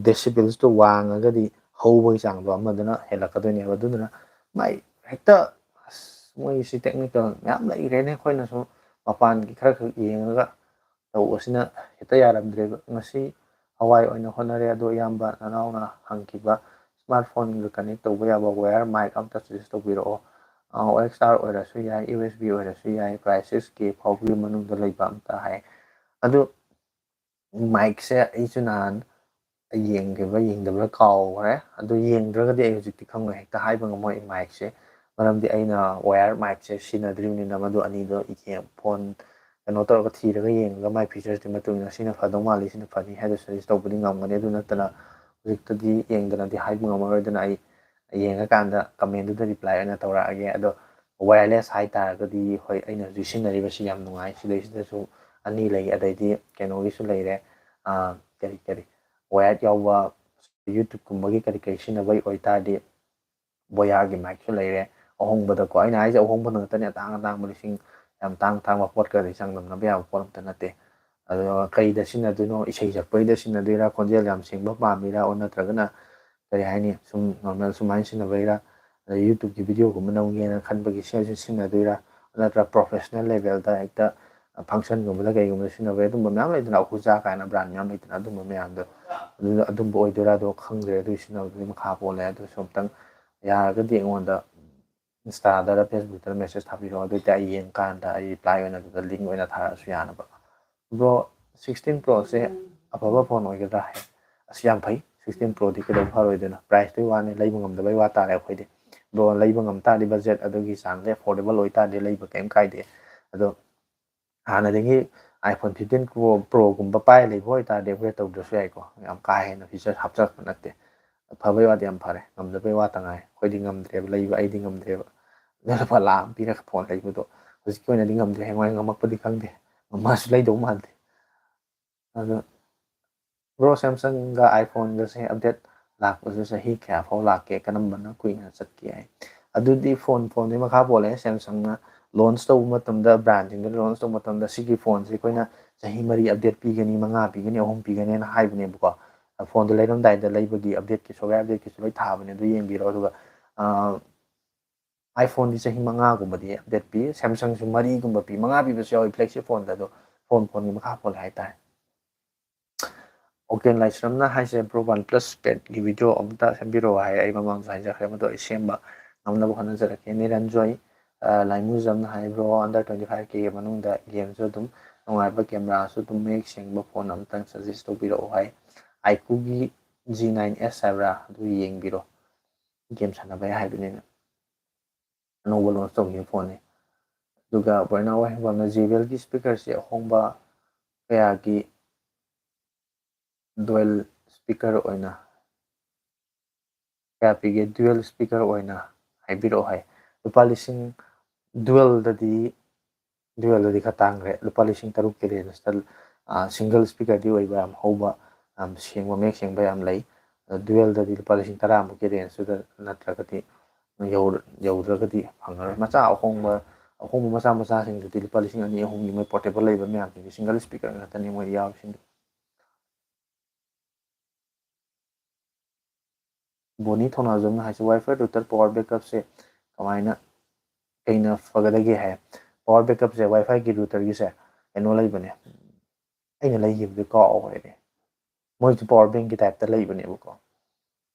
decibelsꯇꯣ ꯋꯥꯡꯉꯒꯗꯤ ꯍꯧꯕꯒꯤ ꯆꯥꯡꯗꯣ ꯑꯃꯗꯨꯅ ꯍꯦꯜꯂꯛꯀꯗꯣꯏꯅꯦꯕ꯫ ꯑꯗꯨꯗꯨꯅ ꯃꯥꯏ ꯍꯦꯛꯇ, ꯑꯁ, ꯃꯣꯏꯒꯤꯁꯤ technical ꯃꯌꯥꯝ ꯂꯩꯈ꯭ꯔꯦꯅꯦ, ꯑꯩꯈꯣꯏꯅꯁꯨ ꯃꯄꯥꯟꯒꯤ ꯈꯔ ꯈꯛ ꯌꯦꯡꯉꯒ ꯇꯧꯕꯁꯤꯅ ꯍꯦꯛꯇ ꯌꯥꯔꯝꯗ꯭ꯔꯦꯕ꯫ ꯉꯁꯤ ꯍꯋꯥꯏ ꯑꯣꯏꯅ ꯍꯣꯠꯅꯔꯦ, ꯑꯗꯣ ꯏꯌꯥꯝꯕ ꯅꯅꯥꯎꯅ ꯍꯪꯈꯤꯕ smartphoneꯒ connect ꯇꯧꯕ ꯌꯥꯕ wire mic ꯑꯝꯇ suggest ꯇꯧꯕꯤꯔꯛꯑꯣ꯫ ꯑꯣ ꯑꯦꯛꯁ ꯑꯥꯔ ꯑꯣꯏꯔꯁꯨ ꯌꯥꯏ, ꯌꯨ ꯑꯦꯁ ꯕꯤ ꯑꯣꯏꯔꯁꯨ ꯌꯥꯏ, ꯄ꯭ꯔꯥꯏꯁ ꯁꯤꯛꯁ ꯀꯦ ꯐꯥꯎꯕꯒꯤ ꯃꯅꯨꯡꯗ ꯂꯩꯕ ꯑꯝꯇ ꯍꯥꯏ꯫ ꯑꯗꯨ ꯃꯥꯏꯛꯁꯦ ꯑꯩꯁꯨ ꯅꯍꯥꯟ ꯌꯦꯡꯈꯤꯕ꯭ꯔꯥ ꯌꯦꯡꯗꯕ꯭ꯔꯥ ꯀꯥꯎꯈ꯭ꯔꯦ꯫ ꯑꯗꯨ ꯌꯦꯡꯗ꯭ꯔꯒꯗꯤ ꯑꯩ ꯍꯧꯖꯤꯛꯇꯤ ꯈꯪꯉꯣꯏ, ꯍꯦꯛꯇ ꯍꯥꯏꯕ ꯉꯝꯃꯣꯏ ꯑꯩ ꯃꯥꯏꯛꯁꯦ꯫ ꯃꯔꯝꯗꯤ ꯑꯩꯅ ꯋꯥꯌꯔ ꯃꯥꯏꯛꯁꯦ ꯁꯤꯖꯤꯟꯅꯗ꯭ꯔꯤꯕꯅꯤꯅ ꯃꯗꯨ ꯑꯅꯤꯗꯣ ꯌꯦꯡ-, ꯐꯣꯟ ꯀꯩꯅꯣ ꯇꯧꯔꯒ ꯊꯤꯔꯒ ꯌꯦꯡꯉꯒ ꯃꯥꯏ ꯐꯤꯆꯔꯁꯀꯤ ꯃꯇꯨꯡ ꯏꯟꯅ ꯁꯤꯅ ꯐꯗꯧ ꯃꯥꯜꯂꯤ, ꯁꯤꯅ ꯐꯅꯤ ꯍꯥꯏꯗꯨ ꯁꯖꯦꯁ ꯇꯧꯕꯗꯤ ꯉꯝꯒꯅꯤ꯫ ꯑꯗꯨ ꯅꯠꯇꯅ ꯍꯧꯖꯤꯛꯇꯗꯤ ꯌꯦꯡꯗꯅꯗꯤ ꯍꯥꯏꯕ ꯉꯝꯃꯔꯣꯏ꯫ ꯑꯗꯨꯅ ꯑꯩ ꯌꯦꯡꯉꯀꯥꯟꯗ ꯀꯃꯦꯟꯗꯨꯗ ꯔꯤꯄ꯭ꯂꯥꯏ ꯑꯣꯏꯅ ꯇꯧꯔꯛꯑꯒꯦ꯫ ꯑꯗꯣ ꯋꯥꯌꯔꯂꯦꯁ ꯍꯥꯏꯇꯥꯔꯒꯗꯤ ꯍꯣꯏ, ꯑꯩꯅ ꯍꯧꯖꯤꯛ ꯁꯤꯖꯤꯟꯅꯔꯤꯕꯁꯤ ꯌꯥꯝ ꯅꯨꯡꯉꯥꯏ꯫ ꯁꯤꯗꯩꯁꯤꯗꯁꯨ ꯑꯅꯤ ꯂꯩ꯫ ꯑꯗꯩꯗꯤ ꯀꯩꯅꯣꯒꯤꯁꯨ ꯂꯩꯔꯦ, ꯑꯥ, ꯀꯔꯤ ꯀꯔꯤ ꯋꯥꯌꯔ ꯌꯥꯎꯕ YouTube ꯀꯨꯝꯕꯒꯤ ꯀꯔꯤ ꯀꯔꯤ ꯁꯤꯖꯤꯟꯅꯕꯒꯤ ꯑꯣꯏꯇꯥꯔꯗꯤ ꯕꯣꯌꯥꯒꯤ ꯃꯥꯏꯛꯁꯨ ꯂꯩꯔꯦ꯫ ꯑꯍꯣꯡꯕꯗꯀꯣ, ꯑꯩꯅ ꯍꯥꯏꯁꯦ ꯑꯍꯣꯡꯕꯗ ꯉꯥꯛꯇꯅꯦ, ꯑꯇꯥꯡ ꯑꯇꯥꯡꯕ ꯂꯤꯁꯤꯡ, ꯌꯥꯝ ꯇꯥꯡ ꯇꯥꯡꯕ ꯄꯣꯠꯀꯗꯤ ꯆꯥꯡꯗꯝꯅꯕ ꯌꯥꯕ ꯄꯣꯠ ꯑꯝꯇ ꯅꯠꯇꯦ꯫ ꯑꯗꯣ ꯀꯩꯗ ꯁꯤꯖꯤꯟꯅꯗꯣꯏꯅꯣ? ꯏꯁꯩ ꯁꯛꯄꯩꯗ ꯁꯤꯖꯤꯟꯅꯗꯣꯏꯔꯥ, ꯈꯣꯟꯖꯦꯜ ꯌꯥꯝ ꯁꯦꯡꯕ ꯄꯥꯝꯃꯤꯔꯥ, ꯑꯣꯔ ꯅꯠꯇ꯭ꯔꯒꯅ ꯀꯔꯤ ꯍꯥꯏꯅꯤ, ꯁꯨꯝ ꯅꯣꯔꯃꯦꯜ ꯁꯨꯃꯥꯏꯅ ꯁꯤꯖꯤꯟꯅꯕꯩꯔꯥ, ꯑꯗꯩ YouTubeꯀꯤ ꯚꯤꯗꯤꯑꯣꯒꯨꯝꯕ ꯅꯝꯒꯦꯅ ꯈꯟꯕꯒꯤ ꯁꯤꯖꯤꯟꯅ-, ꯁꯤꯖꯤꯟꯅꯗꯣꯏꯔꯥ, ꯅꯠꯇ꯭ꯔ professional levelꯗ ꯍꯦꯛꯇ functionꯒꯨꯝꯕꯗ ꯀꯩꯒꯨꯝꯕꯗ ꯁꯤꯖꯤꯟꯅꯕꯩ? ꯑꯗꯨꯝꯕ ꯃꯌꯥꯝ ꯂꯩꯗꯅ, ꯑꯍꯨꯖꯥ ꯀꯥꯏꯅ brand ꯃꯌꯥꯝ ꯂꯩꯗꯅ, ꯑꯗꯨꯝꯕ ꯃꯌꯥꯝꯗꯣ, ꯑꯗꯨ, ꯑꯗꯨꯝꯕ ꯑꯣꯏꯗꯣꯏꯔꯥ? ꯑꯗꯣ ꯈꯪꯗ꯭ꯔꯦ, ꯑꯗꯨꯒꯤ ꯁꯤꯖꯤꯟꯅꯕꯗꯨꯒꯤ ꯃꯈꯥ ꯄꯣꯜꯂꯦ꯫ ꯑꯗꯨꯁꯨ ꯑꯝꯇꯪ ꯌꯥꯔꯒꯗꯤ ꯑꯩꯉꯣꯟꯗ Instaꯗꯔ Facebookꯇꯔ message ꯊꯥꯕꯤꯔꯛꯑꯣ, ꯑꯗꯨ ꯑꯣꯏꯇꯥꯔꯗꯤ ꯑꯩ ꯌꯦꯡꯀꯥꯟꯗ ꯑꯩ reply ꯑꯣꯏꯅ ꯑꯗꯨꯗ link ꯑꯣꯏꯅ ꯊꯥꯔꯛꯑꯁꯨ ꯌꯥꯅꯕ꯫ Bro, sixteen Proꯁꯦ ꯑꯐꯕ ꯐꯣꯟ ꯑꯣꯏꯒꯗ꯭ꯔꯥ ꯍꯥꯏ꯫ ꯑꯁ, ꯌꯥꯝ ꯐꯩ, sixteen Proꯗꯤ ꯀꯩꯗꯧꯕ ꯐꯔꯣꯏꯗꯣꯏꯅꯣ? Priceꯇꯨꯒꯤ ꯋꯥꯅꯤ, ꯂꯩꯕ ꯉꯝꯗꯕꯩ ꯋꯥ ꯇꯥꯔꯦ ꯑꯩꯈꯣꯏꯗꯤ꯫ Bro, ꯂꯩꯕ ꯉꯝ ꯇꯥꯔꯗꯤ budget ꯑꯗꯨꯒꯤ ꯆꯥꯡꯗ affordable ꯑꯣꯏꯇꯥꯔꯗꯤ ꯂꯩꯕ ꯀꯩꯝ ꯀꯥꯏꯗꯦ꯫ ꯑꯗꯣ ꯍꯥꯟꯅꯗꯒꯤ iPhone fifteen Pro, Proꯒꯨꯝꯕ ꯄꯥꯏꯔ ꯂꯩꯕ ꯑꯣꯏꯇꯥꯔꯗꯤ upgrade ꯇꯧꯗ꯭ꯔꯁꯨ ꯌꯥꯏꯀꯣ, ꯌꯥꯝ ꯀꯥ ꯍꯦꯟꯅ features ꯍꯥꯞꯆꯔꯛꯄ ꯅꯠꯇꯦ꯫ ꯐꯕꯩ ꯋꯥꯗꯤ ꯌꯥꯝ ꯐꯔꯦ, ꯉꯝꯗꯕꯩ ꯋꯥꯇ ꯉꯥꯏ꯫ ꯑꯩꯈꯣꯏꯗꯤ ꯉꯝꯗ꯭ꯔꯦꯕ ꯂꯩꯕ, ꯑꯩꯗꯤ ꯉꯝꯗ꯭ꯔꯦꯕ꯫ ꯑꯗꯨ ꯂꯨꯄꯥ ꯂꯥꯈ ꯑꯃ ꯄꯤꯔꯒ ꯐꯣꯟ ꯂꯩꯕꯗꯣ ꯍꯧꯖꯤꯛꯀꯤ ꯑꯣꯏꯅꯗꯤ ꯉꯝꯗ꯭ꯔꯦ, ꯍꯌꯦꯡꯋꯥꯏ ꯉꯝꯃꯛꯄꯗꯤ ꯈꯪꯗꯦ, ꯉꯝꯃꯛꯑꯁꯨ ꯂꯩꯗꯧ ꯃꯥꯟꯗꯦ꯫ ꯑꯗꯣ Bro, Samsungꯒ iPhoneꯒꯁꯦ update ꯂꯥꯛꯄꯁꯦ ꯆꯍꯤ ꯀꯌꯥ ꯐꯥꯎ ꯂꯥꯛꯀꯦ? ꯀꯔꯝꯕꯅ ꯀꯨꯏꯅ ꯆꯠꯀꯦ ꯍꯥꯏ? ꯑꯗꯨꯗꯤ ꯐꯣꯟ ꯐꯣꯟꯗꯨꯒꯤ ꯃꯈꯥ ꯄꯣꯜꯂꯦ꯫ Samsungꯅ launch ꯇꯧꯕ ꯃꯇꯝꯗ, brandꯁꯤꯡꯗꯨꯅ launch ꯇꯧꯕ ꯃꯇꯝꯗ ꯁꯤꯒꯤ ꯐꯣꯟꯁꯦ ꯑꯩꯈꯣꯏꯅ ꯆꯍꯤ ꯃꯔꯤ update ꯄꯤꯒꯅꯤ, ꯃꯉꯥ ꯄꯤꯒꯅꯤ, ꯑꯍꯨꯝ ꯄꯤꯒꯅꯤꯅ ꯍꯥꯏꯕꯅꯦꯕꯀꯣ꯫ ꯐꯣꯟꯗꯣ ꯂꯩꯔꯝꯗꯥꯏꯗ ꯂꯩꯕꯒꯤ updateꯀꯤ, software updateꯀꯤꯁꯨ ꯂꯣꯏ ꯊꯥꯕꯅꯦ, ꯑꯗꯨ ꯌꯦꯡꯕꯤꯔꯣ꯫ ꯑꯗꯨꯒ, ꯑ, iPhoneꯗꯤ ꯆꯍꯤ ꯃꯉꯥꯒꯨꯝꯕꯗꯤ update ꯄꯤ, Samsungꯁꯨ ꯃꯔꯤꯒꯨꯝꯕ ꯄꯤ, ꯃꯉꯥ ꯄꯤꯕꯁꯨ ꯌꯥꯎꯏ flagship ꯐꯣꯟꯗ꯫ ꯑꯗꯣ ꯐꯣꯟ ꯐꯣꯟꯒꯤ ꯃꯈꯥ ꯄꯣꯜꯂꯦ ꯍꯥꯏꯇꯥꯔꯦ꯫ ꯑꯣꯀꯦꯟ ꯂꯥꯏꯁ꯭ꯔꯝꯅ ꯍꯥꯏꯁꯦ, "Bro, OnePlus Padꯀꯤ video ꯑꯃꯇ ꯁꯦꯝꯕꯤꯔꯛꯑꯣ" ꯍꯥꯏ꯫ ꯑꯩ ꯃꯃꯥꯡꯁꯨ ꯍꯥꯏꯖꯈ꯭ꯔꯦ, ꯃꯗꯣ ꯑꯩ ꯁꯦꯝꯕ ꯉꯝꯅꯕ ꯍꯣꯠꯅꯖꯔꯛꯀꯦ꯫ ꯅꯤꯔꯟꯖꯣꯏ ꯂꯥꯏꯃꯨꯖꯝꯅ ꯍꯥꯏꯕ꯭ꯔꯣ, under twenty five K ꯒꯤ ꯃꯅꯨꯡꯗ ꯒꯦꯝꯁꯨ ꯑꯗꯨꯝ ꯅꯨꯡꯉꯥꯏꯕ, ꯀꯦꯃꯦꯔꯥꯁꯨ ꯑꯗꯨꯝ ꯃꯌꯦꯛ ꯁꯦꯡꯕ ꯐꯣꯟ ꯑꯃꯇꯪ ꯁꯖꯦꯁ ꯇꯧꯕꯤꯔꯛꯑꯣ ꯍꯥꯏ꯫ ꯑꯥꯏꯀꯨꯒꯤ G nine S ꯍꯥꯏꯕ꯭ꯔꯥ, ꯑꯗꯨ ꯌꯦꯡꯕꯤꯔꯣ꯫ ꯒꯦꯝ ꯁꯥꯟꯅꯕ ꯌꯥꯏ ꯍꯥꯏꯕꯅꯤꯅ꯫ ꯑꯅꯧꯕ ꯂꯣꯟꯁ ꯇꯧꯈꯤꯕ ꯐꯣꯟꯅꯤ꯫ ꯑꯗꯨꯒ ꯕꯣꯏꯅꯥꯎ ꯋꯥꯍꯦꯡꯕꯝꯅ ꯖꯦ ꯕꯤ ꯑꯦꯜꯒꯤ ꯁ꯭ꯄꯤꯀꯔꯁꯦ ꯑꯍꯣꯡꯕ ꯀꯌꯥꯒꯤ ꯗꯨꯋꯦꯜ ꯁ꯭ꯄꯤꯀꯔ ꯑꯣꯏꯅ ꯀꯌꯥ ꯄꯤꯒꯦ? ꯗꯨꯋꯦꯜ ꯁ꯭ꯄꯤꯀꯔ ꯑꯣꯏꯅ ꯍꯥꯏꯕꯤꯔꯛꯑꯣ ꯍꯥꯏ꯫ ꯂꯨꯄꯥ ꯂꯤꯁꯤꯡ, ꯗꯨꯋꯦꯜꯗꯗꯤ, ꯗꯨꯋꯦꯜꯗꯗꯤ ꯈꯔ ꯇꯥꯡꯈ꯭ꯔꯦ꯫ ꯂꯨꯄꯥ ꯂꯤꯁꯤꯡ ꯇꯔꯨꯛꯀꯤ ꯔꯦꯟꯖꯇ ꯁꯤꯡꯒꯜ ꯁ꯭ꯄꯤꯀꯔꯗꯤ ꯑꯣꯏꯕ, ꯌꯥꯝ ꯍꯧꯕ, ꯌꯥꯝ ꯁꯦꯡꯕ, ꯃꯌꯦꯛ ꯁꯦꯡꯕ ꯌꯥꯝ ꯂꯩ꯫ ꯑꯗꯣ ꯗꯨꯋꯦꯜꯗꯗꯤ ꯂꯨꯄꯥ ꯂꯤꯁꯤꯡ ꯇꯔꯥꯃꯨꯛꯀꯤ ꯔꯦꯟꯖꯇꯨꯗ ꯅꯠꯇ꯭ꯔꯒꯗꯤ ꯌꯧ-, ꯌꯧꯗ꯭ꯔꯒꯗꯤ ꯐꯪꯉꯔꯣꯏ꯫ ꯃꯆꯥ ꯑꯍꯣꯡꯕ, ꯑꯍꯣꯡꯕ ꯃꯆꯥ ꯃꯆꯥꯁꯤꯡꯗꯨꯗꯤ ꯂꯨꯄꯥ ꯂꯤꯁꯤꯡ ꯑꯅꯤ ꯑꯍꯨꯝꯒꯤ ꯃꯣꯏ ꯄꯣꯔꯇꯦꯕꯜ ꯂꯩꯕ ꯃꯌꯥꯝꯁꯤꯡꯗꯤ ꯁꯤꯡꯒꯜ ꯁ꯭ꯄꯤꯀꯔ ꯉꯥꯛꯇꯅꯤ ꯃꯣꯏ ꯌꯥꯎꯔꯤꯁꯤꯡꯗꯣ꯫ ꯕꯣꯅꯤ ꯊꯧꯅꯥꯖꯝꯅ ꯍꯥꯏꯁꯦ, ꯋꯥꯏꯐꯥꯏ ꯔꯨꯇꯔ ꯄꯋꯥꯔ ꯕꯦꯛꯀꯞꯁꯦ ꯀꯃꯥꯏꯅ, ꯀꯩꯅ ꯐꯒꯗꯒꯦ ꯍꯥꯏ꯫ ꯄꯋꯥꯔ ꯕꯦꯛꯀꯞꯁꯦ ꯋꯥꯏꯐꯥꯏꯒꯤ ꯔꯨꯇꯔꯒꯤꯁꯦ ꯀꯩꯅꯣ ꯂꯩꯕꯅꯦ, ꯑꯩꯅ ꯂꯩꯈꯤꯕꯗꯤ ꯀꯥꯎꯈ꯭ꯔꯦꯅꯦ꯫ ꯃꯣꯏꯁꯨ ꯄꯋꯥꯔ ꯕꯦꯡꯀꯤ ꯇꯥꯏꯞꯇ ꯂꯩꯕꯅꯦꯕꯀꯣ,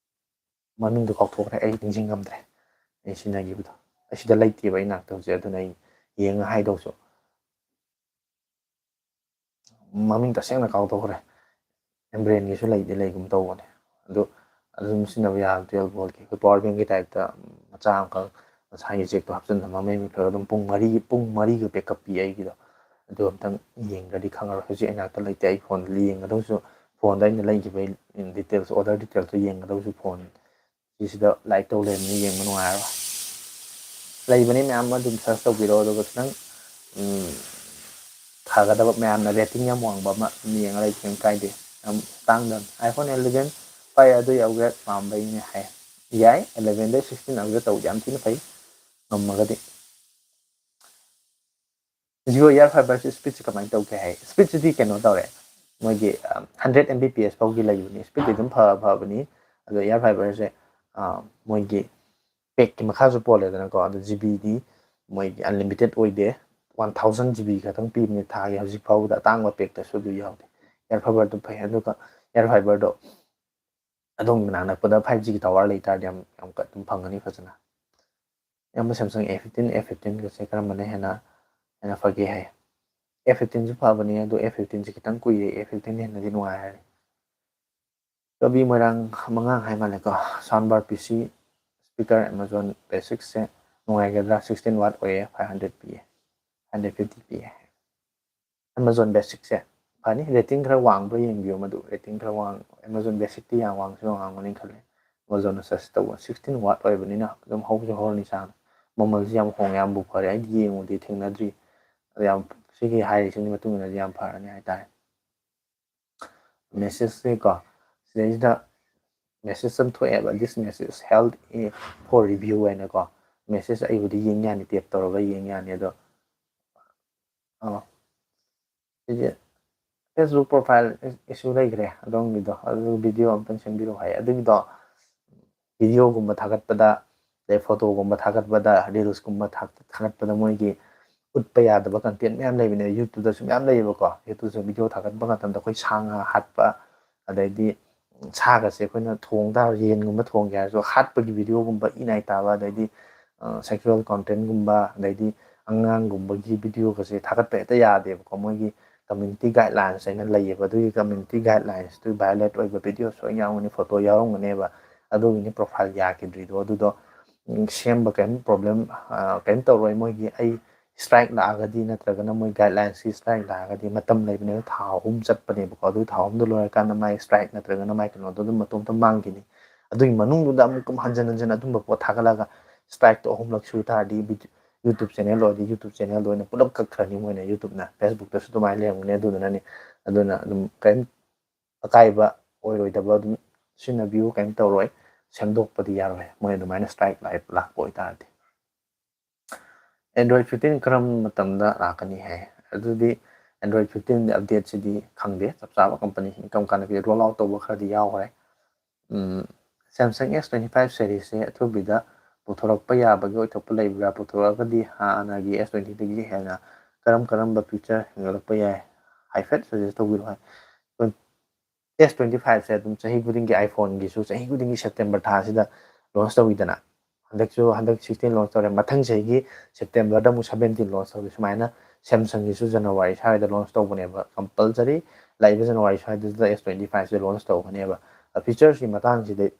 ꯃꯃꯤꯡꯗꯣ ꯀꯥꯎꯊꯣꯛꯈ꯭ꯔꯦ, ꯑꯩ ꯅꯤꯡꯁꯤꯡꯉꯝꯗ꯭ꯔꯦ꯫ ꯑꯩ ꯁꯤꯖꯤꯟꯅꯈꯤꯕꯗꯣ ꯑꯩ ꯁꯤꯗ ꯂꯩꯇꯦꯕ, ꯑꯩ ꯅꯥꯛꯇ ꯍꯧꯖꯤꯛ, ꯑꯗꯨꯅ ꯑꯩ ꯌꯦꯡꯉ ꯍꯥꯏꯗꯧꯁꯨ꯫ ꯃꯃꯤꯡ ꯇꯁꯦꯡꯅ ꯀꯥꯎꯊꯣꯛꯈ꯭ꯔꯦ꯫ ꯑꯦꯝꯕ꯭ꯔꯦꯟꯒꯤꯁꯨ ꯂꯩꯗꯤ ꯂꯩꯒꯨꯝ ꯇꯧꯕꯅꯦ꯫ ꯑꯗꯨ ꯑꯗꯨꯝ ꯁꯤꯖꯤꯟꯅꯕ ꯌꯥꯕ twelve voltꯀꯤ, ꯑꯩꯈꯣꯏ ꯄꯋꯥꯔ ꯕꯦꯡꯀꯤ ꯇꯥꯏꯞꯇ ꯃꯆꯥ ꯑꯃꯈꯛ ꯃꯁꯥꯒꯤ ꯖꯦꯛꯇꯣ ꯍꯥꯞꯆꯤꯟꯕ, ꯃꯃꯩ ꯃꯨꯠꯈ꯭ꯔꯒ ꯑꯗꯨꯝ ꯄꯨꯡ ꯃꯔꯤ, ꯄꯨꯡ ꯃꯔꯤꯒ ꯕꯦꯛꯀꯞ ꯄꯤ ꯑꯩꯒꯤꯗꯣ꯫ ꯑꯗꯨ ꯑꯝꯇꯪ ꯌꯦꯡꯗ꯭ꯔꯗꯤ ꯈꯪꯉꯔꯣꯏ꯫ ꯍꯧꯖꯤꯛ ꯑꯩ ꯅꯥꯛꯇ ꯂꯩꯇꯦ꯫ ꯑꯩ ꯐꯣꯟꯗ ꯌꯦꯡꯒꯗꯧꯁꯨ, ꯐꯣꯟꯗ ꯑꯩꯅ ꯂꯩꯈꯤꯕꯒꯤ ꯗꯤꯇꯦꯜꯁ, ꯑꯣꯔꯗꯔ ꯗꯤꯇꯦꯜꯁꯇꯣ ꯌꯦꯡꯒꯗꯧꯁꯨ ꯐꯣꯟ ꯁꯤꯁꯤꯗ ꯂꯥꯏꯛ ꯇꯧ ꯂꯩꯔꯝꯃꯤ, ꯌꯦꯡꯕ ꯅꯨꯡꯉꯥꯏꯔꯣꯏ꯫ ꯂꯩꯕꯅꯤ ꯃꯌꯥꯝ ꯑꯃ, ꯑꯗꯨꯝ ꯁꯔꯁ ꯇꯧꯕꯤꯔꯣ꯫ ꯑꯗꯨꯒ ꯈꯤꯇꯪ, ꯎꯝ, ꯐꯒꯗꯕ, ꯃꯌꯥꯝꯅ ꯔꯦꯇꯤꯡ ꯌꯥꯝ ꯋꯥꯡꯕ ꯑꯃ ꯑꯗꯨꯝ ꯌꯦꯡꯉ ꯂꯩ, ꯀꯩꯝ ꯀꯥꯏꯗꯦ꯫ ꯌꯥꯝ ꯇꯥꯡꯗꯕꯅꯤ꯫ iPhone eleven ꯄꯥꯏ ꯑꯗꯨ ꯌꯥꯎꯒꯦ ꯄꯥꯝꯕꯩꯅꯦ ꯍꯥꯏ꯫ ꯌꯥꯏ, elevenꯗꯩ sixteen upgrade ꯇꯧꯕꯗꯤ ꯌꯥꯝ ꯊꯤꯅ ꯐꯩ, ꯉꯝꯃꯒꯗꯤ꯫ Jio Airfiberꯁꯤ ꯁ꯭ꯄꯤꯠꯁꯤ ꯀꯃꯥꯏꯅ ꯇꯧꯒꯦ ꯍꯥꯏ, ꯁ꯭ꯄꯤꯠꯁꯤꯗꯤ ꯀꯩꯅꯣ ꯇꯧꯔꯦ, ꯃꯣꯏꯒꯤ, ꯑ, hundred Mbps ꯐꯥꯎꯒꯤ ꯂꯩꯕꯅꯤ꯫ ꯁ꯭ꯄꯤꯠꯇꯤ ꯑꯗꯨꯝ ꯐ-, ꯐꯕꯅꯤ꯫ ꯑꯗꯣ Airfiberꯁꯦ, ꯑ, ꯃꯣꯏꯒꯤ ꯄꯦꯛꯀꯤ ꯃꯈꯥꯁꯨ ꯄꯣꯜꯂꯦꯗꯅꯀꯣ꯫ ꯑꯗꯣ GBꯗꯤ ꯃꯣꯏꯒꯤ unlimited ꯑꯣꯏꯗꯦ, one thousand GB ꯈꯛꯇꯪ ꯄꯤꯕꯅꯦ ꯊꯥꯒꯤ꯫ ꯍꯧꯖꯤꯛ ꯐꯥꯎꯕꯗ ꯑꯇꯥꯡꯕ ꯄꯦꯛꯇꯁꯨ ꯑꯗꯨ ꯌꯥꯎꯗꯦ꯫ Airfiberꯗꯨ ꯐꯩ꯫ ꯑꯗꯨꯒ Airfiberꯗꯣ ꯑꯗꯣꯝꯒꯤ ꯃꯅꯥꯛ ꯅꯛꯄꯗ five Gꯒꯤ tower ꯂꯩꯇꯥꯔꯗꯤ ꯌꯥꯝ, ꯌꯥꯝ ꯀ-, ꯑꯗꯨꯝ ꯐꯪꯒꯅꯤ ꯐꯖꯅ꯫ ꯑꯌꯥꯝꯕ Samsung A fifteen, A fifteen ꯒꯁꯦ ꯀꯔꯝꯕꯅ ꯍꯦꯟꯅ ꯍꯦꯟꯅ ꯐꯒꯦ ꯍꯥꯏ? A fifteen ꯁꯨ ꯐꯕꯅꯤ, ꯑꯗꯣ A fifteen ꯁꯦ ꯈꯤꯇꯪ ꯀꯨꯏꯔꯦ, A fifteen ꯅ ꯍꯦꯟꯅꯗꯤ ꯅꯨꯡꯉꯥꯏ ꯍꯥꯏꯔꯦ꯫ ꯔꯕꯤ ꯃꯣꯏꯔꯥꯡ ꯃꯉꯥꯡ ꯍꯥꯏ ꯃꯥꯜꯂꯦꯀꯣ꯫ Soundbar, P C, speaker, Amazon Basic ꯁꯦ ꯅꯨꯡꯉꯥꯏꯒꯗ꯭ꯔꯥ? Sixteen watt ꯑꯣꯏꯌꯦ, five hundred ꯄꯤꯌꯦ, hundred fifty ꯄꯤꯌꯦ꯫ Amazon Basic ꯁꯦ ꯐꯅꯤ, rating ꯈꯔ ꯋꯥꯡꯕ꯭ꯔꯥ ꯌꯦꯡꯕꯤꯌꯨ꯫ ꯃꯗꯨ rating ꯈꯔ ꯋꯥꯡ Amazon Basic ꯇꯤ ꯌꯥꯝ ꯋꯥꯡꯁꯨ ꯋꯥꯡꯉꯝꯒꯅꯤ ꯈꯜꯂꯦ꯫ Amazon ꯅ suggest ꯇꯧꯕ sixteen watt ꯑꯣꯏꯕꯅꯤꯅ ꯑꯗꯨꯝ ꯍꯧꯁꯨ ꯍꯧꯔꯅꯤ ꯁꯥꯅ꯫ ꯃꯃꯜꯁꯨ ꯌꯥꯝ ꯍꯣꯡꯉꯦ, ꯌꯥꯝꯕꯨ ꯐꯔꯦ꯫ ꯑꯩꯗꯤ ꯌꯦꯡꯉꯨꯗꯦ, ꯊꯦꯡꯅꯗ꯭ꯔꯤ꯫ ꯑꯗꯣ ꯌꯥꯝ, ꯁꯤꯒꯤ ꯍꯥꯏꯔꯤꯁꯤꯒꯤ ꯃꯇꯨꯡ ꯏꯟꯅꯗꯤ ꯌꯥꯝ ꯐꯔꯅꯤ ꯍꯥꯏꯇꯥꯔꯦ꯫ Message ꯁꯦ ꯀꯣ, ꯁꯤꯗꯩꯁꯤꯗ message ꯑꯃ ꯊꯣꯛꯑꯦꯕ, "This message held for review" ꯍꯥꯏꯅꯀꯣ꯫ Message ꯑꯩꯕꯨꯗꯤ ꯌꯦꯡ ꯌꯥꯅꯤ, tap ꯇꯧꯔꯒ ꯌꯦꯡ ꯌꯥꯅꯤ꯫ ꯑꯗꯣ ꯑ, ꯁꯤꯁꯦ Facebook profile issue ꯂꯩꯈ꯭ꯔꯦ ꯑꯗꯣꯝꯒꯤꯗꯣ, ꯑꯗꯨ video ꯑꯝꯇꯪ ꯁꯦꯝꯕꯤꯔꯛꯑꯣ ꯍꯥꯏ꯫ ꯑꯗꯨꯒꯤꯗꯣ video ꯒꯨꯝꯕ ꯊꯥꯒꯠꯄꯗ, ꯑꯗꯩ photo ꯒꯨꯝꯕ ꯊꯥꯒꯠꯄꯗ, reels ꯀꯨꯝꯕ ꯊꯥ-, ꯊꯥꯒꯠꯄꯗ ꯃꯣꯏꯒꯤ ꯎꯠꯄ ꯌꯥꯗꯕ content ꯃꯌꯥꯝ ꯂꯩꯕꯅꯦ꯫ YouTube ꯇꯁꯨ ꯃꯌꯥꯝ ꯂꯩꯌꯦꯕꯀꯣ꯫ YouTube ꯇꯁꯨ video ꯊꯥꯒꯠꯄ ꯃꯇꯝꯗ ꯑꯩꯈꯣꯏ ꯁꯥ ꯉꯥ ꯍꯥꯠꯄ, ꯑꯗꯩꯗꯤ ꯁꯥꯒꯁꯦ ꯑꯩꯈꯣꯏꯅ ꯊꯣꯡ ꯇꯥꯔꯁꯨ, ꯌꯦꯟꯒꯨꯝꯕ ꯊꯣꯡꯒꯦ ꯍꯥꯏꯔꯁꯨ ꯍꯥꯠꯄꯒꯤ video ꯒꯨꯝꯕ, ꯏ ꯅꯥꯏ ꯇꯥꯕ, ꯑꯗꯩꯗꯤ, ꯑ, sexual content ꯒꯨꯝꯕ, ꯑꯗꯩꯗꯤ ꯑꯉꯥꯡꯒꯨꯝꯕꯒꯤ video ꯒꯁꯦ ꯊꯥꯒꯠꯄ ꯍꯦꯛꯇ ꯌꯥꯗꯦꯕꯀꯣ꯫ ꯃꯣꯏꯒꯤ community guidelines ꯍꯥꯏꯅ ꯂꯩꯌꯦꯕ꯫ ꯑꯗꯨꯒꯤ community guidelines ꯇꯨ violate ꯑꯣꯏꯕ video ꯁꯣꯏ ꯌꯥꯎꯔꯝꯒꯅꯤ, photo ꯌꯥꯎꯔꯝꯒꯅꯦꯕ꯫ ꯑꯗꯨꯒꯤꯅꯤ profile ꯌꯥꯈꯤꯗ꯭ꯔꯤꯗꯣ꯫ ꯑꯗꯨꯗꯣ, ꯎꯝ, ꯁꯦꯝꯕ ꯀꯔꯤꯝ problem, ꯑ, ꯀꯔꯤꯝ ꯇꯧꯔꯣꯏ꯫ ꯃꯣꯏꯒꯤ ꯑꯩ strike ꯂꯥꯛꯑꯒꯗꯤ, ꯅꯠꯇ꯭ꯔꯒꯅ ꯃꯣꯏ guidelines ꯀꯤ strike ꯂꯥꯛꯑꯒꯗꯤ ꯃꯇꯝ ꯂꯩꯕꯅꯦꯕ, ꯊꯥ ꯑꯍꯨꯝ ꯆꯠꯄꯅꯦꯕꯀꯣ꯫ ꯑꯗꯨ ꯊꯥ ꯑꯍꯨꯝꯗꯣ ꯂꯣꯏꯔꯀꯥꯟꯗ ꯃꯥꯏ strike ꯅꯠꯇ꯭ꯔꯒꯅ ꯃꯥꯏ ꯀꯩꯅꯣꯗꯣ ꯑꯗꯨꯝ ꯃꯇꯣꯝꯇ ꯃꯥꯡꯈꯤꯅꯤ꯫ ꯑꯗꯨꯒꯤ ꯃꯅꯨꯡꯗꯨꯗ ꯑꯃꯨꯛ ꯍꯟꯖꯟ ꯍꯟꯖꯟ ꯑꯗꯨꯝꯕ ꯄꯣꯠ ꯊꯥꯒꯠꯂꯒ strike ꯇꯣ ꯑꯍꯨꯝꯂꯛ ꯁꯨ ꯇꯥꯔꯗꯤ ꯚꯤꯗꯤ-, YouTube channel ꯑꯣꯏꯔꯗꯤ YouTube channel ꯗꯣ ꯑꯣꯏꯅ ꯄꯨꯂꯞ ꯀꯛꯈ꯭ꯔꯅꯤ ꯃꯣꯏꯅ YouTube ꯅ꯫ Facebook ꯇꯁꯨ ꯑꯗꯨꯃꯥꯏꯅ ꯂꯩꯔꯝꯒꯅꯤ꯫ ꯑꯗꯨꯗꯨꯅꯅꯤ꯫ ꯑꯗꯨꯅ ꯑꯗꯨꯝ ꯀꯔꯤꯝ ꯑꯀꯥꯏꯕ ꯑꯣꯏꯔꯣꯏꯗꯕ, ꯑꯗꯨꯝ ꯁꯤꯖꯤꯟꯅꯕꯤꯌꯨ, ꯀꯔꯤꯝ ꯇꯧꯔꯣꯏ꯫ ꯁꯦꯝꯗꯣꯛꯄꯗꯤ ꯌꯥꯔꯣꯏ ꯃꯣꯏ ꯑꯗꯨꯃꯥꯏꯅ strike ꯂꯥꯛ-, ꯂꯥꯛꯄ ꯑꯣꯏꯇꯥꯔꯗꯤ꯫ Android fifteen ꯀꯔꯝꯕ ꯃꯇꯝꯗ ꯂꯥꯛꯀꯅꯤ ꯍꯥꯏ? ꯑꯗꯨꯗꯤ Android fifteen ꯗꯤ update ꯁꯤꯗꯤ ꯈꯪꯗꯦ, ꯆꯞ ꯆꯥꯕ company ꯁꯤꯡ ꯀꯔꯝ ꯀꯥꯟꯗ ꯄꯤ-, roll out ꯇꯧꯕ ꯈꯔꯗꯤ ꯌꯥꯎꯈ꯭ꯔꯦ꯫ ꯎꯝ, Samsung S twenty five series ꯁꯦ ꯑꯊꯨꯕꯤꯗ ꯄꯨꯊꯣꯔꯛꯄ ꯌꯥꯕꯒꯤ ꯑꯣꯏꯊꯣꯛꯄ ꯂꯩꯕ꯭ꯔꯥ? ꯄꯨꯊꯣꯔꯛꯑꯒꯗꯤ ꯍꯥꯟꯅꯒꯤ S twenty ꯗꯒꯤ ꯍꯦꯟꯅ ꯀꯔꯝ ꯀꯔꯝꯕ feature ꯍꯦꯟꯒꯠꯂꯛꯄ ꯌꯥꯏ? ꯍꯥꯏꯐꯦꯠ suggest ꯇꯧꯕꯤꯔꯛꯑꯣ ꯍꯥꯏ꯫ S twenty five ꯁꯦ ꯑꯗꯨꯝ ꯆꯍꯤ ꯈꯨꯗꯤꯡꯒꯤ, iPhone ꯒꯤꯁꯨ ꯆꯍꯤ ꯈꯨꯗꯤꯡꯒꯤ September ꯊꯥꯁꯤꯗ launch ꯇꯧꯋꯤꯗꯅ꯫ ꯍꯟꯗꯛꯁꯨ ꯍꯟꯗꯛ sixteen launch ꯇꯧꯔꯦ, ꯃꯊꯪ ꯆꯍꯤꯒꯤ September ꯗ ꯑꯃꯨꯛ seventeen launch ꯇꯧꯔꯦ꯫ ꯁꯨꯃꯥꯏꯅ Samsung ꯒꯤꯁꯨ January ꯁ꯭ꯋꯥꯏꯗ launch ꯇꯧꯕꯅꯦꯕ, compulsory ꯂꯥꯛꯏꯕ January ꯁ꯭ꯋꯥꯏꯗꯨꯗ S twenty five ꯁꯦ launch ꯇꯧꯒꯅꯦꯕ꯫ Features ꯀꯤ ꯃꯇꯥꯡꯁꯤꯗꯤ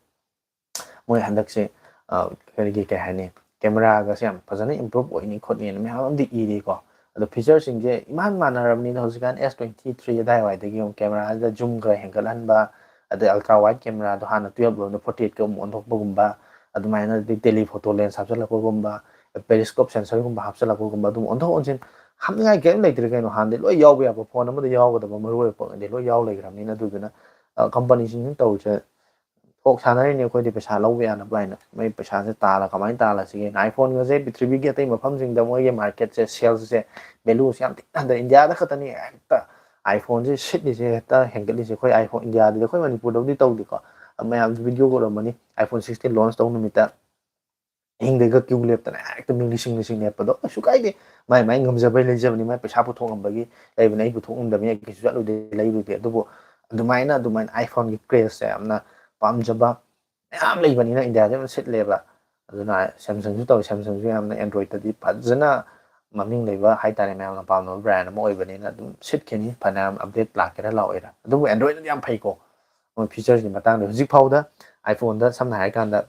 ꯃꯣꯏ ꯍꯟꯗꯛꯁꯦ ꯑ, ꯀꯔꯤꯒꯤ ꯀꯩ ꯍꯥꯏꯅꯤ, camera ꯒꯁꯦ ꯌꯥꯝ ꯐꯖꯅ improve ꯑꯣꯏꯅꯤ ꯈꯣꯠꯅꯤꯅ ꯃꯌꯥꯝ ꯑꯃꯗꯤ ꯏꯔꯤꯀꯣ꯫ ꯑꯗꯣ feature ꯁꯤꯡꯁꯦ ꯏꯃꯥꯟ ꯃꯥꯟꯅꯔꯕꯅꯤꯅ ꯍꯧꯖꯤꯛꯀꯥꯟ S twenty three ꯑꯗꯥꯏꯋꯥꯏꯗꯒꯤ ꯑꯃꯨꯛ camera ꯁꯤꯗ zoom ꯈꯔ ꯍꯦꯟꯒꯠꯍꯟꯕ, ꯑꯗꯩ ultra wide camera ꯗꯣ ꯍꯥꯟꯅ twelve ꯂꯣꯝꯗ forty eight ꯀ ꯑꯃꯨꯛ ꯑꯣꯟꯊꯣꯛꯄꯒꯨꯝꯕ, ꯑꯗꯨꯃꯥꯏꯅ ꯑꯗꯩ telephoto lens ꯍꯥꯞꯆꯤꯜꯂꯛꯄꯒꯨꯝꯕ, periscope sensor ꯒꯨꯝꯕ ꯍꯥꯞꯆꯤꯜꯂꯛꯄꯒꯨꯝꯕ, ꯑꯗꯨꯝ ꯑꯣꯟꯊꯣꯛ ꯑꯣꯟꯁꯤꯟ ꯍꯥꯞꯅꯤꯡꯉꯥꯏ ꯀꯔꯤꯝ ꯂꯩꯇ꯭ꯔꯦ ꯀꯩꯅꯣ꯫ ꯍꯥꯟꯅꯗꯤ ꯂꯣꯏ ꯌꯥꯎꯕ ꯌꯥꯕ, phone ꯑꯃꯗ ꯌꯥꯎꯒꯗꯕ ꯃꯔꯨ ꯑꯣꯏꯕ ꯄꯣꯠꯉꯩꯗꯤ ꯂꯣꯏ ꯌꯥꯎ ꯂꯩꯈ꯭ꯔꯕꯅꯤꯅ꯫ ꯑꯗꯨꯗꯨꯅ company ꯁꯤꯡꯁꯤꯅ ꯇꯧꯔꯤꯁꯦ, ꯊꯣꯛ ꯁꯥꯟꯅꯔꯤꯅꯦ ꯑꯩꯈꯣꯏꯗꯤ ꯄꯩꯁꯥ ꯂꯧꯕ ꯌꯥꯅꯕ ꯍꯥꯏꯅ꯫ ꯃꯣꯏ ꯄꯩꯁꯥꯁꯦ ꯇꯥꯜꯂ ꯀꯃꯥꯏꯅ ꯇꯥꯜꯂꯁꯤꯒꯦ? iPhone ꯒꯁꯦ ꯄ꯭ꯔꯤꯊꯤꯕꯤꯒꯤ ꯑꯇꯩ ꯃꯐꯝꯁꯤꯡꯗ ꯃꯣꯏꯒꯤ market ꯁꯦ, sales ꯁꯦ, value ꯁꯦ ꯌꯥꯝ ꯊꯤꯅ ꯍꯟꯊꯔꯦ꯫ ꯏꯟꯗꯤꯌꯥꯗ ꯈꯛꯇꯅꯤ ꯍꯦꯛꯇ iPhone ꯁꯦ ꯁꯤꯠꯂꯤꯁꯦ, ꯍꯦꯛꯇ ꯍꯦꯟꯒꯠꯂꯤꯁꯦ꯫ ꯑꯩꯈꯣꯏ iPhone ꯏꯟꯗꯤꯌꯥꯗꯗꯤ, ꯑꯩꯈꯣꯏ ꯃꯅꯤꯄꯨꯔꯗꯕꯨꯗꯤ ꯇꯧꯗꯦꯀꯣ꯫ ꯃꯌꯥꯝꯁꯨ video ꯎꯔꯝꯃꯅꯤ, iPhone sixteen launch ꯇꯧ ꯅꯨꯃꯤꯠꯇ ꯑꯍꯤꯡꯗꯩꯒ queue ꯂꯦꯞꯇꯅ ꯍꯦꯛꯇ ꯃꯤ ꯂꯤꯁꯤꯡ ꯂꯤꯁꯤꯡ ꯂꯦꯞꯄꯗꯣ ꯀꯩꯁꯨ ꯀꯥꯏꯗꯦ꯫ ꯃꯥꯏ ꯃꯥꯏ ꯉꯝꯖꯕꯩ ꯂꯩꯖꯕꯅꯤ, ꯃꯥꯏ ꯄꯩꯁꯥ ꯄꯨꯊꯣꯛ ꯉꯝꯕꯒꯤ ꯂꯩꯕꯅꯤ꯫ ꯑꯩ ꯄꯨꯊꯣꯛ ꯉꯝꯗꯕꯅꯤ, ꯑꯩ ꯀꯩꯁꯨ ꯆꯠꯂꯨꯗꯦ, ꯂꯩꯔꯨꯗꯦ꯫ ꯑꯗꯨꯕꯨ ꯑꯗꯨꯃꯥꯏꯅ, ꯑꯗꯨꯃꯥꯏꯅ iPhone ꯒꯤ craze ꯁꯦ ꯌꯥꯝꯅ ꯄꯥꯝꯖꯕ ꯃꯌꯥꯝ ꯂꯩꯕꯅꯤꯅ ꯏꯟꯗꯤꯌꯥꯁꯦ ꯌꯥꯝ ꯁꯤꯠꯂꯦꯕ꯫ ꯑꯗꯨꯅ Samsung ꯁꯨ ꯇꯧꯋꯤ, Samsung ꯁꯨ ꯌꯥꯝꯅ Android ꯇꯗꯤ ꯐꯖꯅ ꯃꯃꯤꯡ ꯂꯩꯕ ꯍꯥꯏꯇꯥꯔꯦ, ꯃꯌꯥꯝꯅ ꯄꯥꯝꯅꯕ brand ꯑꯃ ꯑꯣꯏꯕꯅꯤꯅ ꯑꯗꯨꯝ ꯁꯤꯠꯈꯤꯅꯤ, ꯐꯅꯌꯥꯝ update ꯂꯥꯛꯀꯦꯔꯥ ꯂꯥꯛꯑꯣꯏꯔꯥ꯫ ꯑꯗꯨꯕꯨ Android ꯅꯗꯤ ꯌꯥꯝ ꯐꯩꯀꯣ, ꯃꯣꯏ features ꯀꯤ ꯃꯇꯥꯡꯗ꯫ ꯍꯧꯖꯤꯛ ꯐꯥꯎꯗ iPhone ꯗ ꯁꯝꯅ ꯍꯥꯏꯔꯀꯥꯟꯗ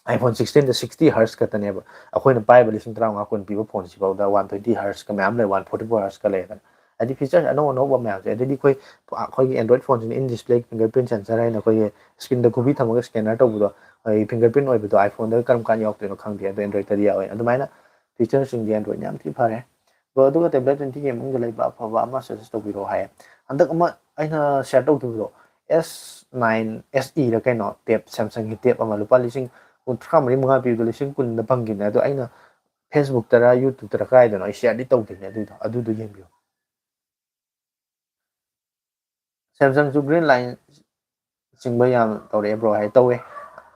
iPhone sixteen ꯗ sixty hertz ꯈꯛꯇꯅꯦꯕ꯫ ꯑꯩꯈꯣꯏꯅ ꯄꯥꯏꯕ ꯂꯤꯁꯤꯡ ꯇꯔꯥꯃꯉꯥ ꯀꯨꯟ ꯄꯤꯕ phone ꯁꯤꯐꯥꯎꯗ one twenty hertz ꯀ ꯃꯌꯥꯝ ꯂꯩ, one forty four hertz ꯀ ꯂꯩꯗꯅ꯫ ꯍꯥꯏꯗꯤ features ꯑꯅꯧ ꯑꯅꯧꯕ ꯃꯌꯥꯝꯁꯦ꯫ ꯑꯗꯩꯗꯤ ꯑꯩꯈꯣꯏ, ꯑꯩꯈꯣꯏꯒꯤ Android phone ꯁꯤꯅ in display fingerprint sensor ꯍꯥꯏꯅ ꯑꯩꯈꯣꯏꯒꯤ screen ꯗ ꯈꯨꯕꯤ ꯊꯝꯃꯒ scanner ꯇꯧꯕꯗꯣ, ꯑꯩ fingerprint ꯑꯣꯏꯕꯗꯣ iPhone ꯗ ꯀꯔꯝ ꯀꯥꯟꯗ ꯌꯥꯎꯔꯛꯇꯣꯏꯅꯣ ꯈꯪꯗꯦ, ꯑꯗꯣ Android ꯇꯗꯤ ꯌꯥꯎꯋꯦ꯫ ꯑꯗꯨꯃꯥꯏꯅ features ꯁꯤꯡꯗꯤ Android ꯅ ꯌꯥꯝ ꯊꯤ ꯐꯔꯦ꯫ Bro, ꯑꯗꯨꯒ tablet twenty ꯒꯤ ꯃꯅꯨꯡꯗ ꯂꯩꯕ ꯑꯐꯕ ꯑꯃ suggest ꯇꯧꯕꯤꯔꯛꯑꯣ ꯍꯥꯏꯌꯦ꯫ ꯍꯟꯗꯛ ꯑꯃ ꯑꯩꯅ share ꯇꯧꯈꯤꯕꯗꯣ, S nine S E ꯔ ꯀꯩꯅꯣ, tab, Samsung ꯒꯤ tab ꯑꯃ ꯂꯨꯄꯥ ꯂꯤꯁꯤꯡ ꯀꯨꯟꯊ꯭ꯔꯥ ꯃꯔꯤ ꯃꯉꯥ ꯄꯤꯕꯗꯣ ꯂꯤꯁꯤꯡ ꯀꯨꯟꯗ ꯐꯪꯈꯤꯕꯅꯦ꯫ ꯑꯗꯣ ꯑꯩꯅ Facebook ꯇꯔ YouTube ꯇꯔ ꯀꯥꯏꯗꯅꯣ ꯑꯩ share ꯗꯤ ꯇꯧꯈꯤꯕꯅꯦ꯫ ꯑꯗꯨꯏꯗꯣ, ꯑꯗꯨꯗꯣ ꯌꯦꯡꯕꯤꯌꯨ꯫ Samsung ꯁꯨ green line ꯆꯤꯡꯕ ꯌꯥꯝ ꯇꯧꯔꯛꯑꯦ bro ꯍꯥꯏ꯫ ꯇꯧꯋꯦ,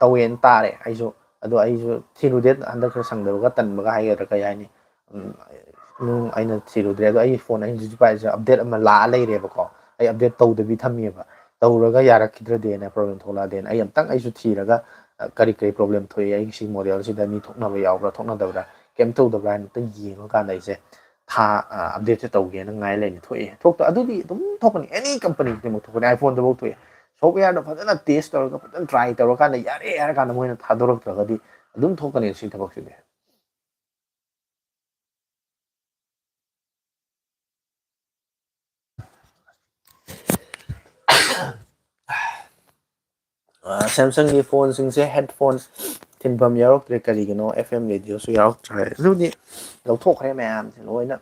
ꯇꯧꯋꯦꯅ ꯇꯥꯔꯦ ꯑꯩꯁꯨ꯫ ꯑꯗꯣ ꯑꯩꯁꯨ ꯊꯤꯔꯨꯗꯦ, ꯍꯟꯗꯛ ꯈꯔ ꯁꯪꯗꯕꯒ ꯇꯟꯕꯒ ꯍꯥꯏꯒꯗ꯭ꯔꯥ ꯀꯩ ꯍꯥꯏꯅꯤ꯫ ꯎꯝ, ꯅꯨꯡ ꯑꯩꯅ ꯊꯤꯔꯨꯗ꯭ꯔꯦ꯫ ꯑꯗꯣ ꯑꯩꯒꯤ phone ꯑꯩꯅ ꯍꯧꯖꯤꯛ ꯄꯥꯏꯔꯤꯁꯦ update ꯑꯃ ꯂꯥꯛꯑ ꯂꯩꯔꯦꯕꯀꯣ꯫ ꯑꯩ update ꯇꯧꯗꯕꯤ ꯊꯝꯃꯤꯑꯕ꯫ ꯇꯧꯔꯒ ꯌꯥꯔꯛꯈꯤꯗ꯭ꯔꯗꯤꯅ, problem ꯊꯣꯛꯂꯛꯑꯗꯤꯅ꯫ ꯑꯩ ꯑꯝꯇꯪ ꯑꯩꯁꯨ ꯊꯤꯔꯒ ꯀꯔꯤ ꯀꯔꯤ ꯄ꯭ꯔꯣꯕ꯭ꯂꯦꯝ ꯊꯣꯛꯏ, ꯑꯩꯒꯤ ꯁꯤ ꯃꯣꯗꯦꯜꯁꯤꯗ ꯃꯤ ꯊꯣꯛꯅꯕ ꯌꯥꯎꯕ꯭ꯔꯥ ꯊꯣꯛꯅꯗꯕ꯭ꯔꯥ, ꯀꯩꯝ ꯇꯧꯗꯕ꯭ꯔꯥ ꯍꯥꯏꯅ ꯑꯝꯇ ꯌꯦꯡꯉꯀꯥꯟꯗ ꯑꯩꯁꯦ ꯊꯥ ꯑꯞꯗꯦꯠꯁꯦ ꯇꯧꯒꯦꯅ ꯉꯥꯏ ꯂꯩꯅꯤ꯫ ꯊꯣꯛꯑꯦ, ꯊꯣꯛꯇ ꯑꯗꯨꯗꯤ ꯑꯗꯨꯝ ꯊꯣꯛꯀꯅꯤ, ꯑꯦꯅꯤ ꯀꯝꯄꯅꯤ ꯈꯨꯗꯤꯡꯃꯛ ꯊꯣꯛꯀꯅꯤ, ꯑꯥꯏꯐꯣꯟꯗꯐꯥꯎ ꯊꯣꯛꯑꯦ꯫ ꯁꯣꯐꯋꯦꯌꯔꯗꯣ ꯐꯖꯅ ꯇꯦꯁ ꯇꯧꯔꯒ ꯐꯖꯅ ꯇ꯭ꯔꯥꯏ ꯇꯧꯔꯀꯥꯟꯗ ꯌꯥꯔꯦ ꯍꯥꯏꯔ ꯀꯥꯟꯗ ꯃꯣꯏꯅ ꯊꯥꯗꯣꯔꯛꯇ꯭ꯔꯒꯗꯤ ꯑꯗꯨꯝ ꯊꯣꯛꯀꯅꯤ ꯁꯤ ꯊꯕꯛꯁꯤꯗꯤ꯫ ꯁꯦꯝꯁꯪꯒꯤ ꯐꯣꯟꯁꯤꯡꯁꯦ ꯍꯦꯠꯐꯣꯟ ꯊꯤꯟꯐꯝ ꯌꯥꯎꯔꯛꯇ꯭ꯔꯦ꯫ ꯀꯔꯤꯒꯤꯅꯣ? ꯑꯦꯐ ꯑꯦꯝ ꯔꯦꯗꯤꯑꯣꯁꯨ ꯌꯥꯎꯔꯛꯇ꯭ꯔꯦ꯫ ꯑꯗꯨꯗꯤ ꯂꯧꯊꯣꯛꯈ꯭ꯔꯦ ꯃꯌꯥꯝꯁꯦ ꯂꯣꯏꯅ꯫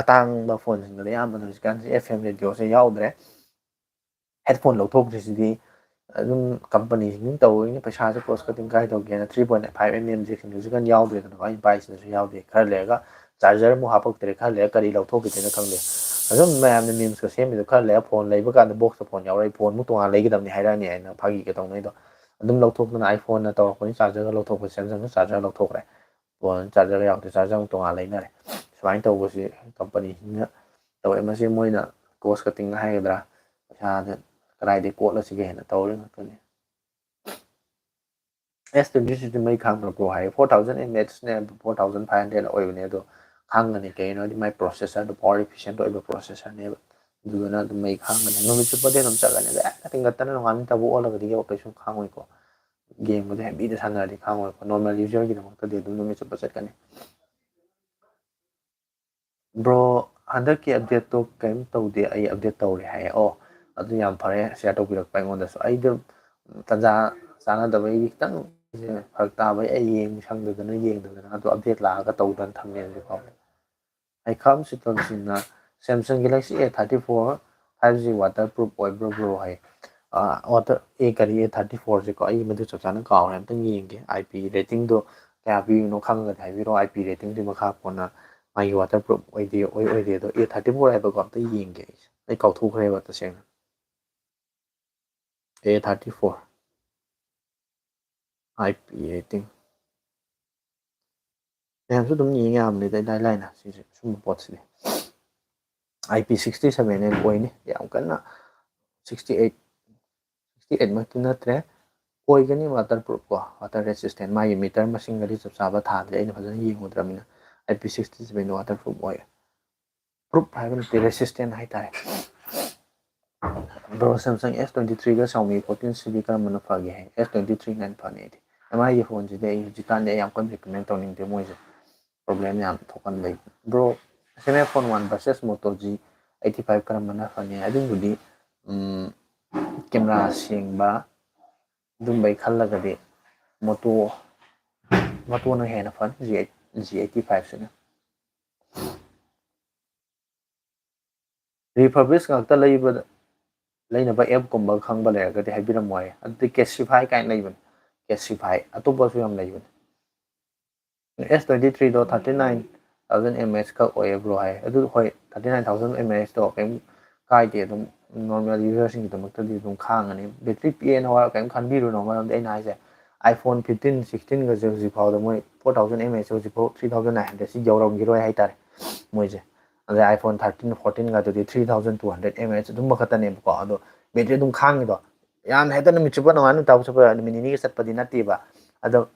ꯑꯇꯥꯡꯕ ꯐꯣꯟꯁꯤꯡꯗꯗꯤ ꯑꯌꯥꯝꯕꯅ ꯍꯧꯖꯤꯛꯀꯥꯟꯁꯦ ꯑꯦꯐ ꯑꯦꯝ ꯔꯦꯗꯤꯑꯣꯁꯦ ꯌꯥꯎꯗ꯭ꯔꯦ꯫ ꯍꯦꯠꯐꯣꯟ ꯂꯧꯊꯣꯛꯈ꯭ꯔꯤꯁꯤꯗꯤ ꯑꯗꯨꯝ ꯀꯝꯄꯅꯤꯁꯤꯡ ꯇꯧꯔꯤꯅꯤ, ꯄꯩꯁꯥꯁꯦ ꯀꯣꯁ ꯀꯇꯤꯡ ꯀꯥꯏ ꯇꯧꯒꯦꯅ꯫ Three point five M M ꯖꯦꯛꯁꯤꯡꯗꯨꯁꯨ ꯀꯟꯅ ꯌꯥꯎꯗ꯭ꯔꯦꯗꯅꯀꯣ, ꯑꯩꯅ ꯄꯥꯏꯁꯤꯗꯁꯨ ꯌꯥꯎꯗꯦ꯫ ꯈꯔ ꯂꯩꯔꯒ ꯆꯥꯔꯖꯔ ꯑꯃꯨꯛ ꯍꯥꯞꯄꯛꯇ꯭ꯔꯦ, ꯈꯔ ꯂꯩꯔꯒ ꯀꯔꯤ ꯂꯧꯊꯣꯛꯈꯤꯗꯣꯏꯅꯣ ꯈꯪꯗꯦ꯫ ꯑꯗꯨꯝ ꯃꯌꯥꯝꯅ ꯃꯤꯝꯁꯀ ꯁꯦꯝꯃꯤꯗꯣ, ꯈꯔ ꯂꯩꯔꯒ ꯐꯣꯟ ꯂꯩꯕ ꯀꯥꯟꯗ ꯕꯣꯛꯁꯇ ꯐꯣꯟ ꯌꯥꯎꯔꯛꯏ, ꯐꯣꯟꯃꯨꯛ ꯇꯣꯉꯥꯟꯅ ꯂꯩꯒꯗꯕꯅꯤ ꯍꯥꯏꯔꯛꯑꯅꯤ ꯍꯥꯏꯅ ꯐꯥꯒꯤꯒ ꯇꯧꯅꯩꯗꯣ꯫ ꯑꯗꯨꯝ ꯂꯧꯊꯣꯛꯇꯅ ꯑꯥꯏꯐꯣꯟꯅ ꯇꯧꯔꯛꯄꯅꯤ, ꯆꯥꯔꯖꯔꯒ ꯂꯧꯊꯣꯛꯄ, ꯁꯦꯝꯁꯪꯅ ꯆꯥꯔꯖꯔ ꯂꯧꯊꯣꯛꯈ꯭ꯔꯦ꯫ ꯐꯣꯟ ꯆꯥꯔꯖꯔ ꯌꯥꯎꯗꯦ, ꯆꯥꯔꯖꯔ ꯑꯃꯨꯛ ꯇꯣꯉꯥꯟꯅ ꯂꯩꯅꯔꯦ꯫ ꯁꯨꯃꯥꯏꯅ ꯇꯧꯕꯁꯤ ꯀꯝꯄꯅꯤꯁꯤꯡꯅ ꯇꯧꯋꯦ꯫ ꯃꯁꯤ ꯃꯣꯏꯅ ꯀꯣꯁ ꯀꯇꯤꯡ ꯍꯥꯏꯒꯗ꯭ꯔꯥ, ꯄꯩꯁꯥꯁꯦ ꯀꯗꯥꯏꯗꯒꯤ ꯀꯣꯠꯂꯁꯤꯒꯦ ꯍꯥꯏꯅ ꯇꯧꯔꯤ ꯉꯥꯛꯇꯅꯤ꯫ ꯑꯦꯁ ꯇ꯭ꯋꯦꯟꯇꯤ ꯁꯤꯛꯁꯇꯤ ꯃꯩ ꯈꯥꯡꯕ꯭ꯔꯥ ꯕ꯭ꯔꯣ ꯍꯥꯏ꯫ ꯐꯣꯔ ꯊꯥꯎꯖꯟ ꯑꯦꯝ ꯑꯦꯆꯅꯦ, ꯐꯣꯔ ꯊꯥꯎꯖꯟ ꯐꯥꯏꯚ ꯍꯟꯗ꯭ꯔꯦꯗ ꯑꯣꯏꯕꯅꯦ꯫ ꯑꯗꯣ ꯈꯥꯡꯒꯅꯤ, ꯀꯩꯒꯤꯅꯣ ꯍꯥꯏꯗꯤ ꯃꯥꯏ ꯄ꯭ꯔꯣꯁꯦꯁꯔꯗꯣ ꯄꯋꯥꯔ ꯏꯐꯤꯁꯤꯌꯦꯟꯠ ꯑꯣꯏꯕ ꯄ꯭ꯔꯣꯁꯦꯁꯔꯅꯦꯕ꯫ ꯑꯗꯨꯗꯨꯅ ꯑꯗꯨꯝ ꯃꯩ ꯈꯥꯡꯒꯅꯤ, ꯅꯨꯃꯤꯠ ꯆꯨꯞꯄꯗꯤ ꯑꯗꯨꯝ ꯆꯠꯂꯅꯤ꯫ ꯑꯗꯣ ꯍꯦꯛꯇ ꯇꯤꯡꯒꯠꯇꯅ ꯅꯣꯡꯉꯥꯟꯕ ꯅꯨꯃꯤꯠ ꯇꯥꯕꯨ ꯑꯣꯜꯂꯒꯗꯤ ꯀꯩꯁꯨ ꯈꯥꯡꯉꯣꯏꯀꯣ꯫ ꯒꯦꯝꯒꯗꯣ ꯍꯦꯚꯤꯗ ꯁꯥꯟꯅꯔꯗꯤ ꯈꯥꯡꯉꯣꯏꯀꯣ꯫ ꯅꯣꯔꯃꯦꯜ ꯌꯨꯖꯔꯒꯤꯗꯃꯛꯇꯗꯤ ꯑꯗꯨꯝ ꯅꯨꯃꯤꯠ ꯆꯨꯞꯄ ꯆꯠꯀꯅꯤ꯫ ꯕ꯭ꯔꯣ, ꯍꯟꯗꯛꯀꯤ ꯑꯞꯗꯦꯠꯇꯣ ꯀꯔꯤꯝ ꯇꯧꯗꯦ, ꯑꯩ ꯑꯞꯗꯦꯠ ꯇꯧꯔꯦ ꯍꯥꯏꯌꯦ꯫ ꯑꯣ, ꯑꯗꯨ ꯌꯥꯝ ꯐꯔꯦ ꯁꯤꯌꯔ ꯇꯧꯕꯤꯔꯛꯄ ꯑꯩꯉꯣꯟꯗꯁꯨ꯫ ꯑꯩꯗꯣ ꯇꯟꯖꯥ ꯆꯥꯟꯅꯗꯕꯒꯤ ꯈꯤꯇꯪ ꯐꯔꯛ ꯇꯥꯕꯩ ꯑꯩ ꯌꯦꯡ ꯁꯪꯗꯗꯅ ꯌꯦꯡꯗꯕꯅ ꯑꯗꯨ ꯑꯞꯗꯦꯠ ꯂꯥꯛꯑꯒ ꯇꯧꯗꯅ ꯊꯝꯃꯦꯕꯀꯣ꯫ ꯍꯩꯈꯥꯝ ꯁꯤꯇꯣꯟꯁꯤꯡꯅ Samsung Galaxy A thirty four five G waterproof ꯑꯣꯏꯕ꯭ꯔꯣ ꯕ꯭ꯔꯣ ꯍꯥꯏ꯫ ꯋꯥꯇꯔ ꯑꯦ ꯀꯔꯤ ꯑꯦ ꯊꯥꯔꯇꯤ ꯐꯣꯔꯁꯦꯀꯣ, ꯑꯩ ꯃꯗꯨ ꯆꯞ ꯆꯥꯅ ꯀꯥꯎꯔꯦ, ꯑꯝꯇꯪ ꯌꯦꯡꯒꯦ꯫ ꯑꯥꯏ ꯄꯤ ꯔꯦꯇꯤꯡꯗꯣ ꯀꯌꯥ ꯄꯤꯕꯅꯣ ꯈꯪꯉꯒꯗꯤ ꯍꯥꯏꯕꯤꯔꯣ꯫ ꯑꯥꯏ ꯄꯤ ꯔꯦꯇꯤꯡꯗꯨꯒꯤ ꯃꯈꯥ ꯄꯣꯟꯅ ꯃꯥꯒꯤ ꯋꯥꯇꯔ ꯄ꯭ꯔꯨꯞ ꯑꯣꯏꯗꯦ ꯑꯣꯏ ꯑꯣꯏꯗꯦ ꯑꯗꯣ ꯑꯦ ꯊꯥꯔꯇꯤ ꯐꯣꯔ ꯍꯥꯏꯕꯀꯣ ꯑꯝꯇ ꯌꯦꯡꯒꯦ꯫ ꯑꯩ ꯑꯩ ꯀꯥꯎꯊꯣꯛꯈ꯭ꯔꯦꯕ ꯇꯁꯦꯡꯅ꯫ A thirty four I P rating ꯃꯌꯥꯝꯁꯨ ꯑꯗꯨꯝ ꯌꯦꯡ ꯌꯥꯕꯅꯤꯗ ꯏꯂꯥꯏ ꯂꯥꯏꯅ ꯁꯤꯁꯦ, ꯁꯨꯝꯕ ꯄꯣꯠꯁꯤꯗꯤ꯫ I P sixty seven L ꯑꯣꯏꯅꯤ, ꯌꯥꯝ ꯀꯟꯅ ꯁꯤꯛꯁꯇꯤ ꯑꯩꯠ ꯁꯤꯛꯁꯇꯤ ꯑꯩꯠꯃꯛꯇꯤ ꯅꯠꯇ꯭ꯔꯦ꯫ ꯑꯣꯏꯒꯅꯤ waterproof ꯀꯣ, water resistant꯫ ꯃꯥꯒꯤ ꯃꯤꯇꯔ ꯃꯁꯤꯡꯒꯗꯤ ꯆꯞ ꯆꯥꯕ ꯊꯥꯗ꯭ꯔꯦ, ꯑꯩꯅ ꯐꯖꯅ ꯌꯦꯡꯉꯨꯗ꯭ꯔꯕꯅꯤꯅ꯫ I P sixty seven waterproof ꯑꯣꯏ꯫ Proof ꯍꯥꯏꯕ ꯅꯠꯇꯦ, resistant ꯍꯥꯏꯇꯥꯔꯦ꯫ Bro, Samsung S twenty three ꯒ Xiaomi fourteen C ꯀꯔꯝꯕꯅ ꯐꯒꯦ ꯍꯥꯏ? S twenty three ꯅ ꯍꯦꯟꯅ ꯐꯅꯤ ꯑꯩꯗꯤ꯫ M I ꯒꯤ ꯐꯣꯟꯁꯤꯗꯤ ꯑꯩ ꯍꯧꯖꯤꯛꯀꯥꯟꯗꯤ ꯑꯩ ꯌꯥꯝ ꯀꯟꯅ recommend ꯇꯧꯅꯤꯡꯗꯦ, ꯃꯣꯏꯁꯦ problem ꯌꯥꯝ ꯊꯣꯛꯍꯟꯕꯩ꯫ Bro, Samsung phone one versus Moto G eighty five ꯀꯔꯝꯕꯅ ꯐꯅꯤ? ꯑꯗꯨꯕꯨꯗꯤ camera ꯁꯦꯡꯕ ꯑꯗꯨꯝꯕꯩ ꯈꯜꯂꯒꯗꯤ Moto, Moto ꯅ ꯍꯦꯟꯅ ꯐꯅꯤ꯫ G eighty five ꯁꯤꯅ꯫ Refurbish ꯉꯥꯛꯇ ꯂꯩꯕꯗ ꯂꯩꯅꯕ app ꯀꯨꯝꯕ ꯈꯪꯕ ꯂꯩꯔꯒꯗꯤ ꯍꯥꯏꯕꯤꯔꯝꯃꯣ ꯍꯥꯏ꯫ ꯑꯗꯨꯗꯤ Casetify ꯀꯥꯏꯅ ꯂꯩꯕꯅꯤ, Casetify, ꯑꯇꯣꯞꯄꯁꯨ ꯌꯥꯝ ꯂꯩꯕꯅꯤ꯫ S twenty three ꯗꯣ thirty nine thousand mAh ꯈꯛ ꯑꯣꯏꯌꯦ bro ꯍꯥꯏ꯫ ꯑꯗꯨ ꯍꯣꯏ, thirty nine thousand mAh ꯗꯣ ꯀꯩꯝ ꯀꯥꯏꯗꯦ, ꯑꯗꯨꯝ normal user ꯁꯤꯡꯒꯤꯗꯃꯛꯇꯗꯤ ꯑꯗꯨꯝ ꯈꯥꯡꯉꯅꯤ꯫ Battery ꯄꯤꯛꯑꯦꯅ ꯋꯥ ꯀꯩꯝ ꯈꯟꯕꯤꯔꯨꯅꯣ, ꯃꯔꯝꯗꯤ ꯑꯩꯅ ꯍꯥꯏꯁꯦ iPhone fifteen, sixteen ꯒꯁꯦ ꯍꯧꯖꯤꯛ ꯐꯥꯎꯗ ꯃꯣꯏ four thousand mAh ꯍꯧꯖꯤꯛ ꯐꯥꯎ three thousand nine hundred ꯁꯤ ꯌꯧꯔꯝꯈꯤꯔꯣꯏ ꯍꯥꯏꯇꯥꯔꯦ ꯃꯣꯏꯁꯦ꯫ ꯑꯗꯩ iPhone thirteen, fourteen ꯒꯗꯨꯗꯤ three thousand two hundred mAh ꯑꯗꯨꯝꯕ ꯈꯛꯇꯅꯦꯕꯀꯣ꯫ ꯑꯗꯣ battery ꯑꯗꯨꯝ ꯈꯥꯡꯉꯤꯗꯣ, ꯌꯥꯝ ꯍꯦꯛꯇ ꯅꯨꯃꯤꯠ ꯆꯨꯞꯄ ꯅꯣꯡꯉꯥꯟ ꯅꯨꯃꯤꯠ ꯇꯥꯕ ꯆꯨꯞꯄ ꯅꯨꯃꯤꯠ ꯅꯤꯅꯤꯒ ꯆꯠꯄꯗꯤ ꯅꯠꯇꯦꯕ꯫ ꯑꯗꯣ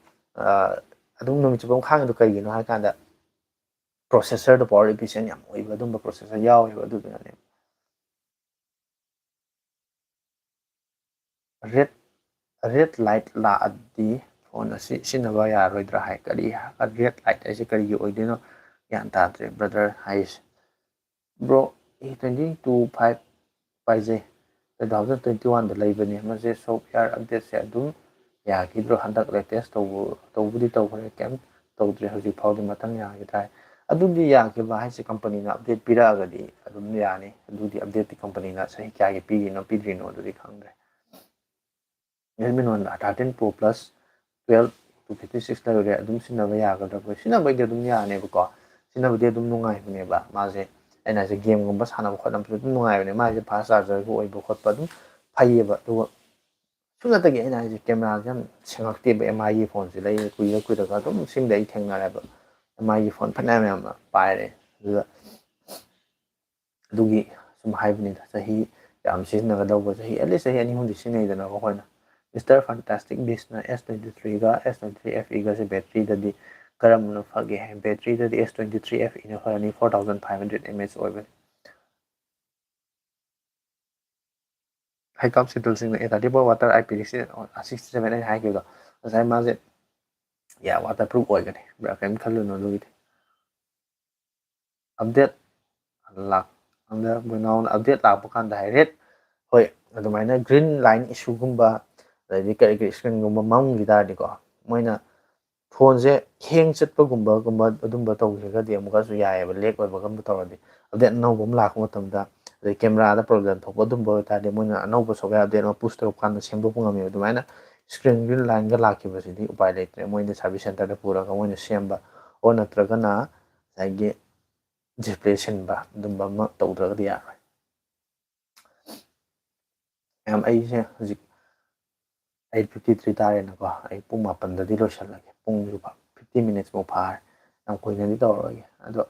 ꯑꯗꯨꯝ ꯅꯨꯃꯤꯠ ꯆꯨꯞꯄ ꯑꯗꯨꯝ ꯈꯥꯡꯉꯤꯗꯣ ꯀꯩꯒꯤꯅꯣ ꯍꯥꯏ ꯀꯥꯟꯗ processor ꯗꯣ power efficient ꯌꯥꯝ ꯑꯣꯏꯕ ꯑꯗꯨꯝꯕ processor ꯌꯥꯎꯋꯦꯕ, ꯑꯗꯨꯗꯨꯅꯅꯦ꯫ Red, red light ꯂꯥꯛꯑꯗꯤ ꯐꯣꯟ ꯑꯁꯤ ꯁꯤꯖꯤꯟꯅꯕ ꯌꯥꯔꯣꯏꯗ꯭ꯔꯥ ꯍꯥꯏ꯫ ꯀꯔꯤ red light ꯍꯥꯏꯁꯦ ꯀꯔꯤꯒꯤ ꯑꯣꯏꯗꯣꯏꯅꯣ ꯒ꯭ꯌꯥꯟ ꯇꯥꯗ꯭ꯔꯦ brother ꯍꯥꯏꯁꯦ꯫ Bro, ꯑꯩ twenty two five ꯄꯥꯏꯖꯩ, two thousand twenty one ꯗ ꯂꯩꯕꯅꯦ꯫ ꯃꯁꯦ software update ꯁꯦ ꯑꯗꯨꯝ ꯌꯥꯈꯤꯗ꯭ꯔꯣ? ꯍꯟꯗꯛ latest ꯇꯧꯕ, ꯇꯧꯕꯨꯗꯤ ꯇꯧꯈ꯭ꯔꯦ, ꯀꯩꯝ ꯇꯧꯗ꯭ꯔꯦ ꯍꯧꯖꯤꯛ ꯐꯥꯎꯗꯤ꯫ ꯃꯊꯪ ꯌꯥꯈꯤꯗ꯭ꯔꯥ ꯍꯥꯏ꯫ ꯑꯗꯨꯗꯤ ꯌꯥꯈꯤꯕ ꯍꯥꯏꯁꯦ company ꯅ update ꯄꯤꯔꯛꯑꯒꯗꯤ ꯑꯗꯨꯝ ꯌꯥꯅꯤ꯫ ꯑꯗꯨꯗꯤ update ꯇꯤ company ꯅ ꯆꯍꯤ ꯀꯌꯥꯒꯤ ꯄꯤꯔꯤꯅꯣ ꯄꯤꯗ꯭ꯔꯤꯅꯣ ꯑꯗꯨꯗꯤ ꯈꯪꯗ꯭ꯔꯦ꯫ Realme ꯅꯣꯟꯗ thirteen Pro Plus twelve two fifty six ꯂꯩꯔꯨꯔꯦ, ꯑꯗꯨꯝ ꯁꯤꯖꯤꯟꯅꯕ ꯌꯥꯒꯗ꯭ꯔꯥ? ꯁꯤꯖꯤꯟꯅꯕꯩꯗꯤ ꯑꯗꯨꯝ ꯌꯥꯅꯦꯕꯀꯣ, ꯁꯤꯖꯤꯟꯅꯕꯗꯤ ꯑꯗꯨꯝ ꯅꯨꯡꯉꯥꯏꯕꯅꯦꯕ ꯃꯥꯁꯦ꯫ ꯑꯩꯅ ꯍꯥꯏꯁꯦ game ꯒꯨꯝꯕ ꯁꯥꯟꯅꯕ ꯈꯣꯠꯅꯕꯁꯨ ꯑꯗꯨꯝ ꯅꯨꯡꯉꯥꯏꯕꯅꯦ, ꯃꯥꯁꯦ fast charger ꯁꯨ ꯑꯣꯏꯕ ꯈꯣꯠꯄ ꯑꯗꯨꯝ ꯐꯩꯌꯦꯕ꯫ ꯑꯗꯨꯒ ꯁꯨꯞꯅꯇꯒꯤ ꯑꯩꯅ ꯍꯥꯏꯁꯦ camera ꯁꯦ ꯌꯥꯝ ꯁꯦꯡꯉꯛꯇꯦꯕ꯫ M I ꯒꯤ ꯐꯣꯟꯁꯦ ꯂꯩꯔ ꯀꯨꯏꯔ ꯀꯨꯏꯔꯒ ꯑꯗꯨꯝ ꯁꯤꯝꯗ ꯑꯩ ꯊꯦꯡꯅꯔꯦꯕ, M I ꯒꯤ ꯐꯣꯟ ꯐꯅꯌꯥꯝ ꯌꯥꯝꯅ ꯄꯥꯏꯔꯦ꯫ ꯑꯗꯨꯗ ꯑꯗꯨꯒꯤ ꯁꯨꯝ ꯍꯥꯏꯕꯅꯤꯗ, ꯆꯍꯤ ꯌꯥꯝ ꯁꯤꯖꯤꯟꯅꯒꯗꯧꯕ, ꯆꯍꯤ, at least ꯆꯍꯤ ꯑꯅꯤ ꯑꯍꯨꯝꯗꯤ ꯁꯤꯖꯤꯟꯅꯩꯗꯅ ꯑꯩꯈꯣꯏꯅ꯫ Mister Fantastic Beast ꯅ S twenty three ꯒ S twenty three F E ꯒꯁꯦ battery ꯗꯗꯤ ꯀꯔꯝꯕꯅ ꯐꯒꯦ ꯍꯥꯏ? Battery ꯗꯗꯤ S twenty three F E ꯅ ꯐꯔꯅꯤ, four thousand five hundred mAh ꯑꯣꯏꯕꯅꯤ꯫ High Count Central ꯁꯤꯡꯅ A thirty four water I P sixty seven ꯑꯩꯅ ꯍꯥꯏꯈꯤꯕꯗꯣ, ꯉꯁꯥꯏ ꯃꯥꯁꯦ ꯌꯥ waterproof ꯑꯣꯏꯒꯅꯤ, ꯕ꯭ꯔꯥ, ꯀꯔꯤꯝ ꯈꯜꯂꯨꯅꯨ ꯑꯗꯨꯒꯤꯗꯤ꯫ Update ꯂꯥꯛ ꯑꯞꯗꯦꯠ ꯂꯥꯛꯄ ꯀꯥꯟꯗ ꯍꯥꯏ, ꯔꯦꯠ, ꯍꯣꯏ, ꯑꯗꯨꯃꯥꯏꯅ green line issue ꯒꯨꯝꯕ, ꯑꯗꯩꯗꯤ ꯀꯔꯤ ꯀꯔꯤ screen ꯒꯨꯝꯕ ꯃꯝꯈꯤ ꯇꯥꯔꯗꯤꯀꯣ, ꯃꯣꯏꯅ phone ꯁꯦ hang ꯆꯠꯄꯒꯨꯝꯕꯒꯨꯝꯕ ꯑꯗꯨꯝꯕ ꯇꯧꯈ꯭ꯔꯒꯗꯤ ꯑꯃꯨꯛꯀꯁꯨ ꯌꯥꯏꯑꯕ, lag ꯑꯣꯏꯕꯒꯨꯝꯕ ꯇꯧꯔꯗꯤ꯫ Update ꯑꯅꯧꯕ ꯑꯃ ꯂꯥꯛꯄ ꯃꯇꯝꯗ, ꯑꯗꯩ camera ꯗ problem ꯊꯣꯛꯄ ꯑꯗꯨꯝꯕ ꯑꯣꯏꯇꯥꯔꯗꯤ ꯃꯣꯏꯅ ꯑꯅꯧꯕ software update ꯑꯃ push ꯇꯧꯔꯛꯄ ꯀꯥꯟꯗ ꯁꯦꯝꯗꯣꯛꯄ ꯉꯝꯃꯦꯕ꯫ ꯑꯗꯨꯃꯥꯏꯅ screen green line ꯒ ꯂꯥꯛꯈꯤꯕꯁꯤꯗꯤ ꯎꯄꯥꯏ ꯂꯩꯇ꯭ꯔꯦ, ꯃꯣꯏꯅ service center ꯗ ꯄꯨꯔꯒ ꯃꯣꯏꯅ ꯁꯦꯝꯕ, ꯑꯣꯔ ꯅꯠꯇ꯭ꯔꯒꯅ ꯉꯁꯥꯏꯒꯤ display ꯁꯤꯟꯕ ꯑꯗꯨꯝꯕ ꯑꯃ ꯇꯧꯗ꯭ꯔꯒꯗꯤ ꯌꯥꯔꯣꯏ꯫ ꯃꯌꯥꯝ, ꯑꯩꯁꯦ ꯍꯧꯖꯤꯛ eight fifty three ꯇꯥꯔꯦꯅꯀꯣ, ꯑꯩ ꯄꯨꯡ ꯃꯥꯄꯟꯗꯗꯤ ꯂꯣꯏꯁꯤꯜꯂꯒꯦ, ꯄꯨꯡꯁꯨ fifty minutes ꯃꯨꯛ ꯐꯥꯔꯦ, ꯌꯥꯝ ꯀꯨꯏꯅꯗꯤ ꯇꯧꯔꯔꯣꯏꯒꯦ꯫ ꯑꯗꯣ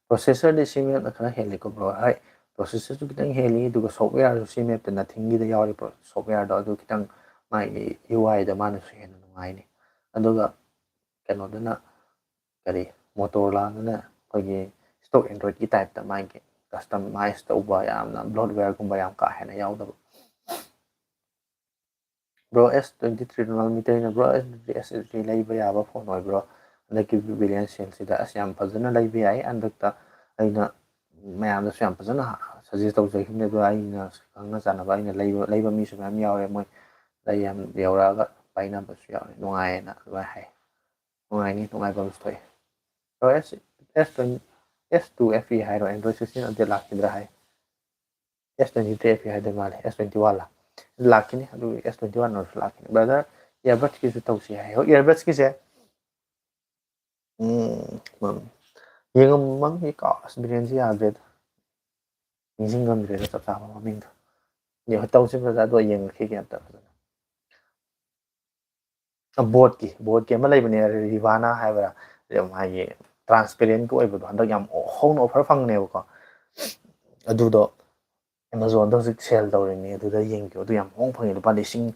processor ꯗꯤ CMAP ꯅ ꯈꯔ ꯍꯦꯜꯂꯤꯀꯣ bro꯫ ꯍꯣꯏ, processor ꯁꯨ ꯈꯤꯇꯪ ꯍꯦꯜꯂꯤ, ꯑꯗꯨꯒ software ꯁꯨ CMAP ꯇ nothing ꯒꯤꯗ ꯌꯥꯎꯔꯤ, software ꯗꯣ ꯑꯗꯨ ꯈꯤꯇꯪ ꯃꯥꯒꯤ U I ꯗ ꯃꯥꯅꯁꯨ ꯍꯦꯟꯅ ꯅꯨꯡꯉꯥꯏꯅꯤ꯫ ꯑꯗꯨꯒ ꯀꯩꯅꯣꯗꯅ ꯀꯔꯤ, Motorola ꯗꯅ ꯑꯩꯈꯣꯏꯒꯤ stock Android ꯀꯤ type ꯇ ꯃꯥꯒꯤ customize ꯇꯧꯕ, ꯌꯥꯝꯅ bloatware ꯒꯨꯝꯕ ꯌꯥꯝ ꯀꯥ ꯍꯦꯟꯅ ꯌꯥꯎꯗꯕ꯫ Bro, S twenty three ꯅꯣꯡꯉꯥꯜ ꯃꯤꯇꯩꯅ, bro, S twenty three, S twenty three ꯂꯩꯕ ꯌꯥꯕ phone ꯑꯣꯏꯕ꯭ꯔꯣ? ꯍꯟꯗꯛꯀꯤ Brilliant sale ꯁꯤꯗ꯫ ꯑꯁ, ꯌꯥꯝ ꯐꯖꯅ ꯂꯩꯕ ꯌꯥꯏ꯫ ꯍꯟꯗꯛꯇ ꯑꯩꯅ ꯃꯌꯥꯝꯗꯁꯨ ꯌꯥꯝ ꯐꯖꯅ suggest ꯇꯧꯖꯈꯤꯕꯅꯦ, ꯑꯗꯣ ꯑꯩꯅ ꯈꯪꯅ ꯆꯥꯟꯅꯕ, ꯑꯩꯅ ꯂꯩꯕ, ꯂꯩꯕ ꯃꯤꯁꯨ ꯃꯌꯥꯝ ꯌꯥꯎꯔꯦ꯫ ꯃꯣꯏ ꯂꯩ ꯌꯥꯝ ꯌꯧꯔꯛꯑꯒ ꯄꯥꯏꯅꯕꯁꯨ ꯌꯥꯎꯔꯦ, ꯅꯨꯡꯉꯥꯏꯌꯦꯅ ꯑꯗꯨꯃꯥꯏꯅ ꯍꯥꯏ꯫ ꯅꯨꯡꯉꯥꯏꯅꯤ, ꯅꯨꯡꯉꯥꯏꯕ ꯑꯃꯁꯨ ꯊꯣꯛꯑꯦ꯫ ꯑꯗꯣ S, S twenty, S two F E ꯍꯥꯏꯔꯣ, Android sixteen update ꯂꯥꯛꯈꯤꯗ꯭ꯔꯥ ꯍꯥꯏ꯫ S twenty three F E ꯍꯥꯏꯗꯣꯏ ꯃꯥꯜꯂꯦ, S twenty one ꯂꯥ? ꯂꯥꯛꯈꯤꯅꯤ, ꯑꯗꯨ S twenty one ꯑꯣꯏꯔꯁꯨ ꯂꯥꯛꯈꯤꯅꯤ꯫ Brother, earbuds ꯀꯤꯁꯨ ꯇꯧꯁꯤ ꯍꯥꯏ꯫ ꯍꯣꯏ, earbuds ꯀꯤꯁꯦ, ꯎꯝ, ꯎꯝ, ꯌꯦꯡꯉꯝꯃꯒꯦ, ꯀꯥꯎ-, ꯑꯁ, brand ꯁꯤ ꯌꯥꯗ꯭ꯔꯦꯗ꯫ ꯅꯤꯡꯁꯤꯡꯉꯝꯗ꯭ꯔꯦꯗ ꯆꯞ ꯆꯥꯕ ꯃꯃꯤꯡꯗꯣ꯫ ꯌꯦꯡ-, ꯇꯧꯁꯤ brother, ꯑꯗꯣ ꯌꯦꯡꯉꯛꯈꯤꯒꯦ ꯑꯝꯇ ꯐꯖꯅ꯫ ꯑ, Bose ꯀꯤ, Bose ꯀꯤ ꯑꯃ ꯂꯩꯕꯅꯦ, Revana ꯍꯥꯏꯕ꯭ꯔꯥ? ꯃꯥꯒꯤ transparent ꯀꯤ ꯑꯣꯏꯕꯗꯣ, ꯍꯟꯗꯛ ꯌꯥꯝ ꯍꯣꯡꯅ offer ꯐꯪꯕꯅꯦꯕꯀꯣ꯫ ꯑꯗꯨꯗꯣ ꯑꯦꯃꯥꯖꯣꯟꯗ ꯍꯧꯖꯤꯛ ꯁꯦꯜ ꯇꯧꯔꯤꯅꯤ, ꯑꯗꯨꯗ ꯌꯦꯡꯕꯤꯌꯨ꯫ ꯑꯗꯨ ꯌꯥꯝ ꯍꯣꯡ ꯐꯪꯉꯤ, ꯂꯨꯄꯥ ꯂꯤꯁꯤꯡ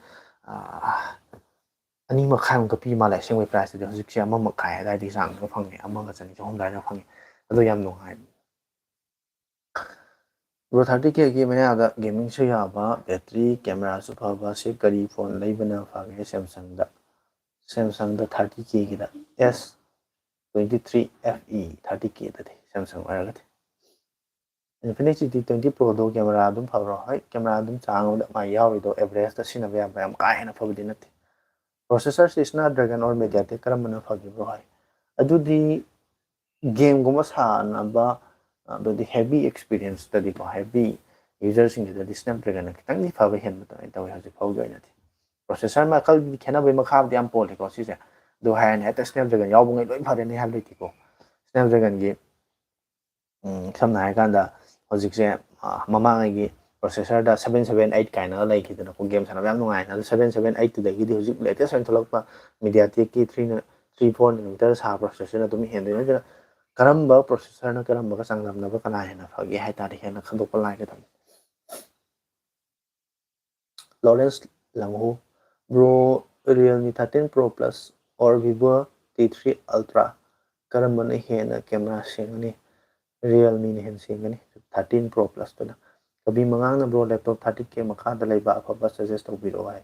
ꯑꯅꯤ ꯃꯈꯥꯏꯃꯨꯛꯀ ꯄꯤ ꯃꯥꯜꯂꯦ ꯑꯁꯦꯡꯕꯩ ꯄ꯭ꯔꯥꯏꯁꯇꯨꯗꯤ꯫ ꯍꯧꯖꯤꯛꯁꯦ ꯑꯃ ꯃꯈꯥꯏ ꯑꯗꯨꯋꯥꯏꯗꯒꯤ ꯆꯥꯡꯗ ꯐꯪꯉꯦ, ꯑꯃꯒ ꯆꯅꯤ ꯆꯍꯨꯝ ꯑꯗꯨꯋꯥꯏꯗ ꯐꯪꯉꯦ꯫ ꯑꯗꯨ ꯌꯥꯝ ꯅꯨꯡꯉꯥꯏ꯫ ꯕ꯭ꯔꯣ, ꯊꯥꯔꯇꯤ ꯀꯦꯒꯤ ꯃꯌꯥꯗ ꯒꯦꯃꯤꯡꯁꯨ ꯌꯥꯕ, ꯕꯦꯇ꯭ꯔꯤ, ꯀꯦꯃꯦꯔꯥꯁꯨ ꯐꯕ, ꯁꯤ ꯀꯔꯤ ꯐꯣꯟ ꯂꯩꯕꯅ ꯐꯒꯦ? ꯁꯦꯝꯁꯪꯗ, ꯁꯦꯝꯁꯪꯗ ꯊꯥꯔꯇꯤ ꯀꯦꯒꯤꯗ S twenty three F E thirty ꯀꯦꯗꯗꯤ ꯁꯦꯝꯁꯪ ꯑꯣꯏꯔꯒꯗꯤ꯫ ꯏꯟꯐꯤꯅꯤꯛꯁ ꯖꯤ ꯇꯤ ꯇ꯭ꯋꯦꯟꯇꯤ ꯄ꯭ꯔꯣꯗꯣ ꯀꯦꯃꯦꯔꯥ ꯑꯗꯨꯝ ꯐꯕ꯭ꯔꯣ? ꯍꯣꯏ, ꯀꯦꯃꯦꯔꯥ ꯑꯗꯨꯝ ꯆꯥꯡ ꯑꯃꯗ ꯃꯥ ꯌꯥꯎꯔꯤꯗꯣ ꯑꯦꯚꯔꯦꯖꯇ ꯁꯤꯖꯤꯟꯅꯕ ꯌꯥꯕ, ꯌꯥꯝ ꯀꯥ ꯍꯦꯟꯅ ꯐꯕꯗꯤ ꯅꯠꯇꯦ꯫ ꯄ꯭ꯔꯣꯁꯦꯁꯔꯁꯤ ꯁ꯭ꯅꯦꯞꯗ꯭ꯔꯦꯒꯟ ꯑꯣꯔ ꯃꯦꯗꯤꯌꯥꯇꯦꯛ ꯀꯔꯝꯕꯅ ꯐꯒꯦ ꯕ꯭ꯔꯣ? ꯍꯥꯏ, ꯑꯗꯨꯗꯤ ꯒꯦꯝꯒꯨꯝꯕ ꯁꯥꯟꯅꯕ, ꯑꯗꯨꯗꯤ ꯍꯦꯚꯤ ꯑꯦꯛꯁꯄꯤꯔꯤꯌꯦꯟꯁꯇꯗꯤꯀꯣ, ꯍꯦꯚꯤ ꯌꯨꯖꯔꯁꯤꯡꯁꯤꯗꯗꯤ ꯁ꯭ꯅꯦꯞꯗ꯭ꯔꯦꯒꯟꯅ ꯈꯤꯇꯪꯗꯤ ꯐꯕ ꯍꯦꯟꯕ ꯑꯗꯨꯃꯥꯏꯅ ꯇꯧꯋꯤ ꯍꯧꯖꯤꯛ ꯐꯥꯎꯒꯤ ꯑꯣꯏꯅꯗꯤ꯫ ꯄ꯭ꯔꯣꯁꯦꯁꯔ ꯃꯈꯜꯒꯤ ꯈꯦꯠꯅꯕꯒꯤ ꯃꯈꯥꯕꯨꯗꯤ ꯌꯥꯝ ꯄꯣꯜꯂꯤꯀꯣ ꯁꯤꯁꯦ꯫ ꯑꯗꯨ ꯍꯥꯏꯔꯅꯤ ꯍꯦꯛꯇ ꯁ꯭ꯅꯦꯞꯗ꯭ꯔꯦꯒꯟ ꯌꯥꯎꯕꯉꯩ ꯂꯣꯏ ꯐꯔꯦꯅꯦ ꯍꯥꯏꯕ ꯂꯩꯇꯦꯀꯣ꯫ ꯁ꯭ꯅꯦꯞꯗ꯭ꯔꯦꯒꯟꯒꯤ, ꯎꯝ, ꯁꯝꯅ ꯍꯥꯏꯔꯀꯥꯟꯗ ꯍꯧꯖꯤꯛꯁꯦ, ꯑ, ꯃꯃꯥꯡꯉꯩꯒꯤ ꯄ꯭ꯔꯣꯁꯦꯁꯔꯗ ꯁꯚꯦꯟ ꯁꯚꯦꯟ ꯑꯩꯠ ꯀꯥꯏꯅꯒ ꯂꯩꯈꯤꯗꯅꯀꯣ, ꯒꯦꯝ ꯁꯥꯟꯅꯕ ꯌꯥꯝ ꯅꯨꯡꯉꯥꯏꯅ꯫ ꯑꯗꯨ ꯁꯚꯦꯟ ꯁꯚꯦꯟ ꯑꯩꯠꯇꯨꯗꯒꯤꯗꯤ ꯍꯧꯖꯤꯛ ꯂꯦꯇꯦꯁ ꯑꯣꯏꯅ ꯊꯣꯛꯂꯛꯄ ꯃꯤꯗꯤꯌꯥꯇꯦꯛꯀꯤ ꯊ꯭ꯔꯤꯅ, ꯊ꯭ꯔꯤ ꯐꯣꯔ ꯅꯦꯅꯣꯃꯤꯇꯔ ꯁꯥꯕ ꯄ꯭ꯔꯣꯁꯦꯁꯔꯅ ꯑꯗꯨꯝ ꯍꯦꯟꯗꯣꯏꯅꯤ꯫ ꯑꯗꯨꯅ ꯀꯔꯝꯕ ꯄ꯭ꯔꯣꯁꯦꯁꯔꯅ ꯀꯔꯝꯕꯒ ꯆꯥꯡꯗꯝꯅꯕ ꯀꯅꯥ ꯍꯦꯟꯅ ꯐꯒꯦ ꯍꯥꯏ ꯇꯥꯔꯗꯤ ꯍꯦꯟꯅ ꯈꯟꯗꯣꯛꯄ ꯂꯥꯏꯒꯗꯕꯅꯤ꯫ ꯂꯣꯔꯦꯟꯁ ꯂꯪꯍꯨ, bro, Realme thirteen pro plus or Vivo T three ultra ꯀꯔꯝꯕꯅ ꯍꯦꯟꯅ ꯀꯦꯃꯦꯔꯥ ꯁꯦꯡꯒꯅꯤ? ꯔꯤꯌꯦꯜꯃꯤꯅ ꯍꯦꯟꯅ ꯁꯦꯡꯒꯅꯤ, ꯊꯥꯔꯇꯤꯟ ꯄ꯭ꯔꯣ ꯄ꯭ꯂꯁꯇꯨꯅ꯫ ꯀꯕꯤ ꯃꯉꯥꯡꯅ, ꯕ꯭ꯔꯣ, ꯂꯦꯞꯇꯣꯞ ꯊꯥꯔꯇꯤ ꯀꯦ ꯃꯈꯥꯗ ꯂꯩꯕ ꯑꯐꯕ ꯁꯖꯦꯁ ꯇꯧꯕꯤꯔꯛꯑꯣ ꯍꯥꯏ꯫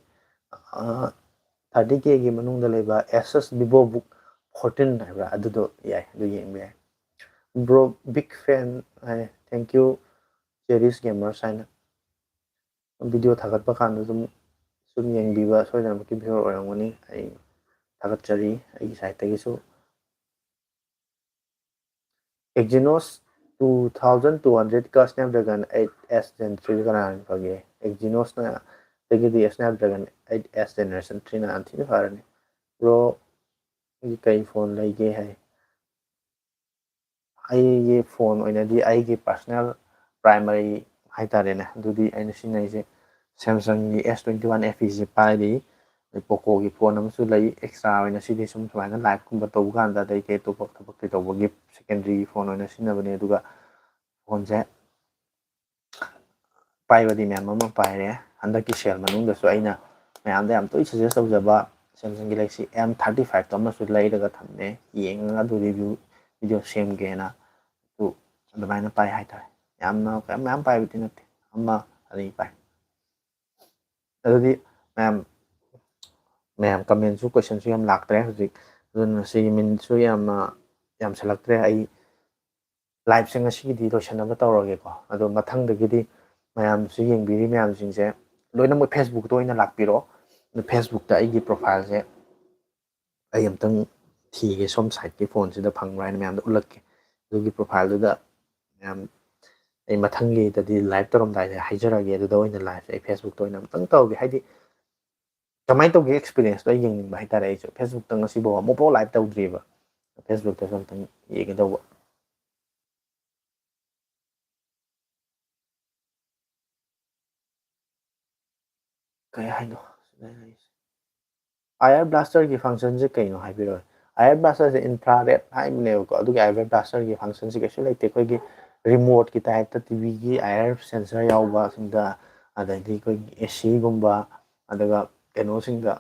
ꯊꯥꯔꯇꯤ ꯀꯦꯒꯤ ꯃꯅꯨꯡꯗ ꯂꯩꯕ ꯑꯦꯁꯁ ꯚꯤꯚꯣ ꯕꯨꯛ ꯐꯣꯔꯇꯤꯟ ꯍꯥꯏꯕ꯭ꯔꯥ, ꯑꯗꯨꯗꯣ ꯌꯥꯏ, ꯑꯗꯨ ꯌꯦꯡꯕ ꯌꯥꯏ꯫ ꯕ꯭ꯔꯣ, ꯕꯤꯛ ꯐꯦꯟ ꯍꯥꯏ, ꯊꯦꯡꯀ꯭ꯌꯨ ꯆꯦꯔꯤꯁ ꯒꯦꯃꯔꯁ ꯍꯥꯏꯅ꯫ ꯚꯤꯗꯤꯑꯣ ꯊꯥꯒꯠꯄ ꯀꯥꯟꯗ ꯑꯗꯨꯝ ꯁꯨꯝ ꯌꯦꯡꯕꯤꯕ ꯁꯣꯏꯗꯅꯃꯛꯀꯤ ꯚꯤꯌꯨꯋꯔ ꯑꯣꯏꯔꯝꯒꯅꯤ꯫ ꯑꯩ ꯊꯥꯒꯠꯆꯔꯤ ꯑꯩꯒꯤ ꯁꯥꯏꯠꯇꯒꯤꯁꯨ꯫ Exynos two thousand two hundred ꯀ Snapdragon eight S Gen three ꯀꯅꯥꯅ ꯐꯒꯦ? Exynosꯅ, ꯑꯗꯒꯤꯗꯤ Snapdragon eight S Generation three ꯅ ꯌꯥꯝ ꯊꯤꯅ ꯐꯔꯅꯤ꯫ ꯕ꯭ꯔꯣ, ꯀꯩ ꯐꯣꯟ ꯂꯩꯒꯦ ꯍꯥꯏ? ꯑꯩꯒꯤ ꯐꯣꯟ ꯑꯣꯏꯅꯗꯤ ꯑꯩꯒꯤ ꯄꯥꯔꯁꯣꯅꯦꯜ ꯄ꯭ꯔꯥꯏꯃꯔꯤ ꯍꯥꯏꯇꯥꯔꯦꯅꯦ, ꯑꯗꯨꯗꯤ ꯑꯩꯅ ꯁꯤꯖꯤꯟꯅꯔꯤꯁꯦ ꯁꯦꯝꯁꯪꯒꯤ S twenty one F E ꯁꯦ ꯄꯥꯏꯔꯤ꯫ ꯑꯗꯩ ꯄꯣꯀꯣꯒꯤ ꯐꯣꯟ ꯑꯃꯁꯨ ꯂꯩ ꯑꯦꯛꯁꯇ꯭ꯔꯥ ꯑꯣꯏꯅ, ꯁꯤꯗꯤ ꯁꯨꯝ ꯁꯨꯃꯥꯏꯅ ꯂꯥꯏꯚꯀꯨꯝꯕ ꯇꯧꯕ ꯀꯥꯟꯗ ꯑꯗꯩ ꯀꯩ ꯑꯇꯣꯞꯄ ꯊꯕꯛ ꯀꯩ ꯇꯧꯕꯒꯤ ꯁꯦꯀꯦꯟꯗꯔꯤ ꯐꯣꯟ ꯑꯣꯏꯅ ꯁꯤꯖꯤꯟꯅꯕꯅꯦ꯫ ꯑꯗꯨꯒ ꯐꯣꯟꯁꯦ ꯄꯥꯏꯕꯗꯤ ꯃꯌꯥꯝ ꯑꯃ ꯄꯥꯏꯔꯦ꯫ ꯍꯟꯗꯛꯀꯤ ꯁꯦꯜ ꯃꯅꯨꯡꯗꯁꯨ ꯑꯩꯅ ꯃꯌꯥꯝꯗ ꯌꯥꯝ ꯇꯣꯏꯅ suggest ꯇꯧꯖꯕ Samsung Galaxy M thirty five ꯇꯣ ꯑꯃꯁꯨ ꯂꯩꯔꯒ ꯊꯝꯃꯦ, ꯌꯦꯡꯉꯒ ꯑꯗꯨ review video ꯁꯦꯝꯒꯦꯅ꯫ ꯑꯗꯨ ꯑꯗꯨꯃꯥꯏꯅ ꯄꯥꯏ ꯍꯥꯏꯇꯥꯔꯦ꯫ ꯌꯥꯝꯅ ꯌꯥꯝ ꯃꯌꯥꯝ ꯄꯥꯏꯕꯗꯤ ꯅꯠꯇꯦ, ꯑꯃ ꯑꯅꯤ ꯄꯥꯏ꯫ ꯑꯗꯨꯗꯤ ꯃꯌꯥꯝ ꯃꯌꯥꯝ comment ꯁꯨ question ꯁꯨ ꯌꯥꯝ ꯂꯥꯛꯇ꯭ꯔꯦ ꯍꯧꯖꯤꯛ꯫ ꯑꯗꯨꯅ ꯁꯤꯒꯤ minute ꯁꯨ ꯌꯥꯝꯅ ꯌꯥꯝꯁꯜꯂꯛꯇ꯭ꯔꯦ꯫ ꯑꯩ live ꯁꯦ ꯉꯁꯤꯒꯤꯗꯤ ꯂꯣꯏꯁꯟꯅꯕ ꯇꯧꯔꯒꯦꯀꯣ꯫ ꯑꯗꯣ ꯃꯊꯪꯗꯒꯤꯗꯤ ꯃꯌꯥꯝꯁꯨ ꯌꯦꯡꯕꯤꯔꯤ ꯃꯌꯥꯝꯁꯤꯡꯁꯦ ꯂꯣꯏꯅꯃꯛ Facebook ꯇ ꯑꯣꯏꯅ ꯂꯥꯛꯄꯤꯔꯣ꯫ ꯑꯗꯣ Facebook ꯇ ꯑꯩꯒꯤ profile ꯁꯦ ꯑꯩ ꯑꯝꯇꯪ ꯊꯤꯒꯦ, ꯁꯣꯝ side ꯀꯤ phone ꯁꯤꯗ ꯐꯪꯕ꯭ꯔꯥ ꯍꯥꯏꯅ ꯃꯌꯥꯝꯗ ꯎꯠꯂꯛꯀꯦ꯫ ꯑꯗꯨꯒꯤ profile ꯗꯨꯗ ꯃꯌꯥꯝ ꯑꯩ ꯃꯊꯪꯒꯤꯗꯗꯤ live ꯇꯧꯔꯝꯗꯥꯏꯗ ꯍꯥꯏꯖꯔꯒꯦ꯫ ꯑꯗꯨꯗ ꯑꯣꯏꯅ live ꯁꯦ ꯑꯩ Facebook ꯇ ꯑꯣꯏꯅ ꯑꯝꯇꯪ ꯇꯧꯒꯦ꯫ ꯍꯥꯏꯗꯤ ꯀꯃꯥꯏꯅ ꯇꯧꯒꯦ experience ꯗꯣ ꯑꯩ ꯌꯦꯡꯅꯤꯡꯕ ꯍꯥꯏꯇꯥꯔꯦ꯫ ꯑꯩꯁꯨ Facebook ꯇ ꯉꯁꯤꯐꯥꯎ ꯑꯃꯨꯛꯐꯥꯎ live ꯇꯧꯗ꯭ꯔꯤꯕ꯫ Facebook ꯇꯁꯨ ꯑꯝꯇꯪ ꯌꯦꯡꯒꯦ ꯇꯧꯕ꯫ ꯀꯩ ꯍꯥꯏꯅꯣ? IR Blaster ꯒꯤ function ꯁꯦ ꯀꯩꯅꯣ ꯍꯥꯏꯕꯤꯔꯛꯑꯣ꯫ IR Blaster ꯁꯦ infrared ꯍꯥꯏꯕꯅꯦꯕꯀꯣ꯫ ꯑꯗꯨꯒꯤ IR Blaster ꯒꯤ function ꯁꯦ ꯀꯩꯁꯨ ꯂꯩꯇꯦ꯫ ꯑꯩꯈꯣꯏꯒꯤ remote ꯀꯤ type ꯇ T V ꯒꯤ IR sensor ꯌꯥꯎꯕ ꯁꯤꯡꯗ, ꯑꯗꯩꯗꯤ ꯑꯩꯈꯣꯏꯒꯤ AC ꯒꯨꯝꯕ, ꯑꯗꯨꯒ ꯀꯩꯅꯣꯁꯤꯡꯗ,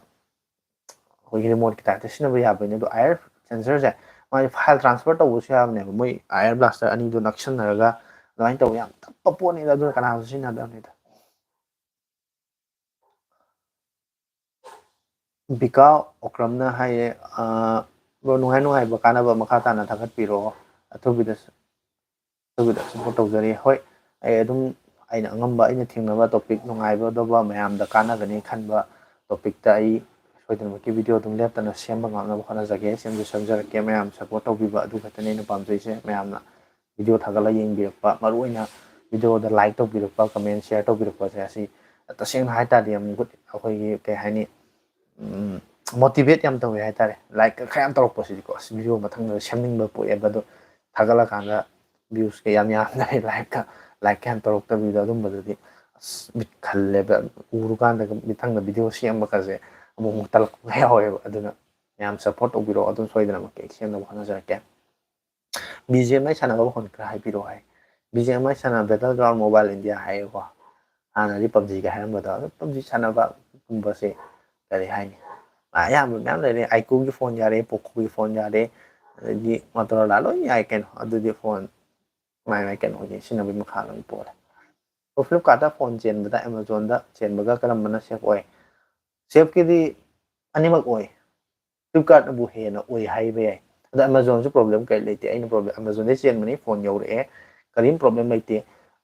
ꯑꯩꯈꯣꯏꯒꯤ remote ꯀꯤ type ꯇ ꯁꯤꯖꯤꯟꯅꯕ ꯌꯥꯕꯅꯦ꯫ ꯑꯗꯣ IR sensor ꯁꯦ ꯃꯥꯒꯤ file transfer ꯇꯧꯕꯁꯨ ꯌꯥꯕꯅꯦꯕ꯫ ꯃꯣꯏ IR Blaster ꯑꯅꯤꯗꯣ ꯅꯛꯁꯟꯅꯔꯒ ꯑꯗꯨꯃꯥꯏꯅ ꯇꯧꯕ ꯌꯥꯝ ꯇꯞꯄ ꯄꯣꯠꯅꯤꯗ꯫ ꯑꯗꯨꯅ ꯀꯅꯥꯁꯨ ꯁꯤꯖꯤꯟꯅꯗꯕꯅꯤꯗ꯫ ꯕꯤꯀꯥ ꯑꯣꯀ꯭ꯔꯝꯅ ꯍꯥꯏꯌꯦ, ꯑ, bro, ꯅꯨꯡꯉꯥꯏ ꯅꯨꯡꯉꯥꯏꯕ ꯀꯥꯟꯅꯕ ꯃꯈꯥ ꯇꯥꯅ ꯊꯥꯒꯠꯄꯤꯔꯛꯑꯣ꯫ ꯑꯊꯨꯕꯤꯗ, ꯑꯊꯨꯕꯤꯗ support ꯇꯧꯖꯔꯤ꯫ ꯍꯣꯏ, ꯑꯩ ꯑꯗꯨꯝ ꯑꯩꯅ ꯑꯉꯝꯕ, ꯑꯩꯅ ꯊꯦꯡꯅꯕ topic ꯅꯨꯡꯉꯥꯏꯒꯗꯧꯕ, ꯃꯌꯥꯝꯗ ꯀꯥꯟꯅꯒꯅꯤ ꯈꯟꯕ topic ꯇ ꯑꯩ ꯁꯣꯏꯗꯅꯃꯛꯀꯤ video ꯑꯗꯨꯝ ꯂꯦꯞꯇꯅ ꯁꯦꯝꯕ ꯉꯝꯅꯕ ꯍꯣꯠꯅꯖꯒꯦ꯫ ꯁꯦꯝꯁꯨ ꯁꯦꯝꯖꯔꯛꯀꯦ꯫ ꯃꯌꯥꯝ support ꯇꯧꯕꯤꯕ ꯑꯗꯨ ꯈꯛꯇꯅꯤ ꯑꯩꯅ ꯄꯥꯝꯖꯩꯁꯦ꯫ ꯃꯌꯥꯝꯅ video ꯊꯥꯒꯠꯂꯒ ꯌꯦꯡꯕꯤꯔꯛꯄ, ꯃꯔꯨꯑꯣꯏꯅ video ꯗ like ꯇꯧꯕꯤꯔꯛꯄ, comment, share ꯇꯧꯕꯤꯔꯛꯄꯁꯦ, ꯑꯁꯤ ꯇꯁꯦꯡꯅ ꯍꯥꯏ ꯇꯥꯔꯗꯤ ꯌꯥꯝ good, ꯑꯩꯈꯣꯏꯒꯤ ꯀꯩ ꯍꯥꯏꯅꯤ, ꯎꯝ, motivate ꯌꯥꯝ ꯇꯧꯋꯦ ꯍꯥꯏ ꯇꯥꯔꯦ꯫ Like ꯈꯔ ꯌꯥꯝ ꯇꯧꯔꯛꯄꯁꯤꯗꯤꯀꯣ, ꯑꯁ, video ꯃꯊꯪꯗ ꯁꯦꯝꯅꯤꯡꯕ ꯄꯣꯛꯑꯦꯕ꯫ ꯑꯗꯣ ꯊꯥꯒꯠꯂꯀꯥꯟꯗ views ꯀ ꯌꯥꯝ ꯌꯥꯝꯗꯕꯤ, like ꯀ, like ꯀ ꯌꯥꯝ ꯇꯧꯔꯛꯇꯕꯤꯗꯣ, ꯑꯗꯨꯝꯕꯗꯨꯗꯤ ꯑꯁ, ꯃꯤꯠ ꯈꯜꯂꯦꯕ꯫ ꯎꯔꯨꯀꯥꯟꯗꯒ ꯃꯊꯪꯗ video ꯁꯦꯝꯕꯒꯁꯦ ꯑꯃꯨꯛ ꯑꯃꯨꯛ ꯇꯜꯂꯛꯄꯒ ꯌꯥꯎꯋꯦꯕ꯫ ꯑꯗꯨꯅ ꯃꯌꯥꯝ support ꯇꯧꯕꯤꯔꯛꯑꯣ, ꯑꯗꯨꯝ ꯁꯣꯏꯗꯅꯃꯛꯀꯤ ꯑꯩ ꯁꯦꯝꯅꯕ ꯍꯣꯠꯅꯖꯔꯛꯀꯦ꯫ BGMI ꯁꯥꯟꯅꯕ ꯃꯈꯣꯟ ꯈꯔ ꯍꯥꯏꯕꯤꯔꯛꯑꯣ ꯍꯥꯏ꯫ BGMI ꯁꯥꯟꯅ Battleground Mobile India ꯍꯥꯏꯌꯦꯀꯣ꯫ ꯍꯥꯟꯅꯗꯤ ꯄꯞꯖꯤꯒ ꯍꯥꯏꯔꯝꯕꯗꯣ, ꯑꯗꯨ ꯄꯞꯖꯤ ꯁꯥꯟꯅꯕꯒꯨꯝꯕꯁꯦ ꯀꯔꯤ ꯍꯥꯏꯅꯤ, ꯑꯌꯥꯝꯕ ꯃꯌꯥꯝ ꯂꯩꯔꯦ꯫ ꯑꯥꯏꯀꯨꯒꯤ ꯐꯣꯟ ꯌꯥꯔꯦ, ꯄꯣꯀꯣꯒꯤ ꯐꯣꯟ ꯌꯥꯔꯦ, ꯑꯗꯒꯤ ꯃꯣꯇꯣꯔꯣꯂꯥ ꯂꯣꯏ ꯌꯥꯏ ꯀꯩꯅꯣ꯫ ꯑꯗꯨꯗꯤ ꯐꯣꯟ ꯃꯥꯏ ꯃꯥꯏ ꯀꯩꯅꯣꯒꯤ ꯁꯤꯖꯤꯟꯅꯕꯒꯤ ꯃꯈꯥ ꯂꯣꯏ ꯄꯣꯜꯂꯦ꯫ ꯑꯗꯣ ꯐ꯭ꯂꯤꯞꯀꯥꯔꯠꯇ ꯐꯣꯟ ꯆꯦꯟꯕꯗ ꯑꯦꯃꯥꯖꯣꯟꯗ ꯆꯦꯟꯕꯒ ꯀꯔꯝꯕꯅ ꯁꯦꯐ ꯑꯣꯏ? ꯁꯦꯐꯀꯤꯗꯤ ꯑꯅꯤꯃꯛ ꯑꯣꯏ꯫ ꯐ꯭ꯂꯤꯞꯀꯥꯔꯠꯅꯕꯨ ꯍꯦꯟꯅ ꯑꯣꯏ ꯍꯥꯏꯕ ꯌꯥꯏ꯫ ꯑꯗꯣ ꯑꯦꯃꯥꯖꯣꯟꯁꯨ ꯄ꯭ꯔꯣꯕ꯭ꯂꯦꯝ ꯀꯔꯤ ꯂꯩꯇꯦ꯫ ꯑꯩꯅ ꯄ꯭ꯔꯣꯕ꯭ꯂꯦꯝ, ꯑꯦꯃꯥꯖꯣꯟꯗꯒꯤ ꯆꯦꯟꯕꯅꯤ, ꯐꯣꯟ ꯌꯧꯔꯛꯑꯦ, ꯀꯔꯤꯝ ꯄ꯭ꯔꯣꯕ꯭ꯂꯦꯝ ꯂꯩꯇꯦ꯫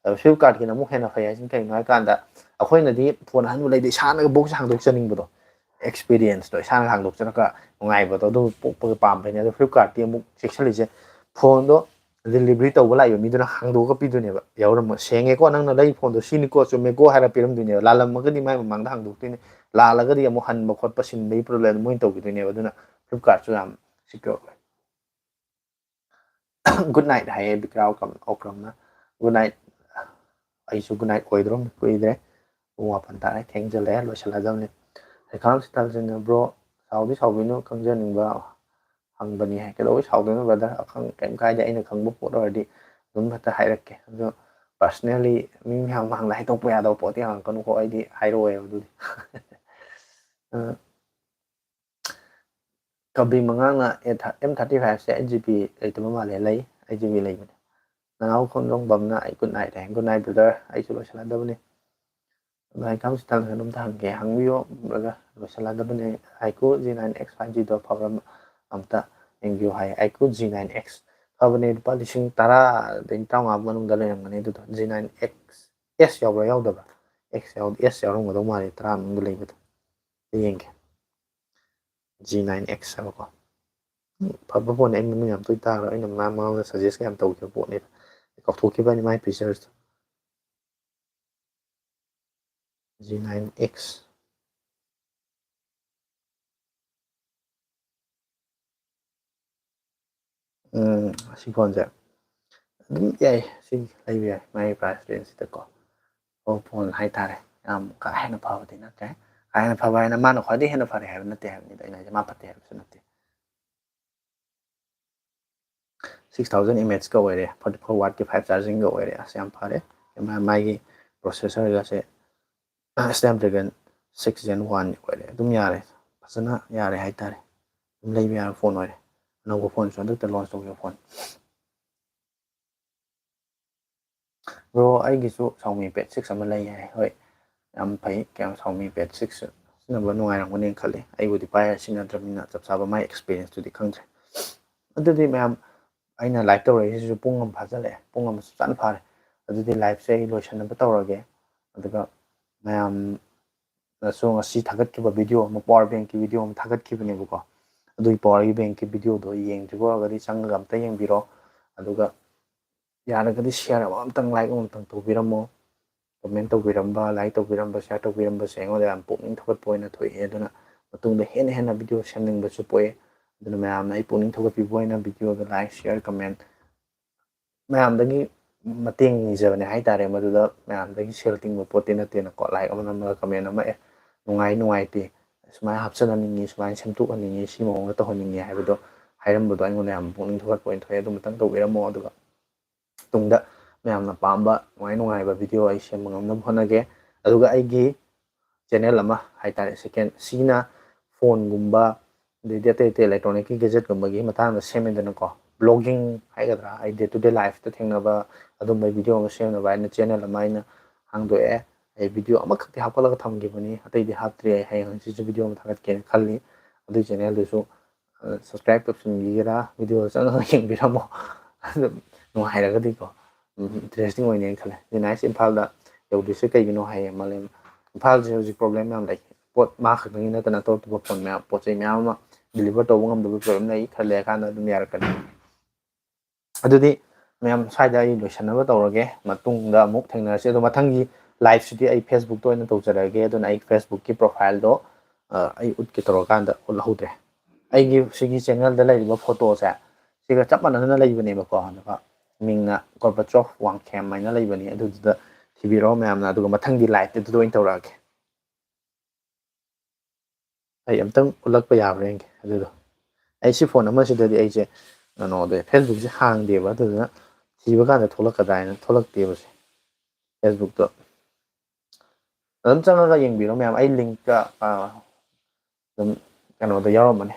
ꯑꯗꯣ ꯐ꯭ꯂꯤꯞꯀꯥꯔꯠꯀꯤꯅ ꯑꯃꯨꯛ ꯍꯦꯟꯅ ꯐꯩ ꯍꯥꯏꯁꯤꯅ ꯀꯩꯒꯤꯅꯣ ꯍꯥꯏ ꯀꯥꯟꯗ, ꯑꯩꯈꯣꯏꯅꯗꯤ ꯐꯣꯟ ꯑꯍꯟꯕ ꯂꯩꯗ ꯏꯁꯥꯅꯒ ꯕꯣꯛꯁ ꯍꯥꯡꯗꯣꯛꯆꯅꯤꯡꯕꯗꯣ, ꯑꯦꯛꯁꯄꯤꯔꯤꯌꯦꯟꯁꯇꯣ ꯏꯁꯥꯅ ꯍꯥꯡꯗꯣꯛꯆꯔꯒ ꯅꯨꯡꯉꯥꯏꯕꯗꯣ ꯑꯗꯨ ꯄꯣꯛꯄꯒ ꯄꯥꯝꯕꯩꯅꯦ꯫ ꯑꯗꯣ ꯐ꯭ꯂꯤꯞꯀꯥꯔꯠꯇꯤ ꯑꯃꯨꯛ ꯆꯦꯛꯁꯤꯜꯂꯤꯁꯦ, ꯐꯣꯟꯗꯣ ꯗꯤꯂꯤꯚꯔꯤ ꯇꯧꯕ ꯂꯥꯛꯏꯕ ꯃꯤꯗꯨꯅ ꯍꯥꯡꯗꯣꯛꯑꯒ ꯄꯤꯗꯣꯏꯅꯦꯕ꯫ ꯌꯥꯎꯔꯝꯃꯣ, ꯁꯦꯡꯉꯦꯀꯣ, ꯅꯪꯅ ꯂꯩ ꯐꯣꯟꯗꯣ ꯁꯤꯅꯤꯀꯣ, ꯆꯨꯝꯃꯦꯀꯣ ꯍꯥꯏꯔ ꯄꯤꯔꯝꯗꯣꯏꯅꯦꯕ꯫ ꯂꯥꯜꯂꯝꯃꯒꯗꯤ ꯃꯥꯏ ꯃꯃꯥꯡꯗ ꯍꯥꯡꯗꯣꯛꯇꯣꯏꯅꯦ, ꯂꯥꯜꯂꯒꯗꯤ ꯑꯃꯨꯛ ꯍꯟꯕ ꯈꯣꯠꯄ ꯁꯤꯟꯕꯒꯤ ꯄ꯭ꯔꯣꯕ꯭ꯂꯦꯝ ꯃꯣꯏꯅ ꯇꯧꯈꯤꯗꯣꯏꯅꯦꯕ꯫ ꯑꯗꯨꯅ ꯐ꯭ꯂꯤꯞꯀꯥꯔꯠꯁꯨ ꯌꯥꯝ ꯁꯤꯀ꯭ꯌꯣꯔ ꯑꯣꯏ꯫ ꯒꯨꯗ ꯅꯥꯏꯠ ꯍꯥꯏꯌꯦ ꯕꯤꯀ꯭ꯔꯥꯝ ꯑꯣꯀ꯭ꯔꯝꯅ꯫ Good night. ꯑꯩꯁꯨ ꯒꯨꯗ ꯅꯥꯏꯠ ꯑꯣꯏꯗ꯭ꯔꯣꯝꯅꯤ, ꯀꯨꯏꯗ꯭ꯔꯦ꯫ ꯄꯨꯡ ꯃꯥꯄꯟ ꯇꯥꯔꯦ, ꯊꯦꯡꯖꯤꯜꯂꯛꯑꯦ, ꯂꯣꯏꯁꯤꯜꯂꯗꯕꯅꯤ꯫ ꯑꯦꯀꯥꯎꯟ ꯁꯤꯇꯜꯁꯤꯡꯅ ꯕ꯭ꯔꯣ, ꯁꯥꯎꯗꯤ ꯁꯥꯎꯕꯤꯅꯨ, ꯈꯪꯖꯅꯤꯡꯕ ꯍꯪꯕꯅꯤ ꯍꯥꯏ꯫ ꯀꯩꯗꯧꯕꯩ ꯁꯥꯎꯗꯣꯏꯅꯣ ꯕ꯭ꯔꯗꯔ? ꯑꯈꯪ ꯀꯩꯝ ꯀꯥꯏꯗꯦ, ꯑꯩꯅ ꯈꯪꯕ ꯄꯣꯠ ꯑꯣꯏꯔꯗꯤ ꯑꯗꯨꯝ ꯍꯦꯛꯇ ꯍꯥꯏꯔꯛꯀꯦ꯫ ꯑꯗꯣ ꯄꯥꯔꯁꯅꯦꯜꯂꯤ ꯃꯤ ꯃꯌꯥꯝ ꯃꯥꯡꯗ ꯍꯥꯏꯗꯣꯛꯄ ꯌꯥꯗꯕ ꯄꯣꯠꯇꯤ ꯍꯪꯉꯛꯀꯅꯨꯀꯣ, ꯑꯩꯗꯤ ꯍꯥꯏꯔꯛꯑꯣꯏꯕ ꯑꯗꯨꯗꯤ꯫ ꯑ, ꯀꯕꯤ ꯃꯉꯥꯡꯅ ꯑꯦꯝ ꯊꯥꯔꯇꯤ ꯐꯥꯏꯚꯁꯦ ꯑꯩꯠ ꯖꯤ ꯕꯤ ꯂꯩꯇꯕ ꯃꯥꯜꯂꯦ꯫ ꯂꯩ, ꯑꯩꯠ ꯖꯤ ꯕꯤ ꯂꯩꯕꯅꯦ꯫ ꯅꯅꯥꯎ ꯈꯣꯡꯖꯣꯡꯕꯝꯅ ꯑꯩ ꯒꯨꯗ ꯅꯥꯏꯠ ꯍꯥꯏ꯫ ꯒꯨꯗ ꯅꯥꯏꯠ ꯕ꯭ꯔꯗꯔ, ꯑꯩꯁꯨ ꯂꯣꯏꯁꯤꯜꯂꯗꯕꯅꯤ꯫ ꯑꯗꯣ ꯑꯩ ꯈꯪꯁꯤ ꯇꯥꯡꯁꯤ ꯑꯗꯨꯝꯇ ꯍꯪꯒꯦ, ꯍꯪꯕꯤꯌꯣ ꯕ꯭ꯔꯗꯔ, ꯂꯣꯏꯁꯤꯜꯂꯗꯕꯅꯦ꯫ IQOO Z nine X five ꯖꯤꯗꯣ ꯐꯕ꯭ꯔꯥ ꯑꯝꯇ ꯌꯦꯡꯕꯤꯌꯨ ꯍꯥꯏ꯫ ꯑꯥꯏꯀꯨ ꯖꯤ ꯅꯥꯏꯟ ꯑꯦꯛꯁ ꯐꯕꯅꯦ, ꯂꯨꯄꯥ ꯂꯤꯁꯤꯡ ꯇꯔꯥꯗꯒꯤ ꯇꯔꯥꯃꯉꯥ ꯃꯅꯨꯡꯗ ꯂꯩꯔꯝꯒꯅꯤ꯫ ꯑꯗꯨꯗꯣ ꯖꯤ ꯅꯥꯏꯟ ꯑꯦꯛꯁ, ꯑꯦꯁ ꯌꯥꯎꯕ꯭ꯔꯥ ꯌꯥꯎꯗꯕ꯭ꯔꯥ? ꯑꯦꯛꯁ ꯌꯥꯎ-, ꯑꯦꯁ ꯌꯥꯎꯔꯝꯒꯗꯧ ꯃꯥꯜꯂꯦ, ꯇꯔꯥ ꯃꯅꯨꯡꯗ ꯂꯩꯕꯗꯣ꯫ ꯑꯩ ꯌꯦꯡꯒꯦ꯫ ꯖꯤ ꯅꯥꯏꯟ ꯑꯦꯛꯁ ꯍꯥꯏꯕꯀꯣ꯫ ꯎꯝ, ꯐꯕ ꯐꯣꯟꯅꯦ, ꯑꯩ ꯃꯃꯤꯡ ꯌꯥꯝ ꯇꯣꯏ ꯇꯥꯔꯣꯏ, ꯑꯩꯅ ꯃꯃꯥꯡ ꯃꯃꯥꯡꯗ ꯁꯖꯦꯁ ꯌꯥꯝ ꯇꯧꯈꯤꯕ ꯄꯣꯠꯅꯦꯕ꯫ ꯑꯩ ꯀꯥꯎꯊꯣꯛꯈꯤꯕꯅꯤ ꯃꯥꯏ ꯐꯤꯆꯔꯁꯇꯣ꯫ Z nine X. ꯎꯝ, ꯑꯁꯤ ꯐꯣꯟꯁꯦ ꯑꯗꯨꯝ ꯌꯥꯏ, ꯁꯤ ꯂꯩꯕ ꯌꯥꯏ ꯃꯥꯒꯤ ꯄ꯭ꯔꯥꯏꯁ ꯔꯦꯟꯖꯁꯤꯗꯀꯣ꯫ ꯑꯣ, ꯐꯣꯟ ꯍꯥꯏꯇꯥꯔꯦ, ꯌꯥꯝ ꯀꯥ ꯍꯦꯟꯅ ꯐꯕꯗꯤ ꯅꯠꯇ꯭ꯔꯦ꯫ ꯀꯥ ꯍꯦꯟꯅ ꯐꯕ ꯍꯥꯏꯅ ꯃꯥꯅ ꯈ꯭ꯋꯥꯏꯗꯒꯤ ꯍꯦꯟꯅ ꯐꯔꯦ ꯍꯥꯏꯕ ꯅꯠꯇꯦ ꯍꯥꯏꯕꯅꯤꯗ ꯑꯩꯅ ꯍꯥꯏꯁꯦ, ꯃꯥ ꯐꯠꯇꯦ ꯍꯥꯏꯕꯁꯨ ꯅꯠꯇꯦ꯫ ꯁꯤꯛꯁ ꯊꯥꯎꯖꯟ ꯑꯦꯝ ꯑꯦꯆꯀ ꯑꯣꯏꯔꯦ, ꯐꯣꯔꯇꯤ ꯐꯣꯔ ꯋꯥꯠꯀꯤ ꯐꯥꯏꯚ ꯆꯥꯔꯖꯤꯡꯒ ꯑꯣꯏꯔꯦ꯫ ꯑꯁ, ꯌꯥꯝ ꯐꯔꯦ꯫ ꯃꯥ-, ꯃꯥꯒꯤ ꯄ꯭ꯔꯣꯁꯦꯁꯔꯒꯁꯦ ꯁ꯭ꯅꯦꯞꯗ꯭ꯔꯦꯒꯟ ꯁꯤꯛꯁ ꯖꯦꯟ ꯋꯥꯟ ꯑꯣꯏꯔꯦ꯫ ꯑꯗꯨꯝ ꯌꯥꯔꯦ, ꯐꯖꯅ ꯌꯥꯔꯦ ꯍꯥꯏꯇꯥꯔꯦ꯫ ꯑꯗꯨꯝ ꯂꯩꯕ ꯌꯥꯕ ꯐꯣꯟ ꯑꯣꯏꯔꯦ꯫ ꯑꯅꯧꯕ ꯐꯣꯟꯁꯨ ꯍꯟꯗꯛꯇ ꯂꯣꯟꯁ ꯇꯧꯈꯤꯕ ꯐꯣꯟ꯫ ꯕ꯭ꯔꯣ, ꯑꯩꯒꯤꯁꯨ ꯁꯥꯎꯃꯤ ꯄꯦꯠ ꯁꯤꯛꯁ ꯑꯃ ꯂꯩ ꯍꯥꯏ꯫ ꯍꯣꯏ, ꯌꯥꯝ ꯐꯩ꯫ ꯀꯌꯥꯝ ꯁꯥꯎꯃꯤ ꯄꯦꯠ ꯁꯤꯛꯁ ꯁꯤꯖꯤꯟꯅꯕ ꯅꯨꯡꯉꯥꯏꯔꯝꯒꯅꯦꯅ ꯈꯜꯂꯤ꯫ ꯑꯩꯕꯨꯗꯤ ꯄꯥꯏꯔ ꯁꯤꯖꯤꯟꯅꯗ꯭ꯔꯕꯅꯤꯅ ꯆꯞ ꯆꯥꯕ ꯃꯥꯏ ꯑꯦꯛꯁꯄꯤꯔꯤꯌꯦꯟꯁꯇꯨꯗꯤ ꯈꯪꯗ꯭ꯔꯦ꯫ ꯑꯗꯨꯗꯤ ꯃꯌꯥꯝ, ꯑꯩꯅ ꯂꯥꯏꯚ ꯇꯧꯔꯛꯏꯁꯤꯁꯨ ꯄꯨꯡ ꯑꯃ ꯐꯥꯖꯤꯜꯂꯛꯑꯦ, ꯄꯨꯡ ꯑꯃ ꯆꯞ ꯆꯥꯅ ꯐꯥꯔꯦ꯫ ꯑꯗꯨꯗꯤ ꯂꯥꯏꯚꯁꯦ ꯑꯩ ꯂꯣꯏꯁꯟꯅꯕ ꯇꯧꯔꯒꯦ꯫ ꯑꯗꯨꯒ ꯃꯌꯥꯝꯅꯁꯨ ꯉꯁꯤ ꯊꯥꯒꯠꯈꯤꯕ ꯚꯤꯗꯤꯑꯣ ꯑꯃ, ꯄꯋꯥꯔ ꯕꯦꯡꯛꯀꯤ ꯚꯤꯗꯤꯑꯣ ꯑꯃ ꯊꯥꯒꯠꯈꯤꯕꯅꯦꯕꯀꯣ, ꯑꯗꯨꯒꯤ ꯄꯋꯥꯔ ꯕꯦꯡꯛꯀꯤ ꯚꯤꯗꯤꯑꯣꯗꯣ ꯌꯦꯡꯗ꯭ꯔꯤꯕ ꯑꯣꯏꯔꯒꯗꯤ ꯆꯪꯉꯒ ꯑꯝꯇ ꯌꯦꯡꯕꯤꯔꯣ꯫ ꯑꯗꯨꯒ ꯌꯥꯔꯒꯗꯤ ꯁꯤꯌꯥꯔ ꯑꯃꯃꯝꯇꯪ, ꯂꯥꯏꯛ ꯑꯃꯃꯝꯇꯪ ꯇꯧꯕꯤꯔꯝꯃꯣ꯫ ꯀꯃꯦꯟ ꯇꯧꯕꯤꯔꯝꯕ, ꯂꯥꯏꯛ ꯇꯧꯕꯤꯔꯝꯕ, ꯁꯤꯌꯥꯔ ꯇꯧꯕꯤꯔꯝꯕꯁꯦ ꯑꯩꯉꯣꯟꯗ ꯌꯥꯝ ꯄꯨꯛꯅꯤꯡ ꯊꯧꯒꯠꯄ ꯑꯣꯏꯅ ꯊꯣꯛꯑꯦ꯫ ꯑꯗꯨꯅ ꯃꯇꯨꯡꯗ ꯍꯦꯟꯅ ꯍꯦꯟꯅ ꯚꯤꯗꯤꯑꯣ ꯁꯦꯝꯅꯤꯡꯕꯁꯨ ꯄꯣꯛꯑꯦ꯫ ꯑꯗꯨꯅ ꯃꯌꯥꯝꯅ ꯑꯩ ꯄꯨꯛꯅꯤꯡ ꯊꯧꯒꯠꯄꯤꯕ ꯑꯣꯏꯅ ꯚꯤꯗꯤꯑꯣꯗ ꯂꯥꯏꯛ, ꯁꯤꯌꯥꯔ, ꯀꯃꯦꯟ, ꯃꯌꯥꯝꯗꯒꯤ ꯃꯇꯦꯡ ꯅꯤꯖꯕꯅꯦ ꯍꯥꯏꯇꯥꯔꯦ꯫ ꯃꯗꯨꯗ ꯃꯌꯥꯝꯗꯒꯤ ꯁꯦꯜ ꯇꯤꯡꯕ ꯄꯣꯠꯇꯤ ꯅꯠꯇꯦꯅꯀꯣ꯫ ꯂꯥꯏꯛ ꯑꯃ ꯅꯝꯃꯒ ꯀꯃꯦꯟ ꯑꯃ, "ꯑꯦ, ꯅꯨꯡꯉꯥꯏ, ꯅꯨꯡꯉꯥꯏꯇꯦ, ꯁꯨꯃꯥꯏꯅ ꯍꯥꯞꯆꯟꯍꯟꯅꯤꯡꯉꯤ, ꯁꯨꯃꯥꯏꯅ ꯁꯦꯝꯗꯣꯛꯍꯟꯅꯤꯡꯉꯤ, ꯁꯤ ꯃꯑꯣꯡꯗ ꯇꯧꯍꯟꯅꯤꯡꯉꯤ" ꯍꯥꯏꯕꯗꯣ ꯍꯥꯏꯔꯝꯕꯗꯣ ꯑꯩꯉꯣꯟꯗ ꯌꯥꯝ ꯄꯨꯛꯅꯤꯡ ꯊꯧꯒꯠꯄ ꯑꯣꯏꯅ ꯊꯣꯛꯑꯦ꯫ ꯑꯗꯨꯃꯇꯪ ꯇꯧꯕꯤꯔꯝꯃꯣ꯫ ꯑꯗꯨꯒ ꯇꯨꯡꯗ ꯃꯌꯥꯝꯅ ꯄꯥꯝꯕ ꯅꯨꯡꯉꯥꯏ ꯅꯨꯡꯉꯥꯏꯕ ꯚꯤꯗꯤꯑꯣ ꯑꯩ ꯁꯦꯝꯕ ꯉꯝꯅꯕ ꯍꯣꯠꯅꯒꯦ꯫ ꯑꯗꯨꯒ ꯑꯩꯒꯤ ꯆꯦꯅꯦꯜ ꯑꯃ ꯍꯥꯏꯇꯥꯔꯦ, ꯁꯦꯀꯦꯟ, ꯁꯤꯅ ꯐꯣꯟꯒꯨꯝꯕ, ꯑꯗꯩꯗꯤ ꯑꯇꯩ ꯑꯇꯩ ꯏꯂꯦꯛꯇ꯭ꯔꯣꯅꯤꯛꯀꯤ ꯒꯦꯖꯦꯠꯀꯨꯝꯕꯒꯤ ꯃꯇꯥꯡꯗ ꯁꯦꯝꯃꯦꯗꯅꯀꯣ꯫ ꯕ꯭ꯂꯣꯒꯤꯡ ꯍꯥꯏꯒꯗ꯭ꯔꯥ, ꯑꯩ ꯗꯦ ꯇꯨ ꯗꯦ ꯂꯥꯏꯐꯇ ꯊꯦꯡꯅꯕ ꯑꯗꯨꯝꯕꯒꯤ ꯚꯤꯗꯤꯑꯣ ꯑꯃ ꯁꯦꯝꯅꯕ ꯍꯥꯏꯅ ꯆꯦꯅꯦꯜ ꯑꯃ ꯑꯩꯅ ꯍꯥꯡꯗꯣꯛꯑꯦ꯫ ꯑꯩ ꯚꯤꯗꯤꯑꯣ ꯑꯃꯈꯛꯇꯤ ꯍꯥꯞꯀꯠꯂꯒ ꯊꯝꯈꯤꯕꯅꯤ, ꯑꯇꯩꯗꯤ ꯍꯥꯞꯇ꯭ꯔꯤ꯫ ꯑꯩ ꯍꯌꯦꯡ ꯍꯪꯆꯤꯠꯁꯨ ꯚꯤꯗꯤꯑꯣ ꯑꯃ ꯊꯥꯒꯠꯀꯦꯅ ꯈꯜꯂꯤ꯫ ꯑꯗꯨꯒꯤ ꯆꯦꯅꯦꯜꯗꯨꯁꯨ, ꯑ, ꯁꯕꯁꯀ꯭ꯔꯥꯏꯕ ꯇꯧꯁꯤꯟꯕꯤꯒꯦꯔꯥ, ꯚꯤꯗꯤꯑꯣꯗ ꯆꯪꯉꯒ ꯌꯦꯡꯕꯤꯔꯝꯃꯣ꯫ ꯑꯗꯨꯝ ꯅꯨꯡꯉꯥꯏꯔꯒꯗꯤꯀꯣ, ꯎꯝ, ꯏꯟꯇꯔꯦꯁꯇꯤꯡ ꯑꯣꯏꯅꯦꯅ ꯈꯜꯂꯦ꯫ ꯑꯗꯨ ꯅꯥꯏꯁ ꯏꯝꯐꯥꯜꯗ ꯌꯧꯗ꯭ꯔꯤꯁꯦ ꯀꯩꯒꯤꯅꯣ ꯍꯥꯏꯌꯦ, ꯃꯥꯂꯦꯝ ꯏꯝꯐꯥꯜꯁꯦ ꯍꯧꯖꯤꯛ ꯄ꯭ꯔꯣꯕ꯭ꯂꯦꯝ ꯌꯥꯝ ꯂꯩ꯫ ꯄꯣꯠ ꯃꯥ ꯈꯛꯇꯪꯒꯤ ꯅꯠꯇꯅ ꯑꯇꯣꯞ ꯑꯇꯣꯞꯄ ꯐꯣꯟ ꯃꯌꯥꯝ, ꯄꯣꯠ ꯆꯩ ꯃꯌꯥꯝ ꯑꯃ ꯗꯤꯂꯤꯚꯔ ꯇꯧꯕ ꯉꯝꯗꯕ ꯄ꯭ꯔꯣꯕ꯭ꯂꯦꯝ ꯂꯩ꯫ ꯈꯔ ꯂꯩꯔꯀꯥꯟꯗ ꯑꯗꯨꯝ ꯌꯥꯔꯛꯀꯅꯤ꯫ ꯑꯗꯨꯗꯤ ꯃꯌꯥꯝ, ꯁ꯭ꯋꯥꯏꯗ ꯑꯩ ꯂꯣꯏꯁꯟꯅꯕ ꯇꯧꯔꯒꯦ꯫ ꯃꯇꯨꯡꯗ ꯑꯃꯨꯛ ꯊꯦꯡꯅꯔꯁꯤ꯫ ꯑꯗꯣ ꯃꯊꯪꯒꯤ ꯂꯥꯏꯐꯁꯤꯗꯤ ꯑꯩ ꯐꯦꯁꯕꯨꯛꯇ ꯑꯣꯏꯅ ꯇꯧꯖꯔꯛꯑꯒꯦ꯫ ꯑꯗꯨꯅ ꯑꯩ ꯐꯦꯁꯕꯨꯛꯀꯤ ꯄ꯭ꯔꯣꯐꯥꯏꯜꯗꯣ, ꯑ, ꯑꯩ ꯎꯠꯀꯦ ꯇꯧꯔꯀꯥꯟꯗ ꯎꯠꯍꯧꯗ꯭ꯔꯦ꯫ ꯑꯩꯒꯤ ꯁꯤꯒꯤ ꯆꯦꯅꯦꯜꯗ ꯂꯩꯔꯤꯕ ꯐꯣꯇꯣꯁꯦ ꯁꯤꯒ ꯆꯞ ꯃꯥꯟꯅꯅ ꯂꯩꯕꯅꯦꯕꯀꯣ꯫ ꯑꯗꯨꯒ ꯃꯤꯡꯅ ꯒꯣꯔꯕꯥꯆꯣꯚ ꯋꯥꯡꯈꯦꯝ ꯍꯥꯏꯅ ꯂꯩꯕꯅꯤ꯫ ꯑꯗꯨꯗꯨꯗ ꯊꯤꯕꯤꯔꯛꯑꯣ ꯃꯌꯥꯝꯅ꯫ ꯑꯗꯨꯒ ꯃꯊꯪꯒꯤ ꯂꯥꯏꯐꯇ ꯑꯗꯨꯗ ꯑꯣꯏꯅ ꯇꯧꯔꯛꯑꯒꯦ꯫ ꯑꯩ ꯑꯝꯇꯪ ꯎꯠꯂꯛꯄ ꯌꯥꯕ꯭ꯔꯥ ꯌꯦꯡꯒꯦ ꯑꯗꯨꯗꯣ꯫ ꯑꯩ ꯁꯤ ꯐꯣꯟ ꯑꯃꯁꯤꯗꯗꯤ ꯑꯩꯁꯦ ꯀꯩꯅꯣꯗ, ꯐꯦꯁꯕꯨꯛꯁꯦ ꯍꯥꯡꯗꯦꯕ, ꯑꯗꯨꯗꯨꯅ ꯊꯤꯕ ꯀꯥꯟꯗ ꯊꯣꯛꯂꯛꯀꯗ꯭ꯔꯥ ꯍꯥꯏꯅ ꯊꯣꯛꯂꯛꯇꯦꯕ ꯁꯦ꯫ ꯐꯦꯁꯕꯨꯛꯇꯣ ꯑꯗꯨꯝ ꯆꯪꯉꯒ ꯌꯦꯡꯕꯤꯔꯣ ꯃꯌꯥꯝ, ꯑꯩ ꯂꯤꯡꯛꯀ ꯑꯗꯨꯝ ꯀꯩꯅꯣꯗ ꯌꯥꯎꯔꯝꯃꯅꯤ,